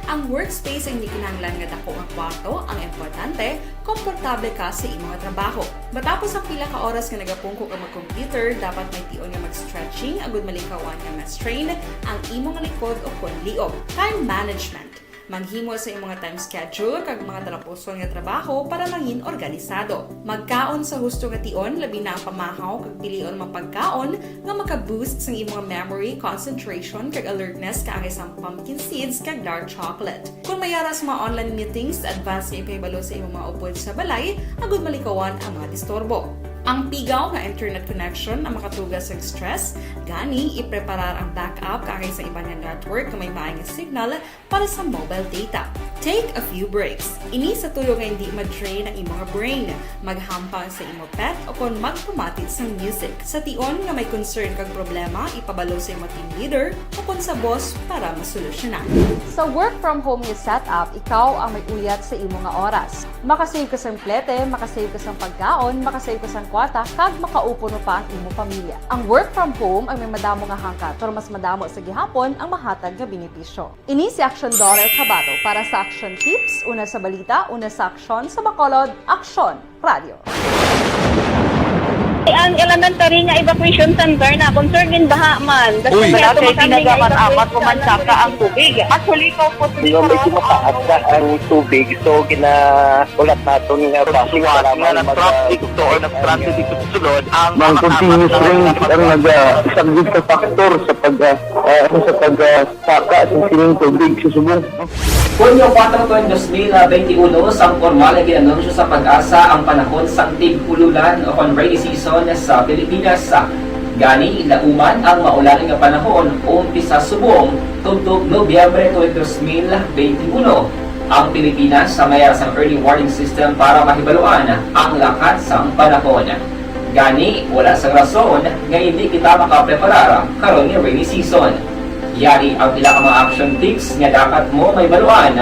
Ang workspace ay hindi kinahanglan nga dako nga kwarto, ang importante, komportable ka sa imo nga trabaho. Matapos ang pila ka oras nga nagapungko ka mag-computer, dapat may tion nga mag-stretching agud malikawan nga ma-strain ang imo nga likod o kon liog. Time management. Maghimo sa imo nga time schedule kag mga talapuson nga trabaho para mangin organisado. Magkaon sa husto nga tion, labi na ang pamahaw kag pilion mga pagkaon nga maka-boost sang imo nga memory, concentration, kag alertness, kaangay sang pumpkin seeds kag dark chocolate. Kon may ara sa mga online meetings, advance nga ipahibalo sa imo mga upod sa balay agud malikawan ang mga disturbo. Ang pigaw nga internet connection ang makatuga sang stress, gani ipreparar ang backup kaangay sa iban nga network nga may maay nga signal para sa mobile data. Take a few breaks. Ini sa tuyo nga hindi ma-drain ang imo nga brain. Maghampang sa imo pet o kon magpamati sang music. Sa tion nga may concern kag problema, ipabalo sa imo team leader o kon sa boss para masolusyonan. Sa work from home nga setup, ikaw ang may uyat sa imo nga oras. Makasave ka sang plete, makasave ka sang pagkaon, makasave ka sang kwarta, kag makaupo pa ang imo pamilya. Ang work from home ang may madamo nga hangkat, pero mas madamo sa gihapon ang mahatag nga benepisyo. Ini si Aksyon Dorel Cabato para sa Aksyon Tips, una sa balita, una sa aksyon, sa Bacolod, Aksyon Radio. Ang elementary nga evacuation center na concern gin baha man. Uy, wala kay tinaga man amat ko man saka ang tubig. At huli ko po, medyo mataas na ang tubig, so ginaulat naton nga basi nga nag-traffic to or nag-traffic dito sa sulod ang mga continuous rain ang nagasaglit sa factor sa pag, ah, ah, sa pag, ah, saka sa sining tubig sa subong. Hunyo kuwatro, dos mil benti uno, sang pormal nga gin-anunsyo sa PAGASA ang panahon sang tig-ululan o kon rainy season sa Pilipinas. Gani, lauman ang maulan nga panahon umpisa subong tubtob Nobyembre tuig dos mil benti uno. Ang Pilipinas may ara sang early warning system para mahibaluan ang lakat sang panahon. Gani, wala sang rason nga indi kita makapreparar karon nga rainy season. Yari ang pila ka mga action tips nga dapat mo mahibaluan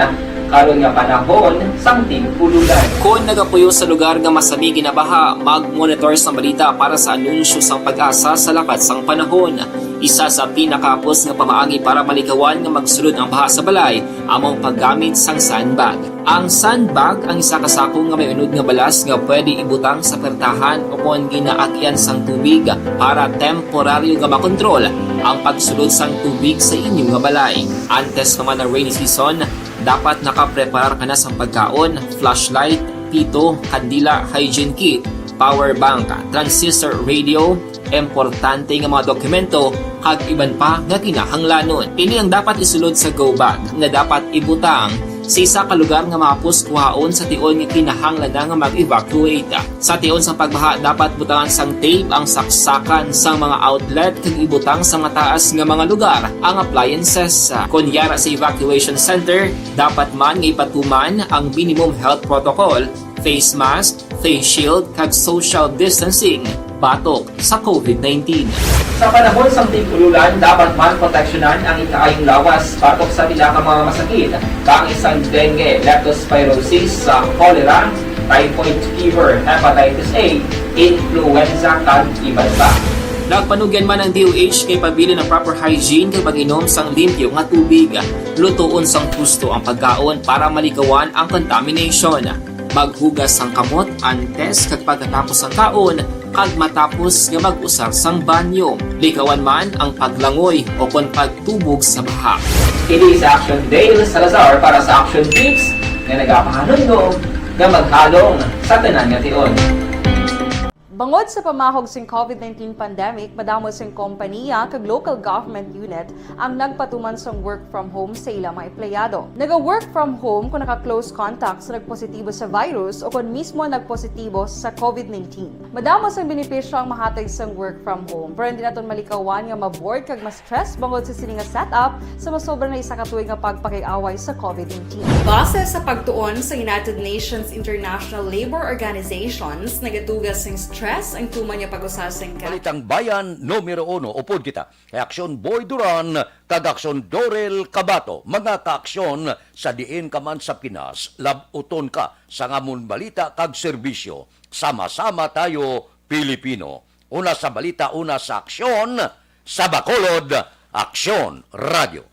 karon nga panahon sang tig-ululan. Kon nagapuyo sa lugar nga masami ginabaha, mag-monitor sang balita para sa anunsyo sang PAGASA sa lakat sang panahon. Isa sa pinakahapos nga pamaagi para malikawan nga magsulod ang baha sa balay amo ang paggamit sang sandbag. Ang sandbag ang isa ka sako nga may unod nga balas nga pwede ibutang sa pertahan o kon ginaagyan sang tubig para temporaryo nga makontrol ang pagsulod sang tubig sa inyo nga balay. Antes pa man ang rainy season, dapat nakapreparar ka na sang pagkaon, flashlight, pito, kandila, hygiene kit, power bank, transistor radio, importante nga mga dokumento, kag iban pa nga kinahanglanon. Ini ang dapat isulod sa go bag nga dapat ibutang sa isa ka lugar nga mahapos kuhaon sa tion nga kinahanglan na nga mag-evacuate. Sa tion sang pagbaha, dapat butangan sang tape ang saksakan sang mga outlet kag ibutang sa mataas nga mga lugar ang appliances. Kon yara sa evacuation center, dapat man nga ipatuman ang minimum health protocol, face mask, face shield, kag social distancing batok sa COVID nineteen. Sa panahon sang tig-ululan, dapat man proteksyonan ang ikaayong lawas batok sa pila ka mga masakit, kaangay sang dengue, leptospirosis, sa cholera, typhoid fever, hepatitis A, influenza, kag iban pa. Nagpanugyan man ang D O H nga ipabilin ang proper hygiene kag pag-inom sang limpyo nga tubig. Lutoon sang husto ang pagkaon para malikawan ang contamination. Maghugas sang kamot antes kag pagkatapos sang kaon, kag matapos nga mag-usar sang banyo. Likawan man ang paglangoy o kon pagtubog sa baha. Ini si Action Dale Salazar para sa Action Tips nga nagapahanumdom nga maghalong sa tanan nga tion. Bangod sa pamahog sing COVID nineteen pandemic, madamo sing kompanya kag local government unit ang nagpatuman sang work from home sa ila mga empleyado. Naga-work from home kung naka-close contact sa nagpositibo sa virus o kon mismo nagpositibo sa COVID nineteen. Madamo sang benepisyo ang mahatag sang work from home, pero hindi naton malikawan nga ma-bored kag ma-stress bangod sa sini nga setup sa masobra na isa ka tuig nga pagpakig-away sa COVID nineteen. Base sa pagtuon sa United Nations International Labour Organizations, nagatuga sing stress ang tuman nga pag-usa sing ka- Balitang Bayan numero uno, upod kita kay Aksyon Boy Duran kag Aksyon Dorel Cabato, mga kaaksyon sa diin ka man sa Pinas, lab-uton ka sang amon balita kag serbisyo. Sama-sama tayo, Pilipino. Una sa balita, una sa aksyon, sa Bacolod, Aksyon Radio.